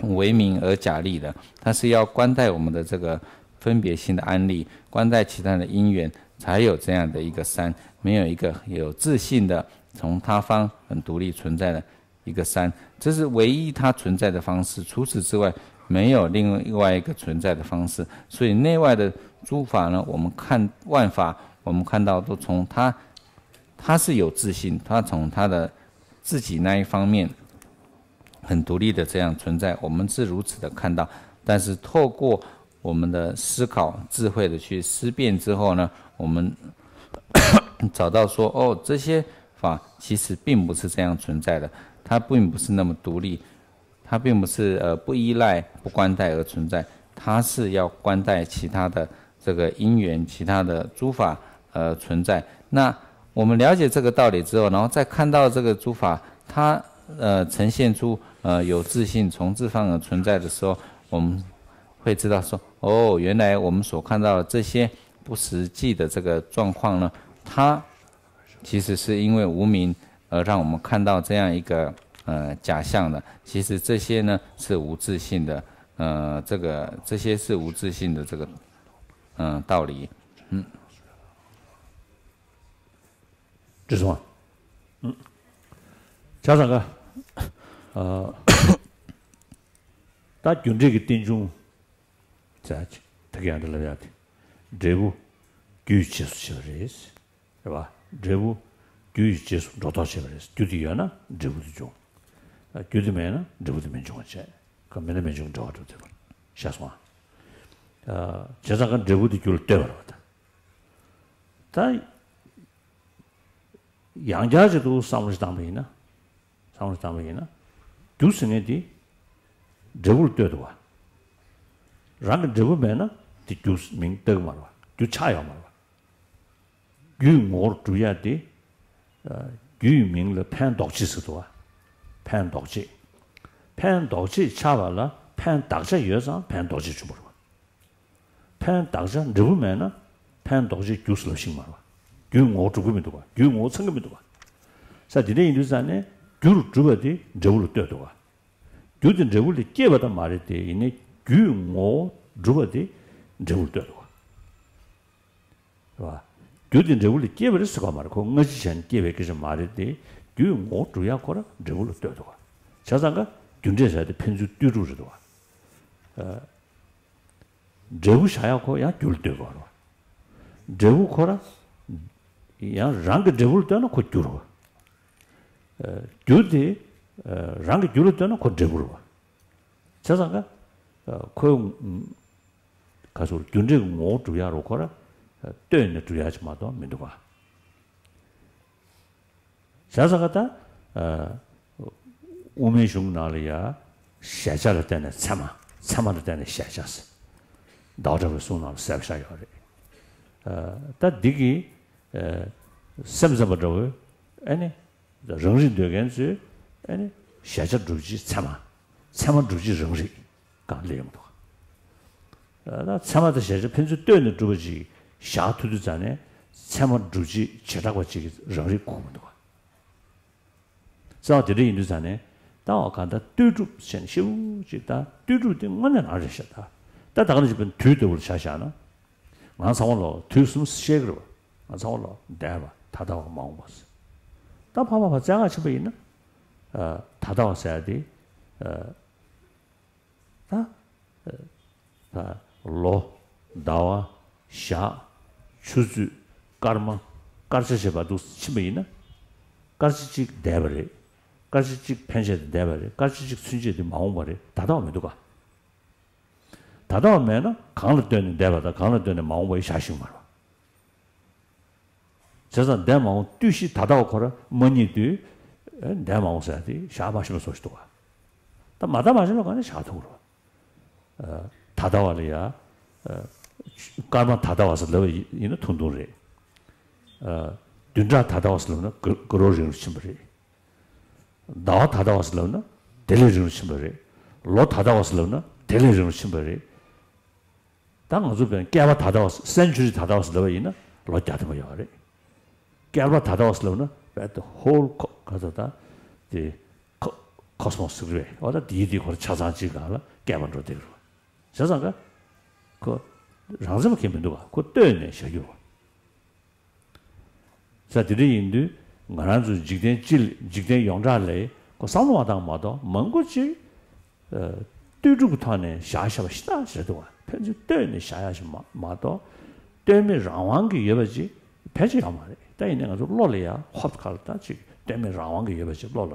为名而假立的，它是要观待我们的这个分别心的安立，观待其他的因缘，才有这样的一个山，没有一个有自性的从他方很独立存在的一个山，这是唯一它存在的方式。除此之外，没有另外一个存在的方式。所以内外的诸法呢，我们看万法，我们看到都从它，它是有自性，它从它的自己那一方面很独立的这样存在，我们是如此的看到。但是透过我们的思考、智慧的去思辨之后呢，我们找到说，哦，这些法其实并不是这样存在的，它并不是那么独立。它并不是呃不依赖、不观待而存在，它是要观待其他的这个因缘、其他的诸法而存在。那我们了解这个道理之后，然后再看到这个诸法，它呃呈现出呃有自性、从自放而存在的时候，我们会知道说，哦，原来我们所看到的这些不实际的这个状况呢，它其实是因为无明而让我们看到这样一个呃假象的。其实这些呢是无自性的，呃，这个这些是无自性的这个嗯、呃道理。嗯，这是吗？嗯，家长啊，呃，ད་རྒྱུ་འབྲས་ཀྱི་རྟེན་འབྱུང་ཟེར་ཡ་ཅིག་ད་ག་ཡང་འདི་ལབ་ཡ་དེ། འབྲས་བུ་རྒྱུའི་རྗེས་སུ་བྱེད་པ་རེད། རེད་བ། འབྲས་བུ་རྒྱུ་ཡི་རྗེས་སུ་འགྲོ་ལྡོག་བྱེད་པ་རེད། རྒྱུ་དེ་ཡོད་ན་འབྲས་བུ་དེ་འབྱུང་། རྒྱུ་དེ་མེད་ན་འབྲས་བུ་དེ་མི་འབྱུང་བ་བྱས། ག་མེད་ན་མི་འབྱུང་འབྲེལ་བ་འགྲོ་བསྡད་པ་ཤེས་སོང་ཨ། བྱས་ཙང་ག་འབྲས་བུ་དེ་རྒྱུ་ལ་ལྟོས་པ་རེད་བ་ད། ད། ཡང་བསྐྱར་ཅིག་ཏུ་བསམ་བློ་ཞིག་བཏང་པ་ཡིན་ན། བསམ་བློ་ཞིག་བཏང་པ་ཡིན་ན། རྒྱུ་ཟེར་མཁན་དེ་འབྲས་བུ་ལ་ལྟོས་འདུག་བ། རང་གི་འབྲས་བུ་མེད་ན་དེ་རྒྱུ་མིང་བཏགས་ཀྱི་མ་རེད་བ། རྒྱུ་ཆགས་ཡོད་མ་རེད་བ། རྒྱུའི་ངོ་བོར་གྲུབ་ཡ་དེ། རྒྱུའི་མིང་ལ་ཕན་འདོགས་བྱེད་ཟེར་འདུག་བ། ཕན་འདོགས་བྱེད། ཕན་འདོགས་བྱེད་ཆགས་པ་ལ་ཕན་གདགས་བྱ་ཡོད་ཙང་ཕན་འདོགས་བྱེད་བྱུང་བ་རེད་བ། ཕན་གདགས་བྱ་འབྲས་བུ་མེད་ན་ཕན་འདོགས་བྱེད་རྒྱུ་ཟེར་ལབ་ཤེས་ཀྱི་མ་རེད་བ། རྒྱུའི་ངོ་བོ་གྲུབ་ཀྱི་མི་འདུག་བ། རྒྱུའི་ངོ་བོ་ཚང་གི་མི་འདུག་བ། ས་དེ་འདྲ་ཡིན་དུས་ཙང་ནས་རྒྱུ་རུ་གྲུབ་པ་དེ་འབྲས་བུ་ལ་ལྟོས་འདུག་བ། རྒྱུ་དེ་འབྲས་བུ་ལས་སྐྱེས་པ་དང་མ་རེད་དེ། ཡིན་ནའི་རྒྱུའི་ངོ་བོ་གྲུབ་པ་དེ་འབྲས་བུ་ལ་ལྟོས་འདུག་བ། རེད་བ། རྒྱུ་དེ་འབྲས་བུ་ལས་སྐྱེས་པ་རེད་ཟེར་གྱི་མ་རེད། ཁོ་སྔ་ཕྱི་བྱས་ནས་སྐྱེས་པའི་སྐད་ཆ་མ་རེད་དེ། རྒྱུའི་ངོ་བོ་གྲུབ་ཡག་ཁོ་ར་འབྲས་བུ་ལ་ལྟོས་འདུག་བ། བྱས་ཙང་ག་རྒྱུ་འབྲས་ཟེར་དེ་ཕན་ཚུན་ལྟོས་གྲུབ་རེད་འདུག་བ། འབྲས་བུ་བཞག་ཡག་ཁོ་ཡང་རྒྱུ་ལ་ལྟོས་དགོས་རེད་བ། འབྲས་བུ་ཁོ་ར་ཡང་རང་གི་འབྲས་བུ་ལ་ལྟོས་ན་ཁོ་རྒྱུ་རེད་བ། རྒྱུ་དེ་རང་གི་རྒྱུ་ལ་ལྟོས་ན་ཁོ་འབྲས་བུ་རེད་བ། བྱས་ཙང་ག་ཁོའི་ག་ཚོད་རྒྱུ་འབྲས་ཀྱི་ངོ་བོ་གྲུབ་ཡག་རུ་ཁོ་ར་ལྟོས་ནས་གྲུབ་ཡག་ཅིག་མ་གཏོགས་མི་འདུག་ག། བྱས་ཙང་ག་ད། དབུ་མའི་གཞུང་ནང་ལ་ཡ། གཞལ་བྱ་ལ་བརྟེན་ནས་ཚད་མ། ཚད་མ་ལ་བརྟེན་ནས་གཞལ་བྱ་ཟེར། ཟླ་བ་གྲགས་པའི་གསུང་ནང་ལ་གསལ་པོ་ཆགས་ཡོད་རེད། ད་འདི་གི་སེམས་ཙམ་པ་འདྲ་བོ། ཨ་ནི། རང་རིག་འདོད་མཁན་ཚོས་ཨ་ནི་གཞལ་བྱ་སྒྲུབ་བྱེད་ཚད་མ། ཚད་མ་སྒྲུབ་བྱེད་རང་རིག་གང་སླེབས་ཡོང་འདུག་ད་ཚད་མ་དང་གཞལ་བྱ་ཕན་ཚུན་ལྟོས་ནས་གྲུབ་པ་ཅིག་བཞག་ཐུབ་དུས་ཙང་ནས་ཚད་མ་སྒྲུབ་བྱེད་བྱེ་བྲག་པ་ཅིག་གི་རང་རིག་གོ་གི་མི་འདུག་ག། རྩ་བ་དེ་འདྲ་ཡིན་དུས་ཙང་ནས་ད་འོ་གང་ལྟར་ལྟོས་གྲུབ་བྱས་ནས་ཤེའུ་ཅིག་ད་ལྟོས་གྲུབ་དེ་དངོས་གནས་རང་རེད་ཤག་ད་ད་ད་ག་ནང་བཞིན་པའི་དུས་ལྟ་བུར་ཆ་བཞག་ན། ང་ཚང་མ་ལོ་དུས་གསུམ་ཤེས་ཀྱི་རེད་བ། ང་ཚང་མ་ལོ་འདས་པ་ད་ལྟ་བ་མ་འོངས་པ་ཟེར། ད་ཕ་མ་ཕ་བཙན་ཁ་ཕྱིན་པ་ཡིན་ན། ད་ལྟ་བ་ཟེར་ཡ་དེ། ད། ད། ལོ། ཟླ་བ། ཞག་ཆུ་ཚོད། སྐར་མ། སྐར་ཆ་བྱེད་པ་འདུག་ཕྱིན་པ་ཡིན་ན། སྐར་ཆ་གཅིག་འདས་པ་རེད། སྐར་ཆ་གཅིག་ཕན་ཆད་དེ་འདས་པ་རེད། སྐར་ཆ་གཅིག་ཚུན་ཆད་དེ་མ་འོངས་པ་རེད། ད་ལྟ་བ་མི་འདུག་ག། ད་ལྟ་བ་མེད་ན་གང་ལ་ལྟོས་ནས་འདས་པ་དང་གང་ལ་ལྟོས་ནས་མ་འོངས་པ་ཡི་བཞག་ཤེས་ཀྱི་མ་རེད་བ། བྱས་ཙང་འདས་མ་འོངས་ལྟོས་གཞི་ད་ལྟ་བ་ཁོ་ར་མ་རྙེད་དུས། འདས་མ་འོངས་ཟེར་ཡ་དེ་བཞག་མ་ཤེས་པ་བཟོ་ཞིག་འདུག་ག། ད་མ་ད་མ་ཤེས་ལ་ག་ནས་བཞག་ཐུབ་རེད་བ། ད་ལྟ་བ་ལ་ཡ། སྐར་མ་ད་ལྟ་བ་ཟེར་ལབ་པ་ཡིན་ན་ཐུང་ཐུང་རེད། བདུན་ཕྲག་ད་ལྟ་བ་ཟེར་ལབ་ན་དགའ་དགའ་རབ་རིང་རུ་ཕྱིན་པ་རེད། ཟླ་བ་ད་ལྟ་བ་ཟེར་ལབ་ན་དེ་ལས་རིང་རུ་ཕྱིན་པ་རེད། ལོ་ད་ལྟ་བ་ཟེར་ལབ་ན་དེ་ལས་རིང་རུ་ཕྱིན་པ་རེད། ད་ང་ཚོ་བོད་བསྐལ་པ་ད་ལྟ་བ་སེན་ཅུ་རི་ད་ལྟ་བ་ཟེར་ལབ་པ་ཡིན་ན་ལོ་བརྒྱ་ཐམ་པ་ཡོད་རེད། བསྐལ་པ་ད་ལྟ་བ་ཟེར་ལབ་ན་བད་དེ་ཧོལ་ཁོ་ག་ཚོད་ད་དེ་ཁོ་ཁོ་སི་མོ་སི་ཟེར་བས། འོ་ད་དེའི་དེ་ཁོ་ར་ཆ་ཚང་གཅིག་སྒང་ལ་བསྐལ་པ་འགྲོ་བསྡད་རེད། བྱས་ཙང་ག་ཁོ་རང་བཙན་པ་གང་མི་འདུག་ག། ཁོ་ལྟོས་ནས་བཞག་རྒྱུ་རེད། ས་དེ་འདྲ་ཡིན་དུས་ང་རང་ཚོ་འཇིག་རྟེན་སྤྱི་འཇིག་རྟེན་ཡོངས་གྲགས་ལ་ཁོ་བསམ་བློ་མ་བཏང་མ་གཏོགས་མང་པོ་ཅིག་ལྟོས་གྲུབ་ཀྱི་ཐོག་ནས་བཞག་བཞག་པ་ཤ་སྟག་ཞིག་རེད་འདུག་བ། ཕན་ཚུན་ལྟོས་ནས་བཞག་ཡག་ཞིག་མ་མ་གཏོགས་ལྟོས་མེད་རང་དབང་གིས་ཡོད་པ་ཅིག་ཕལ་ཆེར་ཡོད་མ་རེད། ད་ཡིན་ནའི་ང་ཚོ་བློ་ལ་ཡང་ཧོབ་ཁ་ལ་ད་ཅིག་ལྟོས་མེད་རང་དབང་གིས་ཡོད་པ་ཅིག་བློ་ལ་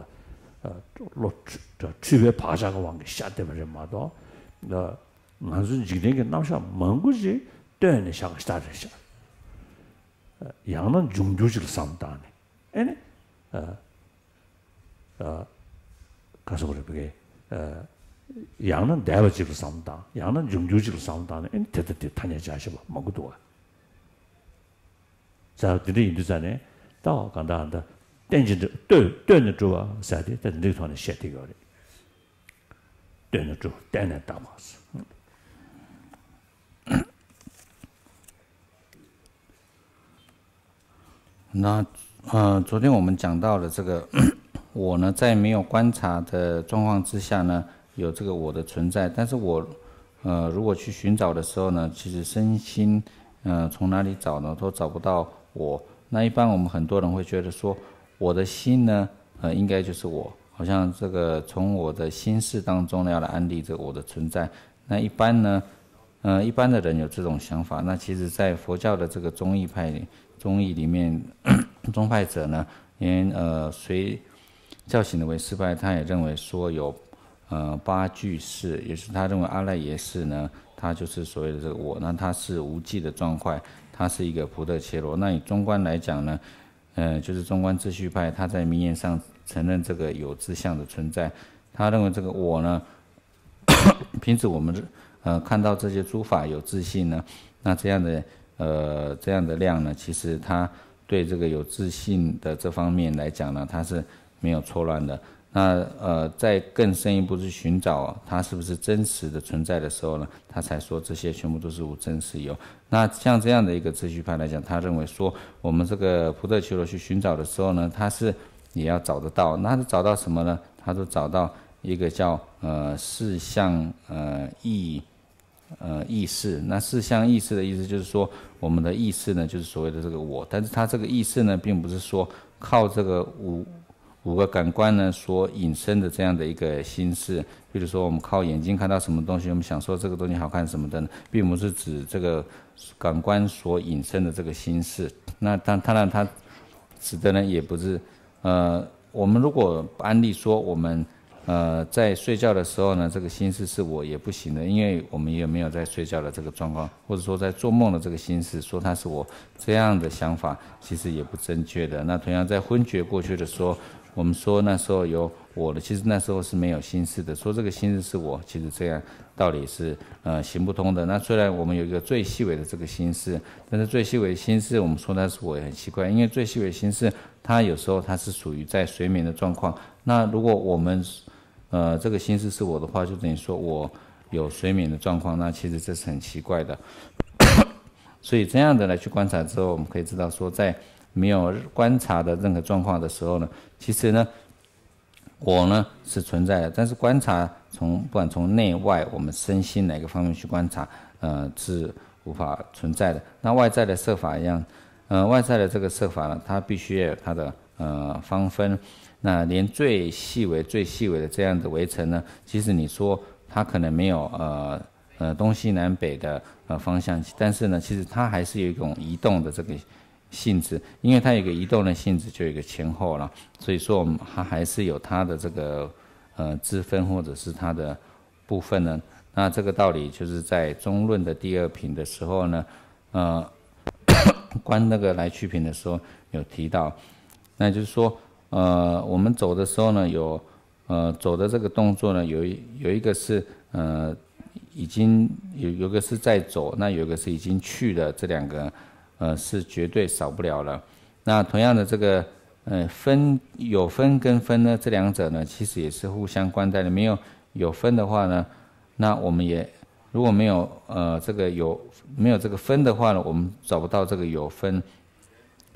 བློ་འཁྲུལ་པའི་བག་ཆགས་ཀྱི་དབང་གིས་ཤར་བསྡད་པ་རེད་མ་གཏོགས་ང་ཚོའི་འཇིག་རྟེན་གྱི་རྣམ་གཞག་མང་པོ་ཅིག་ལྟོས་ནས་བཞག་པ་ཤ་སྟག་རེད་ཤག། ཡང་ན་འབྱུང་འགྱུར་ཅིག་ལ་བསམ་བཏང་ནས་ཨེ་ནི། ཨ། ཨ། ག་སོགས་རེད་པས། ཡང་ན་འདས་པ་ཅིག་ལ་བསམ་བློ་བཏང་། ཡང་ན་འབྱུང་འགྱུར་ཅིག་ལ་བསམ་བློ་བཏང་ནས། ཨེ་ནི་དེ་ལྟ་དེ་ཐ་སྙད་སྦྱར་ཤེས་པ་མང་པོ་འདུག་བ། ཙང་དེ་འདྲ་ཡིན་དུས་ཙང་ནས། ད་བ་གང་ལྟར་ད་རྟེན་ཅིང་འབྲེལ། ལྟོས་ལྟོས་ནས་གྲུབ་པ་ཟེར་དེ་ད་འདི་འདྲའི་ཐོག་ནས་བཤད་བསྡད་ཡོད་རེད། ལྟོས་ནས་གྲུབ། བརྟེན་ནས་བཏགས་པ།那呃，昨天我们讲到了这个我呢，在没有观察的状况之下呢，有这个我的存在，但是我呃，如果去寻找的时候呢，其实身心呃从哪里找呢，都找不到我。那一般我们很多人会觉得说，我的心呢，呃，应该就是我，好像这个从我的心事当中呢要来安立这个我的存在。那一般呢，呃，一般的人有这种想法。那其实，在佛教的这个宗义派里，宗义里面，宗派者呢，连呃隋教醒的唯识派，他也认为说有呃八俱舍，也是他认为阿赖耶识呢，它就是所谓的这个我，那它是无记的状态，它是一个波罗蜜。那以中观来讲呢，呃，就是中观自序派，他在名言上承认这个有自性的存在，他认为这个我呢，平时我们呃看到这些诸法有自性呢，那这样的呃这样的量呢，其实它对这个有自性的这方面来讲呢，它是没有错乱的。那呃再更深一步去寻找它是不是真实的存在的时候呢，他才说这些全部都是无真实有。那像这样的一个秩序派来讲，他认为说我们这个普特求罗去寻找的时候呢，他是也要找得到。那他找到什么呢？他说找到一个叫呃四相呃意呃意识。那四相意识的意思就是说，我们的意识呢，就是所谓的这个我。但是它这个意识呢，并不是说靠这个五五个感官呢所引申的这样的一个心事。比如说，我们靠眼睛看到什么东西，我们想说这个东西好看什么的呢，并不是指这个感官所引申的这个心事。那当当然，它指的呢，也不是呃，我们如果安立说我们呃在睡觉的时候呢，这个心事是我也不行的，因为我们也没有在睡觉的这个状况，或者说在做梦的这个心事，说它是我这样的想法，其实也不正确的。那同样在昏厥过去的时候，我们说那时候有我的，其实那时候是没有心事的，说这个心事是我，其实这样道理是呃行不通的。那虽然我们有一个最细微的这个心事，但是最细微的心事，我们说它是我也很奇怪，因为最细微的心事，它有时候它是属于在睡眠的状况。那如果我们呃这个心事是我的话，就等于说我有睡眠的状况，那其实这是很奇怪的。所以这样的来去观察之后，我们可以知道说，在没有观察的任何状况的时候呢，其实呢，我呢是存在的。但是观察从不管从内外，我们身心哪个方面去观察，呃，是无法存在的。那外在的色法一样，呃，外在的这个色法呢，它必须要有它的呃方分。那连最细微、最细微的这样的微尘呢，其实你说它可能没有呃呃东西南北的呃方向，但是呢，其实它还是有一种移动的这个性质，因为它有一个移动的性质，就有一个前后了。所以说，我们它还是有它的这个呃支分或者是它的部分呢。那这个道理就是在中论的第二品的时候呢，呃，观那个来去品的时候有提到，那就是说，呃，我们走的时候呢，有呃走的这个动作呢，有一有一个是呃已经有有个是在走，那有一个是已经去了，这两个呃是绝对少不了了。那同样的这个呃分有分跟分呢，这两者呢其实也是互相关联的。没有有分的话呢，那我们也如果没有呃这个有没有这个分的话呢，我们找不到这个有分。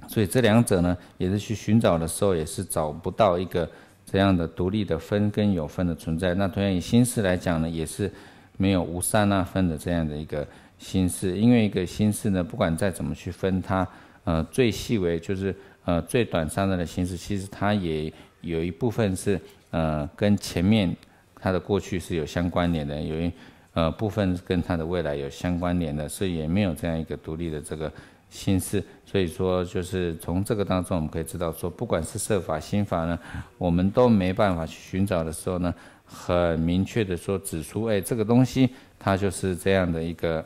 所以这两者呢，也是去寻找的时候，也是找不到一个这样的独立的分跟有分的存在。那同样以心事来讲呢，也是没有无刹那分的这样的一个心事。因为一个心事呢，不管再怎么去分它，呃，最细微就是呃最短刹那的心事，其实它也有一部分是呃跟前面它的过去是有相关联的，有一呃部分跟它的未来有相关联的，所以也没有这样一个独立的这个心事。所以说，就是从这个当中我们可以知道说，不管是色法、心法呢，我们都没办法去寻找的时候呢，很明确的说指出，哎，这个东西它就是这样的一个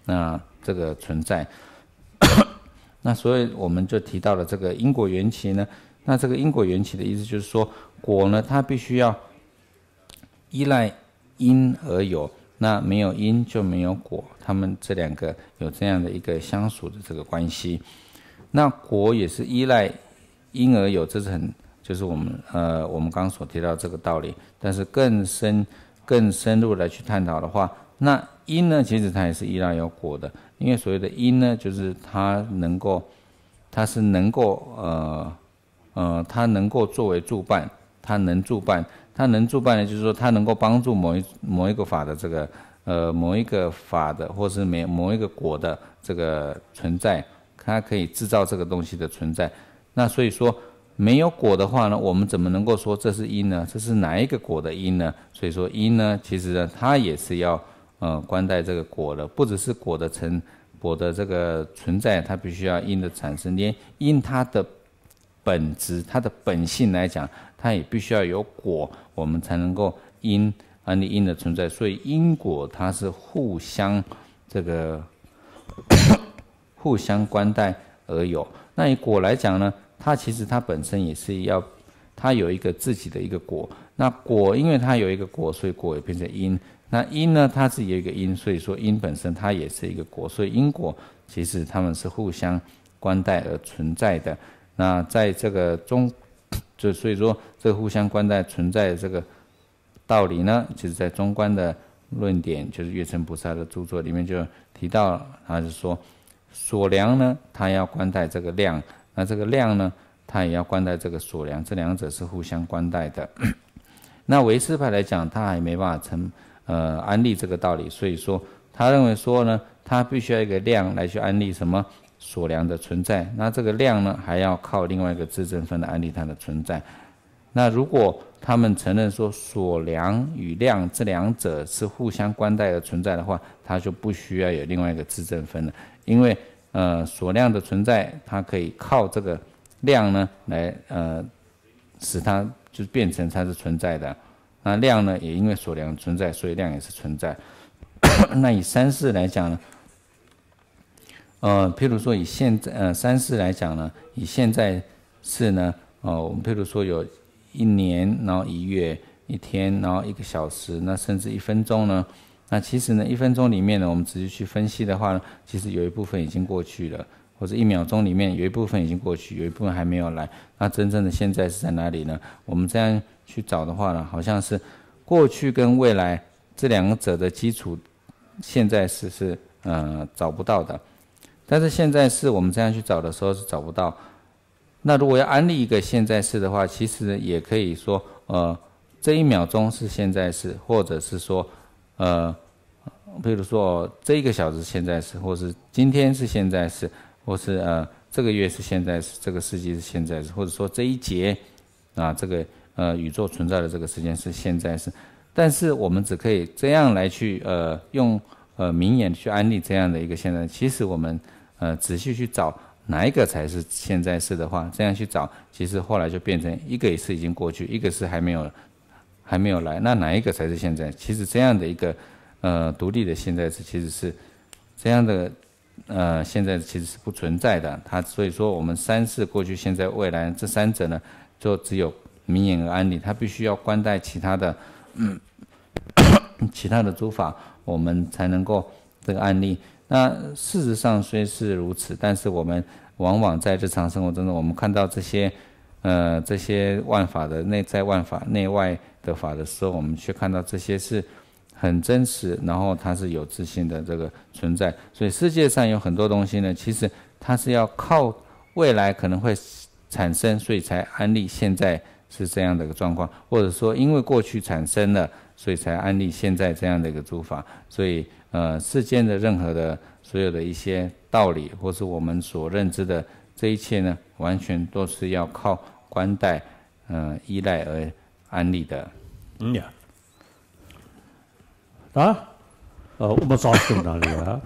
那这个存在。那所以我们就提到了这个因果缘起呢。那这个因果缘起的意思就是说，果呢，它必须要依赖因而有，那没有因就没有果，他们这两个有这样的一个相属的这个关系。那果也是依赖因而有，这是很，就是我们呃我们刚刚所提到这个道理。但是更深更深入的去探讨的话，那因呢，其实它也是依赖有果的，因为所谓的因呢，就是它能够，它是能够呃呃，它能够作为助伴，它能助伴，它能助伴呢，就是说它能够帮助某一某一个法的这个呃某一个法的，或是某某一个果的这个存在，它可以制造这个东西的存在。那所以说没有果的话呢，我们怎么能够说这是因呢？这是哪一个果的因呢？所以说因呢，其实呢，它也是要呃观待这个果的，不只是果的成果的这个存在，它必须要因的产生，连因它的本质、它的本性来讲，它也必须要有果，我们才能够因安立因的存在。所以因果它是互相这个互相关待而有。那以果来讲呢，它其实它本身也是要，它有一个自己的一个果。那果因为它有一个果，所以果也变成因。那因呢，它自己有一个因，所以说因本身它也是一个果。所以因果其实它们是互相关待而存在的。那在这个中，就所以说这个互相关待存在的这个道理呢，其实在中观的论点，就是月称菩萨的著作里面就提到，他是说所量呢，它要关待这个量，那这个量呢，它也要关待这个所量，这两者是互相关待的。那唯识派来讲，他还没办法成呃安立这个道理，所以说他认为说呢，它必须要一个量来去安立什么所量的存在，那这个量呢，还要靠另外一个自证分的安立它的存在。那如果他们承认说所量与量这两者是互相关待而存在的话，它就不需要有另外一个自证分了，因为呃所量的存在，它可以靠这个量呢来呃使它就变成它是存在的。那量呢，也因为所量存在，所以量也是存在。那以三世来讲呢，呃，譬如说以现在呃三世来讲呢，以现在世呢，呃，我们譬如说有一年，然后一月、一天，然后一个小时，那甚至一分钟呢，那其实呢，一分钟里面呢，我们仔细去分析的话呢，其实有一部分已经过去了，或者一秒钟里面有一部分已经过去，有一部分还没有来。那真正的现在是在哪里呢？我们这样去找的话呢，好像是过去跟未来这两个者的基础，现在是是呃找不到的。但是现在是我们这样去找的时候是找不到。那如果要安立一个现在式的话，其实也可以说，呃，这一秒钟是现在式，或者是说，呃，比如说这一个小时现在式，或是今天是现在式，或是呃这个月是现在式，这个世纪是现在式，或者说这一节啊，这个呃宇宙存在的这个时间是现在式。但是我们只可以这样来去呃用呃名言去安立这样的一个现在。其实我们呃仔细去找哪一个才是现在式的话，这样去找，其实后来就变成一个是已经过去，一个是还没有还没有来，那哪一个才是现在？其实这样的一个呃独立的现在式，其实是这样的呃现在其实是不存在的。它所以说我们三世过去、现在、未来这三者呢，就只有名言而安立，它必须要关待其他的嗯其他的诸法，我们才能够这个安立。那事实上虽是如此，但是我们往往在日常生活中呢，我们看到这些呃这些万法的内在万法、内外的法的时候，我们却看到这些是很真实，然后它是有自性的这个存在。所以世界上有很多东西呢，其实它是要靠未来可能会产生，所以才安立现在是这样的一个状况，或者说因为过去产生了，所以才安立现在这样的一个诸法。所以呃，世间的任何的所有的一些道理，或是我们所认知的这一切呢，完全都是要靠观待、呃依赖而安立的。 ཡ། ད་དབུ་མ་རྩ་བ་ཤེས་རབ་ནང་ལ་ཡ། རྩ་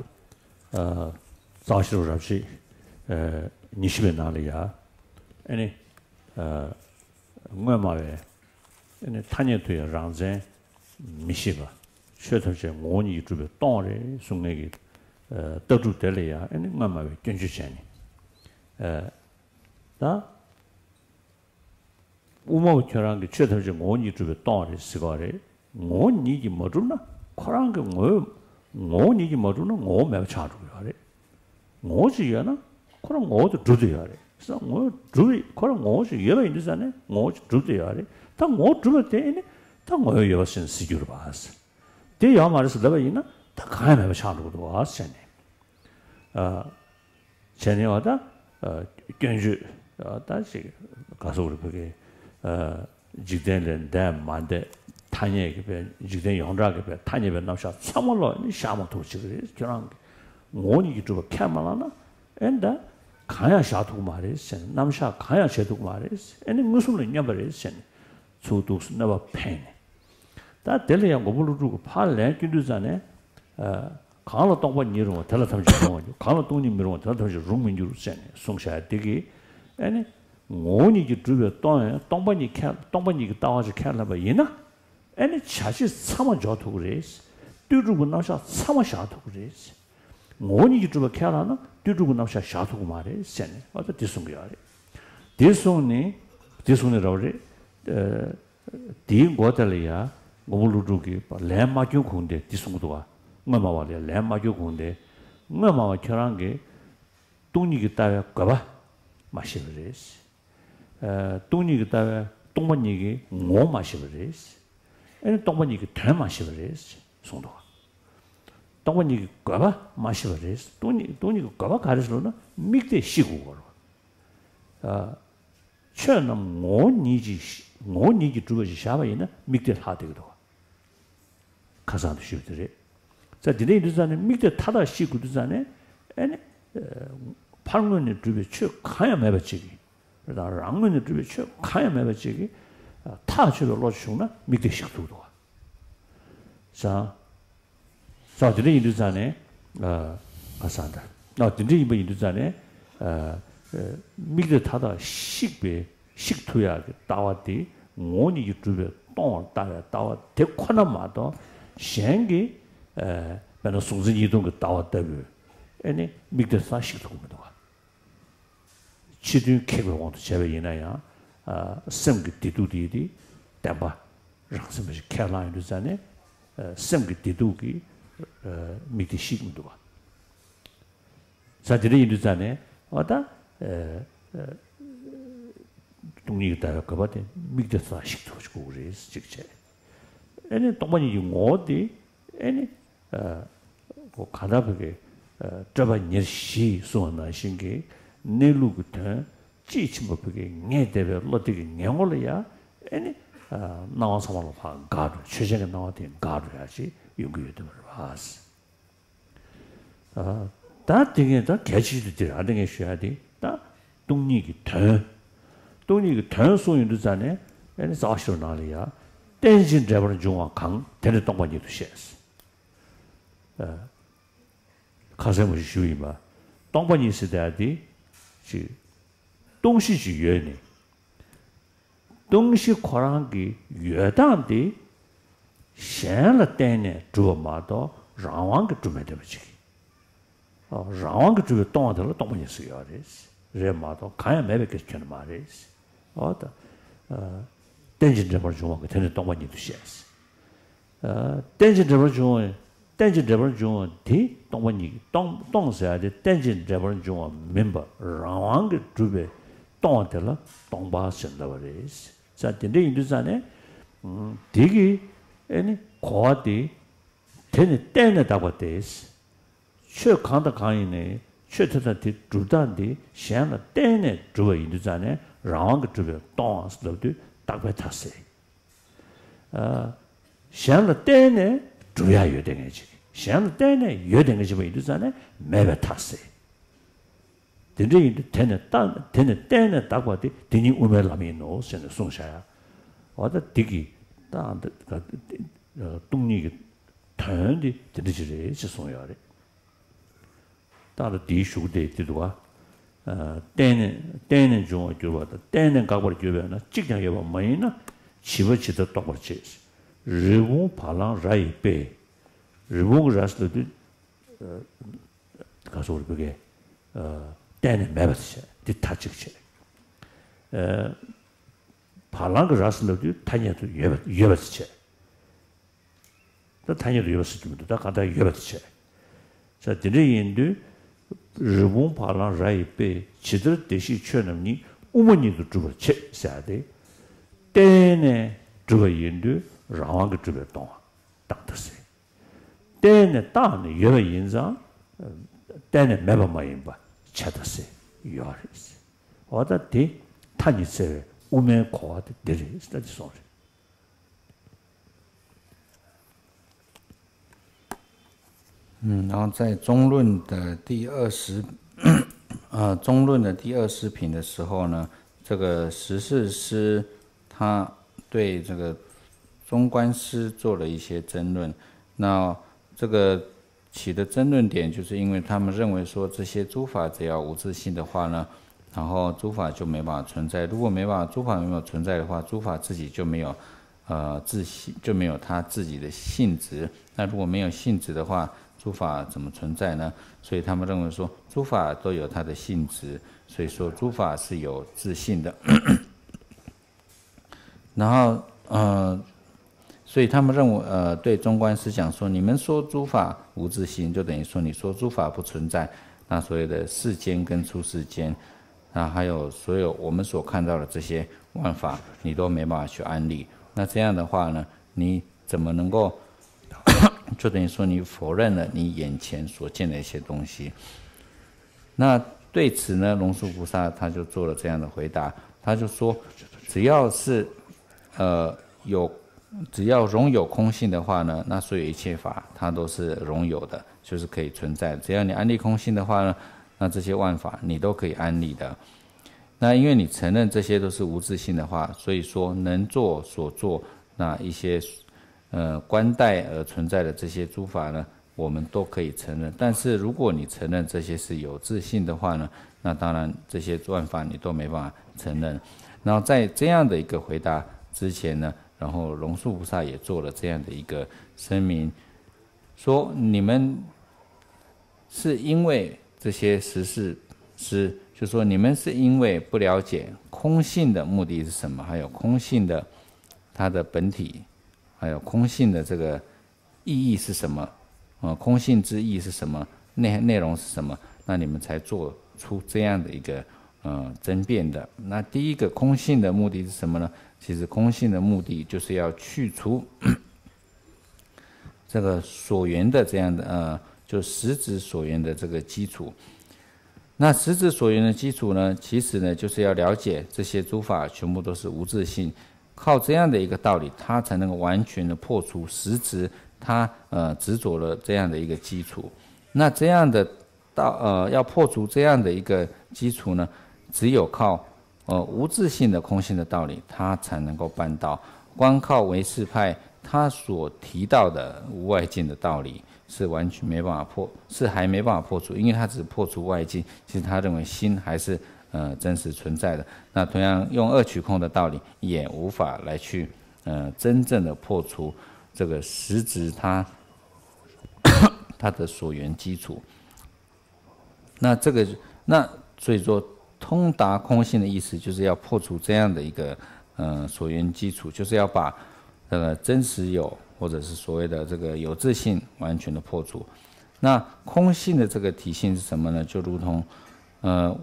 བ་ཤེས་རབ་རབ་བྱེད་ཉི་ཤུ་པའི་ནང་ལ་ཡ། ཨ་ནི། སྔོན་སྨྲ་བས་ཨ་ནི་ཐ་སྙད་དུ་ཡང་རང་མཚན་མི་ཤེས་པ། ཆོས་ཐམས་ཅད་ངོ་བོ་ཉིད་ཀྱིས་གྲུབ་པའི་སྟོང་རེད་གསུང་མཁན་གྱི་ལྟ་གྲུབ་དེ་ལ་ཡང་ཨ་ནི་སྔོན་སྨྲ་བས་སྐྱོན་བརྗོད་བྱས་ནས། ད་དབུ་མ་པ་ཁྱོད་རང་གིས་ཆོས་ཐམས་ཅད་ངོ་བོ་ཉིད་ཀྱིས་གྲུབ་པའི་སྟོང་རེད་ཟེར་གྱི་ཡོད་རེད། ངོ་བོ་ཉིད་ཀྱིས་མ་གྲུབ་ན་ཁོ་རང་གི་ངོ་བོ་ངོ་བོ་ཉིད་ཀྱིས་མ་གྲུབ་ན་ངོ་བོ་མེད་པ་ཆགས་འགྲོ་གི་ཡོད་རེད། ངོ་བོ་ཅིག་ཡོད་ན་ཁོ་རང་ངོ་བོ་དེ་གྲུབ་བསྡད་ཡོད་རེད། ས་ངོ་བོ་གྲུབ་ཡོད་ཁོ་རང་ངོ་བོ་ཅིག་ཡོད་པ་ཡིན་དུས་ཙང་ནས་ངོ་བོ་ཅིག་གྲུབ་བསྡད་ཡོད་རེད། ད་ངོ་བོ་གྲུབ་པ་དེ་ཨེ་ནི་ད་ངོ་བོ་ཡོད་པ་ཟེར་ནས་ཟེར་རྒྱུ་རེད་པ། དེ་ཡོད་མ་རེད་ཟེར་ལབ་པ་ཡིན་ན་ད་གང་ཡང་མེད་པ་ཆགས་འགྲོ་གི་འདུག་ཨ་ཟེར་ནས། ཨ། བྱས་ནས་བ་ད། ཨ། སྐྱོན་བརྗོད། ཨ། ད་ཅིག་ག་སོགས་རེད་བོད་སྐད། ཨ། འཇིག་རྟེན་ལས་འདས་མ་འདས་ཐ་སྙད་ཀྱི་བའི་འཇིག་རྟེན་ཡོངས་གྲགས་ཀྱི་བའི་ཐ་སྙད་པའི་རྣམ་གཞག་ཚང་མ་ལོག་ནི་བཞག་མ་ཐུབ་ཅིག་རེད། ཁྱོད་རང་གི་ངོ་བོ་ཉིད་ཀྱིས་གྲུབ་པ་ཁས་མ་བླངས་ན་ཨེ་ད་གང་ཡང་བཞག་ཐུབ་མ་རེད་ཟེར་ནས། རྣམ་གཞག་གང་ཡང་བྱེད་ཐུབ་མ་རེད། ཨེ་ནི་མངོན་སུམ་ལ་སྙོམས་པ་རེད་ཟེར་ནས་ཚུར་འདུག་སེ་གནོད་པ་འཕེན་ནས། ད་དེ་ལ་ཡང་མགོན་པོ་ཀླུ་སྒྲུབ་ཀྱིས་ཕར་ལན་བསྐྱོན་དུས་ཙང་ནས། ཨ། གང་ལ་སྟོང་པ་ཉིད་རུང་བ་དེ་ལ་ཐམས་ཅད་རུང་བར་འགྱུར། གང་ལ་སྟོང་ཉིད་མི་རུང་བ་དེ་ལ་ཐམས་ཅད་རུང་མི་འགྱུར་ཟེར་ནས་གསུངས་བཞག་དེ་གིས་ཨེ་ནི་ངོ་བོ་ཉིད་ཀྱིས་གྲུབ་པའི་སྟོང་ཡང་སྟོང་པ་ཉིད་ཁས་སྟོང་པ་ཉིད་ཀྱི་ལྟ་བ་ཅིག་ཁས་ལེན་པ་ཡིན་ན། ཨེ་ནི་བྱ་བྱེད་ཚང་མ་འཇོག་ཐུབ་ཀྱི་རེད། ལྟོས་གྲུབ་ཀྱི་རྣམ་གཞག་ཚང་མ་བཞག་ཐུབ་ཀྱི་རེད། ངོ་བོ་ཉིད་ཀྱིས་གྲུབ་པ་ཁས་བླངས་ན་ལྟོས་གྲུབ་ཀྱི་རྣམ་གཞག་བཞག་ཐུབ་ཀྱི་མ་རེད་ཟེར་ནས་ཨ་ད་དེ་གསུང་གི་ཡོད་རེད། དེ་གསུངས་ནས་དེ་གསུངས་ནས་རེད་པ། ཨ། དེའི་མགོ་དེ་ལ་ཡ་མགོན་པོ་ཀླུ་སྒྲུབ་ཀྱིས་ལན་མ་བསྐྱོན་གོང་དེ་འདི་གསུང་གི་འདུག་ག་སྔོན་མ་བ་ལ་ཡ་ལན་མ་བསྐྱོན་གོང་དེ། སྔོན་མ་བ་ཁྱོད་རང་གིས་སྟོང་ཉིད་ཀྱི་ལྟ་བའི་དགོས་པ་མ་ཤེས་པ་རེད། ཨ། སྟོང་ཉིད་ཀྱི་ལྟ་བའི་སྟོང་པ་ཉིད་ཀྱི་ངོ་བོ་མ་ཤེས་པ་རེད། ཨེ་ནི་སྟོང་པ་ཉིད་ཀྱི་དོན་མ་ཤེས་པ་རེད་གསུངས་འདུག་སྟོང་པ་ཉིད་ཀྱི་དགོས་པ་མ་ཤེས་པ་རེད། སྟོང་ཉིད་སྟོང་ཉིད་ཀྱི་དགོས་པ་ག་རེ་ཟེར་ལབ་ན་དམིགས་གཏད་ཤེས་དགོས་པ་རེད། ཨ། ཆོས་རྣམས་ངོ་བོ་ཉིད་ཀྱིས་ངོ་བོ་ཉིད་ཀྱིས་གྲུབ་པ་ཞིག་བཞག་པ་ཡིན་ན་དམིགས་གཏད་ལྷག་བསྡད་ཀྱི་འདུག་ཁ་སང་དུ་ཞུས་པ་དེ་རེད། ས་དེ་འདྲ་ཡིན་དུས་ཙང་ནས་དམིགས་གཏད་མཐའ་དག་ཤེས་དགོས་དུས་ཙང་ནས་ཨེ་ནི། ཨ། ཕར་ངོས་ནས་གྲུབ་པའི་ཆོས་གང་ཡང་མེད་པ་ཅིག་གིས། དང་རང་ངོས་ནས་གྲུབ་པའི་ཆོས་གང་ཡང་མེད་པ་ཅིག་གིས། ཨ། ཐག་ཆོད་པའི་བློ་བྱུང་ན་དམིགས་གཏད་ཤེས་ཐུབ་འདུག་ས། ས་དེ་འདྲ་ཡིན་དུས་ཙང་ནས། ཨ། ཁ་སང་དུ། ཨ། དེ་འདྲ་ཡིན་པ་ཡིན་དུས་ཙང་ནས། ཨ། ཨ། དམིགས་གཏད་མཐའ་དག་ཤེས་པའི་ཤེས་ཐུབ་ཡག་གི་ལྟ་བ་དེ་ངོ་བོ་ཉིད་ཀྱིས་གྲུབ་པའི་སྟོང་པར་ལྟ་བའི་ལྟ་བ་དེ་ཁོ་ན་མ་གཏོགས་གཞན་གྱི། ཨ། དཔེར་ན་གཟུང་འཛིན་གཉིས་སྟོང་གི་ལྟ་བ་ལྟ་བུའི་ཨེ་ནི་དམིགས་གཏད་ས་ཤེས་ཐུབ་ཀྱི་མི་འདུག་ག་ཕྱི་དོན་ཁེགས་པའི་དབང་དུ་བྱས་པ་ཡིན་ན་ཡང་། ཨ། སེམས་ཀྱི་བདེ་སྡུག་དེ་དེ་བདེན་པ་རང་སེམས་པ་ཞིག་ཁས་བླངས་ཡོང་དུས་ཙང་ནས། ཨ། སེམས་ཀྱི་བདེ་སྡུག་གི། ཨ། དམིགས་གཏད་ཤེས་ཀྱི་མི་འདུག་ག་ས་དེ་འདྲ་ཡིན་དུས་ཙང་ནས་ཨ་ད། ཨ། ཨ། སྟོང་ཉིད་ཀྱི་ལྟ་བའི་དགོས་པ་དེ་དམིགས་གཏད་ས་ཤེས་ཐུབ་པ་ཞིག་དགོས་ཀྱི་རེད་གཅིག་བྱས། ཨེ་ནི་སྟོང་པ་ཉིད་ཀྱི་ངོ་བོ་དེ་ཨེ་ནི། ཨ། གང་ལྟར་བོད་ཀྱི། ཨ། སྤྲོས་པ་ཉེར་བཞི་གསུངས་པ་ནང་བཞིན་གྱི་གནས་ལུགས་ཀྱི་དོན་དཔྱིས་ཕྱིན་པ་བོད་ཀྱི་ངེས་བསྡད་པའི་བློ་དེ་གི་ངན་ངོ་ལ་ཡ་ཨེ་ནི། ཨ། སྣང་བ་ཚང་མ་ལ་ཕར་འགག་འགྲོ། ཆོས་ཅན་གྱི་སྣང་བ་དེ་འགག་འགྲོ་ཡ་ཅིག་ཡོང་གི་ཡོད་དུ་མ་རེད་པ། ཨ། ད་དེ་ངས་ད་གལ་ཆེ་ཤོས་དེ་རེད། ཨ། དེ་ངས་ཞུ་ཡ་དེ་ད་སྟོང་ཉིད་ཀྱི་དོན། སྟོང་ཉིད་ཀྱི་དོན་གསུངས་ཡོང་དུས་ཙང་ནས་ཨེ་ནི་རྩ་བ་ཤེས་རབ་ནང་ལ་ཡ། རྟེན་ཅིང་འབྲེལ་པར་འབྱུང་བ་གང་། དེ་ནི་སྟོང་པ་ཉིད་དུ་བཤད། ཨ། ཁ་སང་མ་ཞིག་ཞུས་ཡིན་པ། སྟོང་པ་ཉིད་ཟེར་ཡ་དེ་ཅིག་སྟོང་གཞི་ཅིག་ཡོད་ནས། སྟོང་གཞི་ཁོ་རང་གི་ཡོད་སྟངས་དེ་གཞན་ལ་བརྟེན་ནས་གྲུབ་པ་མ་གཏོགས་རང་དབང་གིས་གྲུབ་མི་བསྡད་པ་ཅིག་ཨོ། རང་དབང་གིས་གྲུབ་པའི་སྟོང་པ་དེ་ལ་སྟོང་པ་ཉིད་ཟེར་ཡོད་རེད། རེད་མ་གཏོགས་གང་ཡང་མེད་པའི་སྐད་ཆ་ཁྱོན་ནས་མ་རེད། ཨོ་ད། ཨ། རྟེན་ཅིང་འབྲེལ་པར་འབྱུང་བ་གང་། དེ་ནི་སྟོང་པ་ཉིད་དུ་བཤད། ཨ། རྟེན་ཅིང་འབྲེལ་པར་འབྱུང་བ། རྟེན་ཅིང་འབྲེལ་པར་འབྱུང་བ་དེ་སྟོང་པ་ཉིད་ཀྱི་སྟོང་སྟོང་ཟེར་ཡ་དེ་རྟེན་ཅིང་འབྲེལ་པར་འབྱུང་བ་མིན་པ་རང་དབང་གིས་གྲུབ་པའི་སྟོང་པ་དེ་ལ་སྟོང་པ་ཟེར་འདོད་པ་རེད། ས་དེ་འདྲ་ཡིན་དུས་ཙང་ནས། ཨ། དེ་གི་ཨེ་ནི་གོ་བ་དེ། དེ་ནི་བརྟེན་ནས་དག་པ་སྟེ། ཆོས་གང་དང་གང་ཡིན་ནའི་ཆོས་དེ་དང་དེའི་གྲུབ་མཐའ་འདི་གཞན་ལ་བརྟེན་ནས་གྲུབ་པ་ཡིན་དུས་ཙང་ནས་རང་དབང་གིས་གྲུབ་པའི་སྟོང་པ་ལབ་དུས་རྟག་པའི་མཐའ་ཟེར། ཨ། གཞན་ལ་བརྟེན་ནས་གྲུབ་ཡ་ཡོད་བསྡད་མཁན་ཅིག་གཞན་ལ་བརྟེན་ནས་ཡོད་བསྡད་མཁན་ཅིག་པ་ཡིན་དུས་ཙང་ནས་མེད་པའི་མཐའ་ཟེར། དེ་འདྲ་ཡིན་དུས་དེ་ནི་རྟ་དེ་ནི་བརྟེན་ནས་དག་པ་སྟེ། དེ་ཉིད་དབུ་མའི་ལམ་ཡིན་ནོ་ཟེར་ནས་གསུངས་བཞག་ཡ། འོ་ད་འདི་གི་ད་སྟོང་ཉིད་ཀྱི་དོན་འདི་དེ་འདྲ་ཅིག་རེད་ཅེས་གསུངས་ཡོད་རེད། ད་ལྟ་འདིའི་གཞུག་དེ་འདི་འདུག་ག་ཨ། བརྟེན་ནས་བརྟེན་ནས་འབྱུང་བར་འགྱུར་བ་དང་། བརྟེན་ནས་འགག་པར་འགྱུར་བས་ན། གཅིག་ཀྱང་ཡོད་པ་མ་ཡིན་ན། བྱིས་པ་ཇི་ལྟར་རྟོགས་པར་བྱེད། རི་བོང་བ་ལང་ར་ཡི་དཔེ། རི་བོང་གི་ར་ཟེར་དུས། ག་སོགས་རེད་བོད་སྐད། ཨ། གཏན་ནས་མེད་པ་དེ་བྱས། འདི་མཐའ་གཅིག་བྱས། ཨ། བ་ལང་གི་ར་ཟེར་ལབ་དུས་ཐ་སྙད་དུ་ཡོད་པ་ཡོད་པ་དེ་བྱས། ད་ཐ་སྙད་དུ་ཡོད་པ་ཟེར་གྱི་མི་འདུག་ད་གང་ལྟར་ཡོད་པ་དེ་བྱས། ས་དེ་འདྲ་ཡིན་དུས། རི་བོང་བ་ལང་ར་ཡི་དཔེ་ཇི་ལྟར་བདེ་གཤེགས་ཆོས་རྣམས་ཉིད་དབུ་མ་ཉིད་དུ་གྲུབ་པར་བྱེད་ཟེར་ཏེ། བརྟེན་ནས་གྲུབ་པ་ཡིན་དུས་རང་དབང་གིས་གྲུབ་པའི་སྟོང་པ་བཏང་ད་ཟེར། བརྟེན་ནས་བཏགས་ནས་ཡོད་པ་ཡིན་ཙང་། བརྟེན་ནས་མེད་པ་མ་ཡིན་པ་བྱས་ད་ཟེར་ཡོད་རེད་ཟེར། འོ་ད་དེ་མཐའ་གཉིས་བརྩེ་བའི་དབུ་མའི་གོ་བ་དེ་འདི་རེད་ཟེར་ད་དེ་གསུངས་རེད། 嗯，然后在中论的第二十，呃，中论的第二十品的时候呢，这个十四师他对这个中观师做了一些争论。那这个起的争论点，就是因为他们认为说这些诸法只要无自性的话呢，然后诸法就没办法存在。如果没办法，诸法没有存在的话，诸法自己就没有呃自性，就没有它自己的性质。那如果没有性质的话，诸法怎么存在呢？所以他们认为说，诸法都有它的性质，所以说诸法是有自性的。然后，呃，所以他们认为，呃，对中观师讲说，你们说诸法无自性，就等于说你说诸法不存在。那所谓的世间跟出世间，啊，还有所有我们所看到的这些万法，你都没办法去安立。那这样的话呢，你怎么能够就等于说你否认了你眼前所见的一些东西。那对此呢，龙树菩萨他就做了这样的回答，他就说，只要是呃有只要容有空性的话呢，那所有一切法它都是容有的，就是可以存在的。只要你安立空性的话呢，那这些万法你都可以安立的。那因为你承认这些都是无自性的话，所以说能作所作那一些呃观待而存在的这些诸法呢，我们都可以承认。但是如果你承认这些是有自性的话呢，那当然这些万法你都没办法承认。然后在这样的一个回答之前呢，然后龙树菩萨也做了这样的一个声明，说你们是因为这些十四师，就说你们是因为不了解空性的目的是什么，还有空性的它的本体，还有空性的这个意义是什么，呃，空性之意是什么，内内容是什么，那你们才做出这样的一个呃争辩的。那第一个空性的目的是什么呢？其实空性的目的就是要去除这个所缘的这样的呃，就实质所缘的这个基础。那实质所缘的基础呢，其实呢就是要了解这些诸法全部都是无自性，靠这样的一个道理，它才能够完全的破除实质它呃执着的这样的一个基础。那这样的道呃要破除这样的一个基础呢，只有靠呃无自性的空性的道理，它才能够办到。光靠唯识派他所提到的无外境的道理，是完全没办法破，是还没办法破除，因为他只破除外境，其实他认为心还是呃真实存在的。那同样用二取空的道理，也无法来去呃真正的破除这个实质它它的所缘基础。那这个那所以说，通达空性的意思，就是要破除这样的一个呃所缘基础，就是要把呃真实有或者是所谓的这个有自性完全的破除。那空性的这个体性是什么呢？就如同呃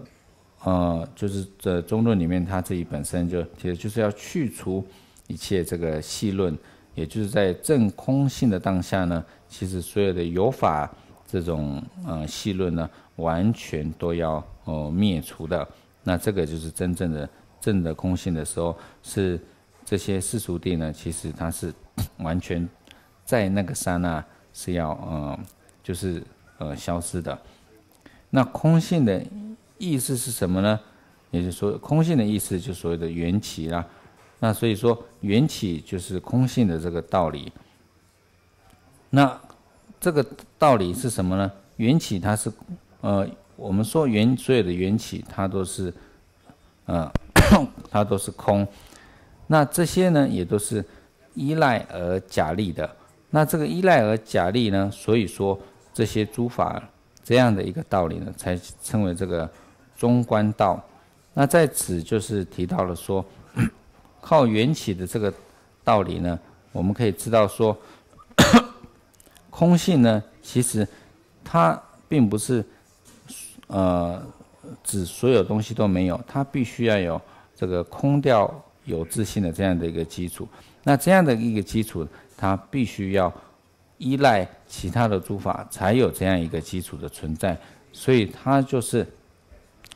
呃，就是这中论里面他自己本身就提的，就是要去除一切这个戏论，也就是在证空性的当下呢，其实所有的有法这种呃戏论呢，完全都要呃灭除的。那这个就是真正的证得空性的时候，是这些世俗谛呢，其实它是完全在那个刹那是要呃就是呃消失的。那空性的意思是什么呢？也就是说，空性的意思就所谓的缘起啦。那所以说，缘起就是空性的这个道理。那这个道理是什么呢？缘起它是呃，我们说缘所有的缘起，它都是呃，它都是空。那这些呢，也都是依赖而假立的。那这个依赖而假立呢，所以说这些诸法这样的一个道理呢，才称为这个中观道。那在此就是提到了说，靠缘起的这个道理呢，我们可以知道说，空性呢，其实它并不是呃指所有东西都没有，它必须要有这个空掉有自性的这样的一个基础。那这样的一个基础，它必须要依赖其他的诸法才有这样一个基础的存在，所以它就是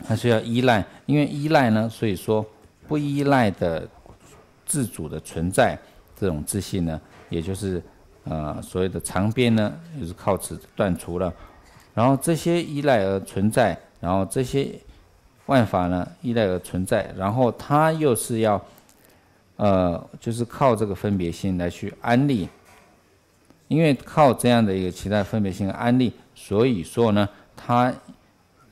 它需要依赖，因为依赖呢，所以说不依赖的自主的存在，这种自性呢，也就是呃所谓的常边呢，就是靠此断除了。然后这些依赖而存在，然后这些万法呢依赖而存在，然后它又是要呃就是靠这个分别心来去安立，因为靠这样的一个其他分别心安立，所以说呢，它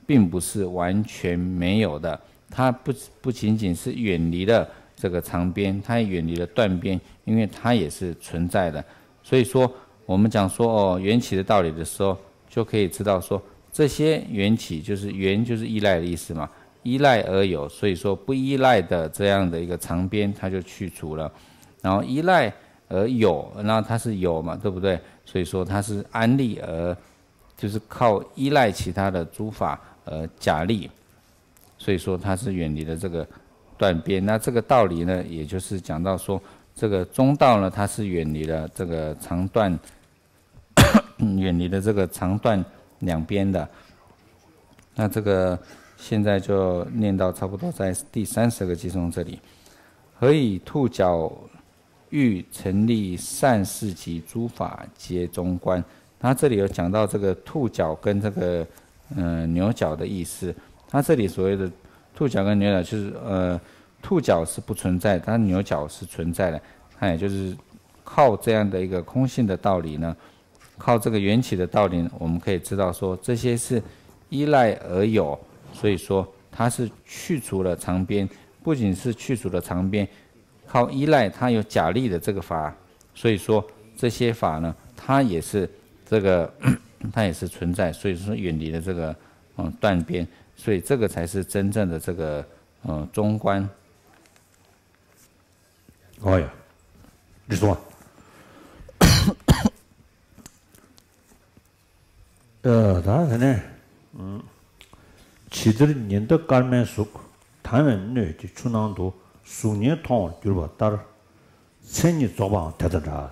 并不是完全没有的，它不不仅仅是远离了这个常边，它也远离了断边，因为它也是存在的。所以说，我们讲说哦，缘起的道理的时候，就可以知道说，这些缘起就是缘就是依赖的意思嘛，依赖而有，所以说不依赖的这样的一个常边，它就去除了，然后依赖而有，那它是有嘛，对不对？所以说它是安立而就是靠依赖其他的诸法而假立，所以说它是远离了这个断边。那这个道理呢，也就是讲到说，这个中道呢，它是远离了这个常断，远离了这个常断两边的。那这个现在就念到差不多在第三十个偈颂这里，何以兔角 欲成立善事及诸法皆中观。他这里有讲到这个兔角跟这个嗯、呃牛角的意思。他这里所谓的兔角跟牛角，就是呃，兔角是不存在，但牛角是存在的。它也就是靠这样的一个空性的道理呢，靠这个缘起的道理呢，我们可以知道说这些是依赖而有，所以说它是去除了常边，不仅是去除了常边，靠依赖它有假立的这个法，所以说这些法呢，它也是这个它也是存在，所以说远离了这个嗯断边，所以这个才是真正的这个嗯中观。 ཨོ་ཡ། འགྲིག་སོང་ཨ། ད་དེ་ནས། ཇི་ལྟར་ཉི་ཟླ་སྐར་མའི་གཟུགས། དྭངས་པའི་སྣོད་ཀྱི་ཆུ་ནང་དུ། གཟུགས་བརྙན་མཐོང་བར་གྱུར་པ་ལྟར། མཚན་ཉིད་རྫོགས་པའང་དེ་དང་འདྲ།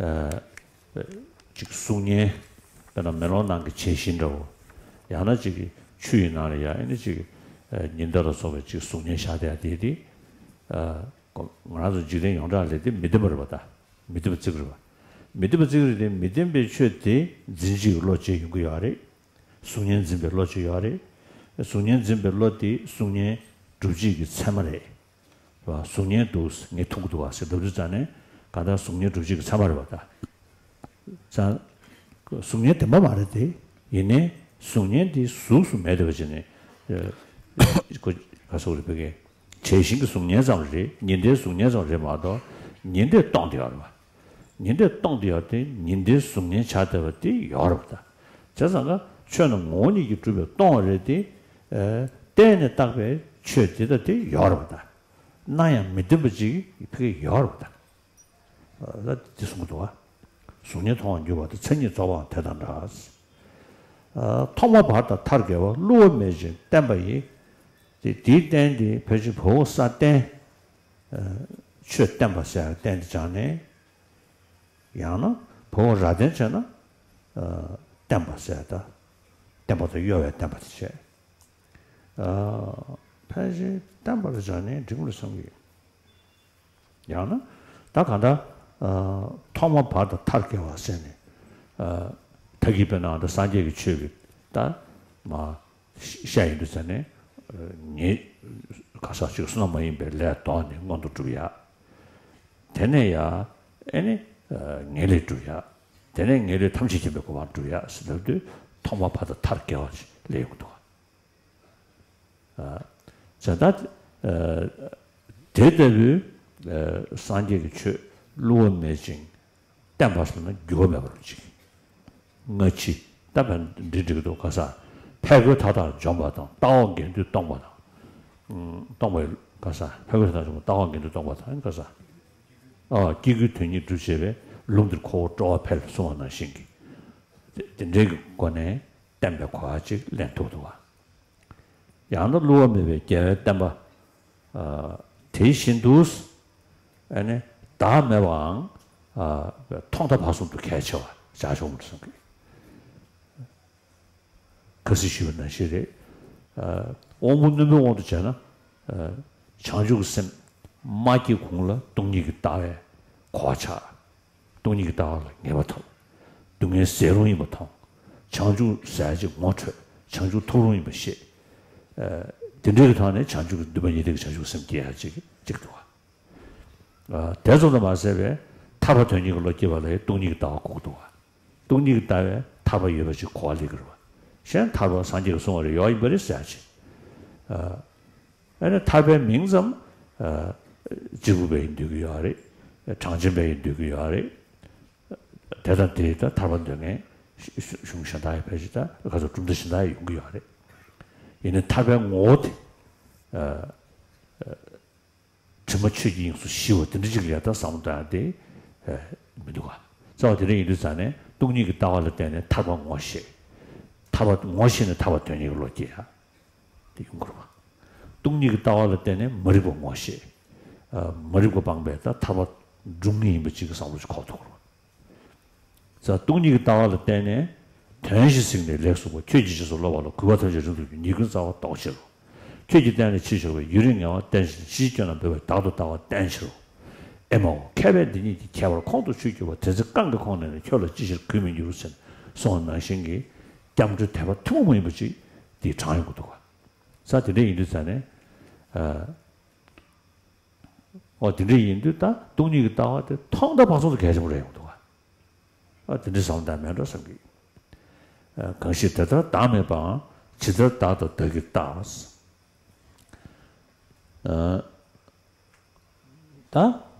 ཨ། ཅིག་གཟུགས་བརྙན། དཔེར་ན་མེ་ལོང་ནང་གི་བྱད་བཞིན་འདྲ་བོ། ཡང་ན་ཅིག་ཆུ་ཡི་ནང་ལ་ཡ་ཨེ་ནི་ཅིག་ཉི་ཟླ་ལ་སོགས་པའི་ཅིག་གཟུགས་བརྙན་ཤར་བསྡད་ཡ་དེ་དེ། ང་རང་ཚོ་འཇིག་རྟེན་ཡོངས་གྲགས་ལས་དེ་མི་བདེན་པ་རེད་པ་ད། མི་བདེན་པ་བརྩི་གི་རེད་པ། མི་བདེན་པ་བརྩི་གི་རེད་དེ། མི་བདེན་པའི་ཆོས་དེ་འཛིན་བྱེད་ཀྱི་བློ་ཅིག་ཡོང་གི་ཡོད་རེད། གཟུགས་བརྙན་འཛིན་པའི་བློ་ཅིག་ཡོད་རེད། གཟུགས་བརྙན་འཛིན་པའི་བློ་དེ་གཟུགས་བརྙན་སྒྲུབ་བྱེད་ཀྱི་ཚད་མ་རེད། གཟུགས་བརྙན་འདུག་ངས་མཐོང་གི་འདུག་བ་ཟེར་ལབ་དུས་ཙང་ནས་གང་ལྟར་གཟུགས་བརྙན་སྒྲུབ་བྱེད་ཀྱི་ཚད་མ་རེད་པ་ད། ཙང་། གཟུགས་བརྙན་བདེན་པ་མ་རེད་དེ། ཡིན་ནའི་གཟུགས་བརྙན་དེ་གཟུགས་སུ་མེད་བསྡད་པ་བྱས་ནས། ཁོ་ག་སོགས་རེད་བོད་སྐད། བྱད་བཞིན་གྱི་གཟུགས་བརྙན་ཙམ་རེད། ཉི་ཟླའི་གཟུགས་བརྙན་ཙམ་རེད་མ་གཏོགས། ཉི་ཟླས་སྟོང་དེ་ཡོད་རེད་པ། ཉི་ཟླས་སྟོང་དེ་ཡོད་དེ་ཉི་ཟླའི་གཟུགས་བརྙན་ཆགས་བསྡད་པ་དེ་ཡོད་རེད་པ་ད། བྱས་ཙང་ཀ་ཆོས་རྣམས་ངོ་བོ་ཉིད་ཀྱིས་གྲུབ་པས་སྟོང་བ་རེད་དེ། བརྟེན་ནས་བཏགས་པའི་ཆོས་དེ་ལྟ་དེ་ཡོད་རེད་པ་ད། སྣང་ཡང་མི་བདེན་པ་ཅིག་ཕ་གི་ཡོད་རེད་པ་ད། ལ་དེ་གསུངས་འདུག་བ། གཟུགས་བརྙན་མཐོང་བར་འགྱུར་བ་དང་མཚན་ཉིད་རྫོགས་པའང་དེ་དང་འདྲ། ཐོག་མ་བར་དང་མཐར་དགེ་བ་བསླུ་བ་མེད་ཅིང་བརྟན་པ་ཡི། དེ་དེའི་རྟེན་དེ་ཕལ་ཆེར་བ་འོག་ས་བརྟན། ཆོས་བརྟན་པ་ཟེར་ཡ་རྟེན་དེ་སྦྱངས་ནས། ཡང་ན་བ་འོག་ར་བརྟན་བྱས་ན། བརྟན་པ་ཟེར་ཡ་ད། བརྟན་པ་དང་གཡོ་བའི་བརྟན་པ་དེ་བྱས། ཕལ་ཆེར་བརྟན་པར་སྦྱངས་ནས་འགྲིག་ལ་བསམ་གི་ཡོད། ཡང་ན་ད་གང་ལྟར་ཐོག་མ་བར་དང་མཐར་དགེ་བ་ཟེར་ནས། མཐའ་གི་དཔེར་ན་ད་སངས་རྒྱས་ཀྱི་ཆོས་ཀྱི་ད་མ་བཤད་ཡིན་དུས་ཟེར་ནས། ངེས་ག་ས་ཅིག་བསོད་ནམས་མ་ཡིན་པའི་ལས་བཟློག་ནས་མངོན་དུ་སྒྲུབ་ཡ། དེ་ནས་ཡ་ཨེ་ནི་ངེས་ལེགས་སྒྲུབ་ཡ། དེ་ནས་ངེས་ལེགས་ཐམས་ཅད་མཁྱེན་པའི་གོ་འཕང་སྒྲུབ་ཡ་ཟེར་ལབ་དུས་ཐོག་མ་བར་དང་མཐར་དགེ་བ་ཞིག་ལས་ཡོང་གི་འདུག་ག་ཇི་ལྟར། དེ་ལྟ་བུའི་སངས་རྒྱས་ཀྱི་ཆོས་བསླུ་བ་མེད་ཅིང་བརྟན་པ་ཟེར་ན་འགྱུར་བ་མེད་པར་ཅིག་སྔ་ཕྱི་ད་བར་འདི་འགྲིག་འདུག་ག་ས། ཕས་རྒོལ་མཐའ་དག་འཇོམས་པ་དང་ལྟ་བ་དགེ་འདུན་སྟོང་པ་དང་། སྟོང་པའི་ག་ས་ཕས་རྒོལ་མཐའ་དག་འཇོམས་པ་ལྟ་བ་དགེ་འདུན་སྟོང་པ་དང་ག་ས། ཨ་སྐྱེ་དགུའི་དོན་གཉིས་སྒྲུབ་བྱེད་པའི་ ལུང་འདིར་ཁོ་བོ་སྤྲོ་བ་འཕེལ་གསུངས་པ་ནང་བཞིན་གྱི་དེ་འདྲའི་གི་སྒོ་ནས་བསྟན་པའི་གོ་བ་ཅིག་ལེན་ཐུབ་འདུག་བ། ཡང་ན་བསླུ་བ་མེད་པའི་རྒྱལ་བའི་བསྟན་པ། ཨ། དེ་བཞིན་དུ། ཨ་ནི་བདག་མེད་པའང་། ཨ། ཐོག་མཐའ་བར་གསུམ་དུ་གལ་ཆེ་བ་བྱ་ཆོག་མོ་གསུང་གི། ཁ་སྲིད་ཞུས་པ་ནང་བཞིན་རེད། ཨ། དབང་པོ་རྣོན་པོའི་དབང་དུ་བྱས་ན། ཨ། བྱང་ཆུབ་ཀྱི་སེམས་མ་སྐྱེས་གོང་ལ་སྟོང་ཉིད་ཀྱི་ལྟ་བའི་གོ་བ་ཆགས། སྟོང་ཉིད་ཀྱི་ལྟ་བ་ལ་ངེས་པ་ཐོབ། སྡུག་བསྔལ་ཟད་རུང་ཡིན་པ་མཐོང་། བྱང་ཆུབ་ཟད་ཅིང་ངོ་འཕྲོད། བྱང་ཆུབ་ཐོབ་རུང་ཡིན་པ་ཤེས། ཨ། དེ་འདྲའི་གི་ཐོག་ནས་བྱང་ཆུབ་ཀྱི་འདུན་པ་ཉི་ཟླ་གི་བྱང་ཆུབ་སེམས་སྐྱེ་ཡ་ཅིག་ཅིག་འདུག་བ། ཨ། དེ་ཙམ་དུ་མ་ཟད་པའི་ཐར་པ་དོན་གཉེར་གྱི་བློ་སྐྱེས་པ་ལ་ཡང་སྟོང་ཉིད་ཀྱི་ལྟ་བ་དགོས་ཀྱི་འདུག་བ། སྟོང་ཉིད་ཀྱི་ལྟ་བས་ཐར་པ་ཡོད་པ་ཅིག་གོ་བ་ལེན་གྱི་རེད་བ། གཞན་ཐར་པ་སངས་རྒྱས་ཀྱིས་གསུངས་པ་རེད། ཡོག་ཡིན་པ་རེད་ཟེར་ཡ་ཅིག་ཨ། ཨ་ནི་ཐར་པའི་མིང་ཙམ། ཨ། གཅེར་བུ་བས་འདོད་ཀྱི་ཡོད་རེད། གྲངས་ཅན་བས་འདོད་ཀྱི་ཡོད་རེད། དེ་དང་དེ་ད་ཐར་པ་འདོད་མཁན་གཞུང་གཞན་དག་ཡང་ཕལ་ཆེར་ད་ག་ཚོད་གྲུབ་མཐའ་གཞན་དག་ཡང་ཡོང་གི་ཡོད་རེད། ཡིན་ནའི་ཐར་པའི་ངོ་བོ་དེ། ཨ། དྲི་མ་ཆོས་ཀྱི་དབྱིངས་སུ་ཞི་བ་དེ་འདྲ་ཅིག་ལ་ད་བསམ་བློ་བཏང་ཡ་དེ། ཨ། མི་འདུག་ག་རྩ་བ་དེ་འདྲ་ཡིན་དུས་ཙང་ནས་སྟོང་ཉིད་ཀྱི་ལྟ་བ་ལ་བརྟེན་ནས་ཐར་པ་ངོ་ཤེས། ཐར་པ་ངོ་ཤེས་ནས་ཐར་པ་དོན་གཉེར་གྱི་བློ་སྐྱེ་ཡ། དེ་ཡོང་གི་རེད་བ། སྟོང་ཉིད་ཀྱི་ལྟ་བ་ལ་བརྟེན་ནས་མ་རིག་པ་ངོ་ཤེས། ཨ། མ་རིག་པ་སྤངས་པས་ད་ཐར་པ་འགྲུབ་ངེས་ཡིན་པ་ཅིག་གི་བསམ་བློ་ཅིག་འཁོར་ཐུབ་ཀྱི་རེད་བ། ས། སྟོང་ཉིད་ཀྱི་ལྟ་བ་ལ་བརྟེན་ནས། དོན་བཞི་གཟིགས་ནས་ལེགས་གསུངས་པ། ཁྱོད་ཀྱིས་རྗེས་སུ་སློབ་པ་ལ། གུས་པ་ཐམས་ཅད་རིང་དུ་གྱུར། ཉེས་ཀུན་རྩ་བ་ཟློག་ཕྱིར་རོ། ཁྱོད་ཀྱིས་བསྟན་ལ་ཕྱིར་ཞོག་པའི། ཡུན་རིང་ངལ་བ་བསྟེན་ཕྱིར། ཕྱིའི་སྐྱོན་ལ་འབད་པས་བདག་ཏུ་ལྟ་བ་བསྟེན་ཕྱིར་རོ། ཨེ་མའོ། མཁས་པས་འདི་ཉིད་ཀྱི་ཁྱད་པར་ཁོང་དུ་ཆུད་གྱུར་པ། དེ་ཚེ་རྐང་གི་ཁོང་ནས་ནི། ཁྱོད་ལ་ཅི་ཕྱིར་གུས་མི་འགྱུར་ཟེར་གསུངས་པ་ནང་བཞིན་གྱི། སྐྱབས་འགྲོའི་དད་པ་ཐུན་མོང་མ་ཡིན་པ་ཅིག་དེ་དྲངས་ཡོང་གི་འདུག་ག་ས། དེ་འདྲ་ཡིན་དུས་ཙང་ནས། ཨ། ཨོ། དེ་འདྲ་ཡིན་དུས་ད་སྟོང་ཉིད་ཀྱི་ལྟ་བ་དེ་ཐོག་མཐའ་བར་གསུམ་དུ་གལ་ཆེན་པོ་རེད་ཡོང་འདུག་ག་ཨ། དེ་འདྲ་བསམ་བློ་བཏང་མེད་འགྲོ་བསམ་གྱི། ཨ། གང་ཞིག་དེ་ལྟར་བདག་མེད་པའང་། ཇི་ལྟར་བདག་དང་བདག་གིས་བལྟ། ཨ། ད་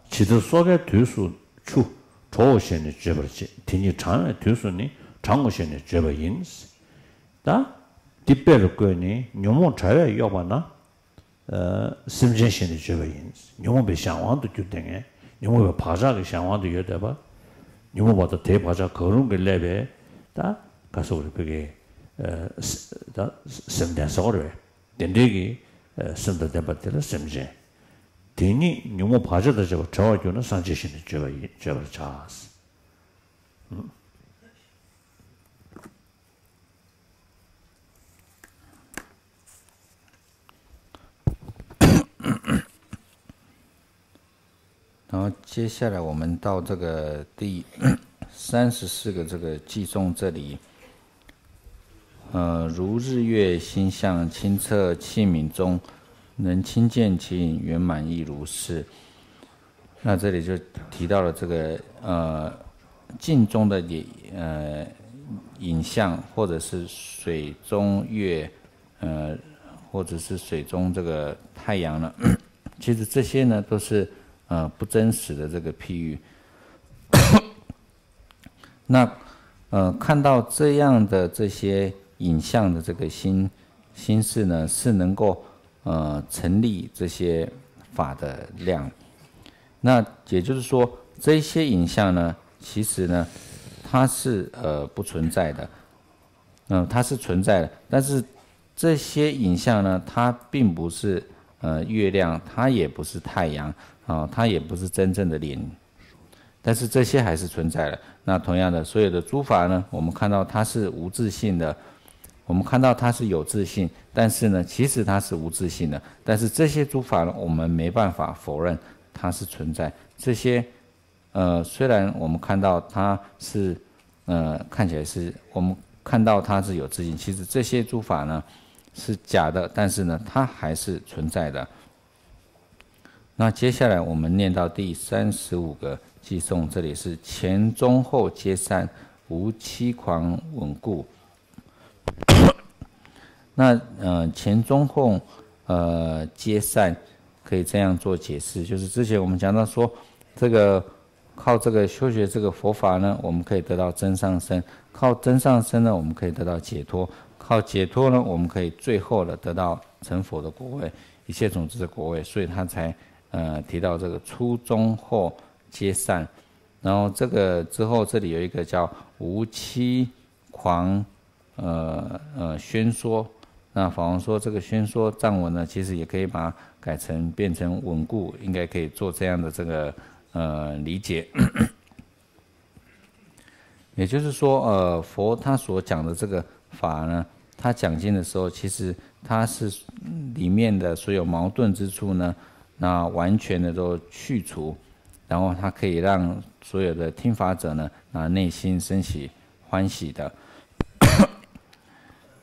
ཇི་ལྟར་སོ་ཁའི་དུས་སུ་ཆུ་དྲོའོ་ཞེས་ནི་བརྗོད་པར་བྱེད། དེ་ཉིད་གྲང་བའི་དུས་སུ་ནི་གྲང་ངོ་ཞེས་ནི་བརྗོད་པ་ཡིན། ད་འདི་དཔེ་ལ་བཀོད་ནས་ཉོན་མོངས་དྲ་བས་གཡོགས་པ་ན། ཨ། སེམས་ཅན་ཞེས་ནི་བརྗོད་པ་ཡིན། ཉོན་མོངས་པའི་གཞན་དབང་དུ་གྱུར་བསྡད་མཁན། ཉོན་མོངས་པའི་བག་ཆགས་ཀྱི་གཞན་དབང་དུ་ཡོད་བསྡད་པ། ཉོན་མོངས་པ་དང་དེའི་བག་ཆགས་གང་རུང་གིས་བསླད་པའི། ད་ག་ཟེར་དགོས་རེད། བོད་སྐད། ཨ། ད་སེམས་ལྡན་ཟེར་དགོས་རེད་པས། དེ་འདྲའི་གི། ཨ། སེམས་དང་ལྡན་པ་དེ་ལ་སེམས་ཅན། དེ་ཉིད་ཉོན་མོངས་བག་ཆགས་དང་བཅས་པ་བྲལ་བར་གྱུར་ན། སངས་རྒྱས་ཞེས་ནི་བརྗོད་པ་ཡིན། བརྗོད་པར་བྱ།然后接下来我们到这个第三十四个这个偈颂这里，呃，如日月星象，清澈器皿中，能亲见其影，圆满亦如是。那这里就提到了这个呃镜中的影呃影像，或者是水中月，呃，或者是水中这个太阳呢，其实这些呢都是呃不真实的这个譬喻。那呃看到这样的这些影像的这个心心事呢，是能够呃成立这些法的量。那也就是说，这些影像呢，其实呢，它是呃不存在的。嗯，它是存在的，但是这些影像呢，它并不是呃月亮，它也不是太阳啊，它也不是真正的脸，但是这些还是存在的。那同样的，所有的诸法呢，我们看到它是无自性的，我们看到它是有自性，但是呢，其实它是无自性的。但是这些诸法呢，我们没办法否认它是存在。这些呃，虽然我们看到它是，呃，看起来是我们看到它是有自性，其实这些诸法呢是假的，但是呢，它还是存在的。那接下来我们念到第三十五个偈颂，这里是前中后皆善，无欺诳稳固。那呃，前中后呃皆善，可以这样做解释，就是之前我们讲到说，这个靠这个修学这个佛法呢，我们可以得到增上生；靠增上生呢，我们可以得到解脱；靠解脱呢，我们可以最后的得到成佛的果位、一切种子的果位。所以他才呃提到这个初中后皆善。然后这个之后，这里有一个叫无期狂，呃呃宣说。那法王说这个宣说藏文呢，其实也可以把它改成变成稳固，应该可以做这样的这个呃理解。也就是说，呃，佛他所讲的这个法呢，他讲经的时候，其实他是里面的所有矛盾之处呢，那完全的都去除，然后他可以让所有的听法者呢，那内心升起欢喜的。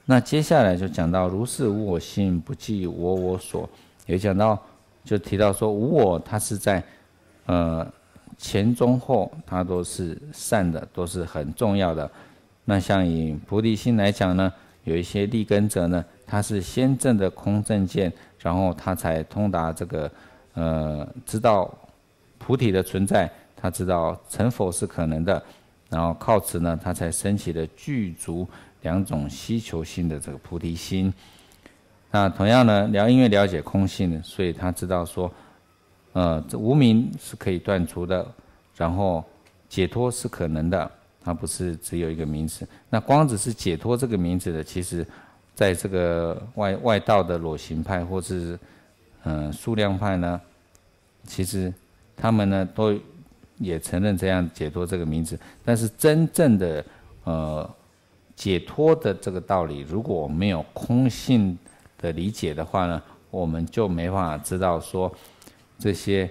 那接下来就讲到如是无我心，不计我我所，也讲到就提到说无我，它是在呃前中后它都是善的，都是很重要的。那像以菩提心来讲呢，有一些利根者呢，他是先证的空正见，然后他才通达这个呃知道菩提的存在，他知道成佛是可能的，然后靠此呢，他才升起了具足两种希求心的这个菩提心。那同样呢，了因为了解空性，所以他知道说，呃，这无明是可以断除的，然后解脱是可能的，它不是只有一个名词。那光只是解脱这个名词的，其实在这个外外道的裸行派或是嗯、呃数量派呢，其实他们呢都也承认这样解脱这个名词，但是真正的呃解脱的这个道理，如果我们没有空性的理解的话呢，我们就没办法知道说这些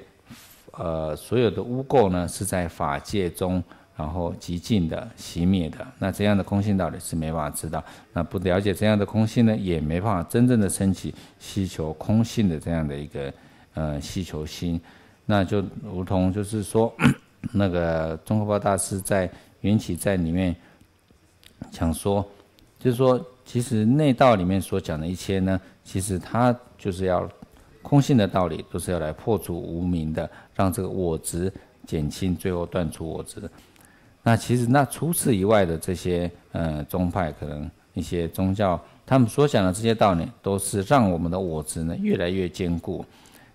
呃所有的污垢呢是在法界中，然后寂静的熄灭的。那这样的空性道理是没办法知道。那不了解这样的空性呢，也没办法真正的升起希求空性的这样的一个呃希求心。那就如同就是说，那个宗喀巴大师在缘起赞里面讲说，就是说，其实内道里面所讲的一切呢，其实它就是要空性的道理，都是要来破除无明的，让这个我执减轻，最后断除我执。那其实那除此以外的这些呃宗派，可能一些宗教，他们所讲的这些道理，都是让我们的我执呢越来越坚固。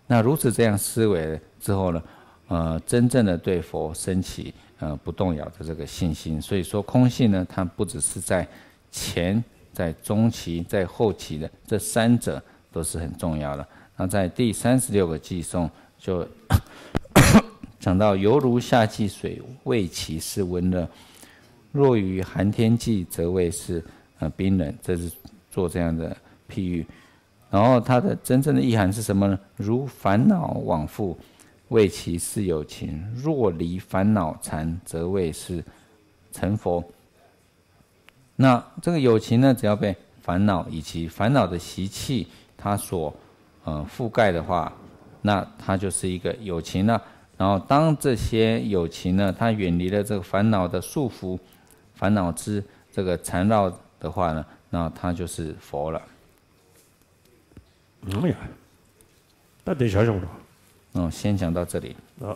那如此这样思维之后呢，呃，真正的对佛升起呃不动摇的这个信心。所以说空性呢，它不只是在前、在中期、在后期的这三者都是很重要的。那在第三十六个偈颂就讲到，犹如夏季水，味其是温热；若于寒天际，则谓是呃冰冷。这是做这样的譬喻。然后它的真正的意涵是什么呢？如烦恼往复，谓其是有情；若离烦恼缠，则谓是成佛。那这个有情呢，只要被烦恼以及烦恼的习气它所呃覆盖的话，那它就是一个有情了。然后当这些有情呢，它远离了这个烦恼的束缚、烦恼之这个缠绕的话呢，那它就是佛了。嗯呀，到底啥用着？嗯，先讲到这里。啊，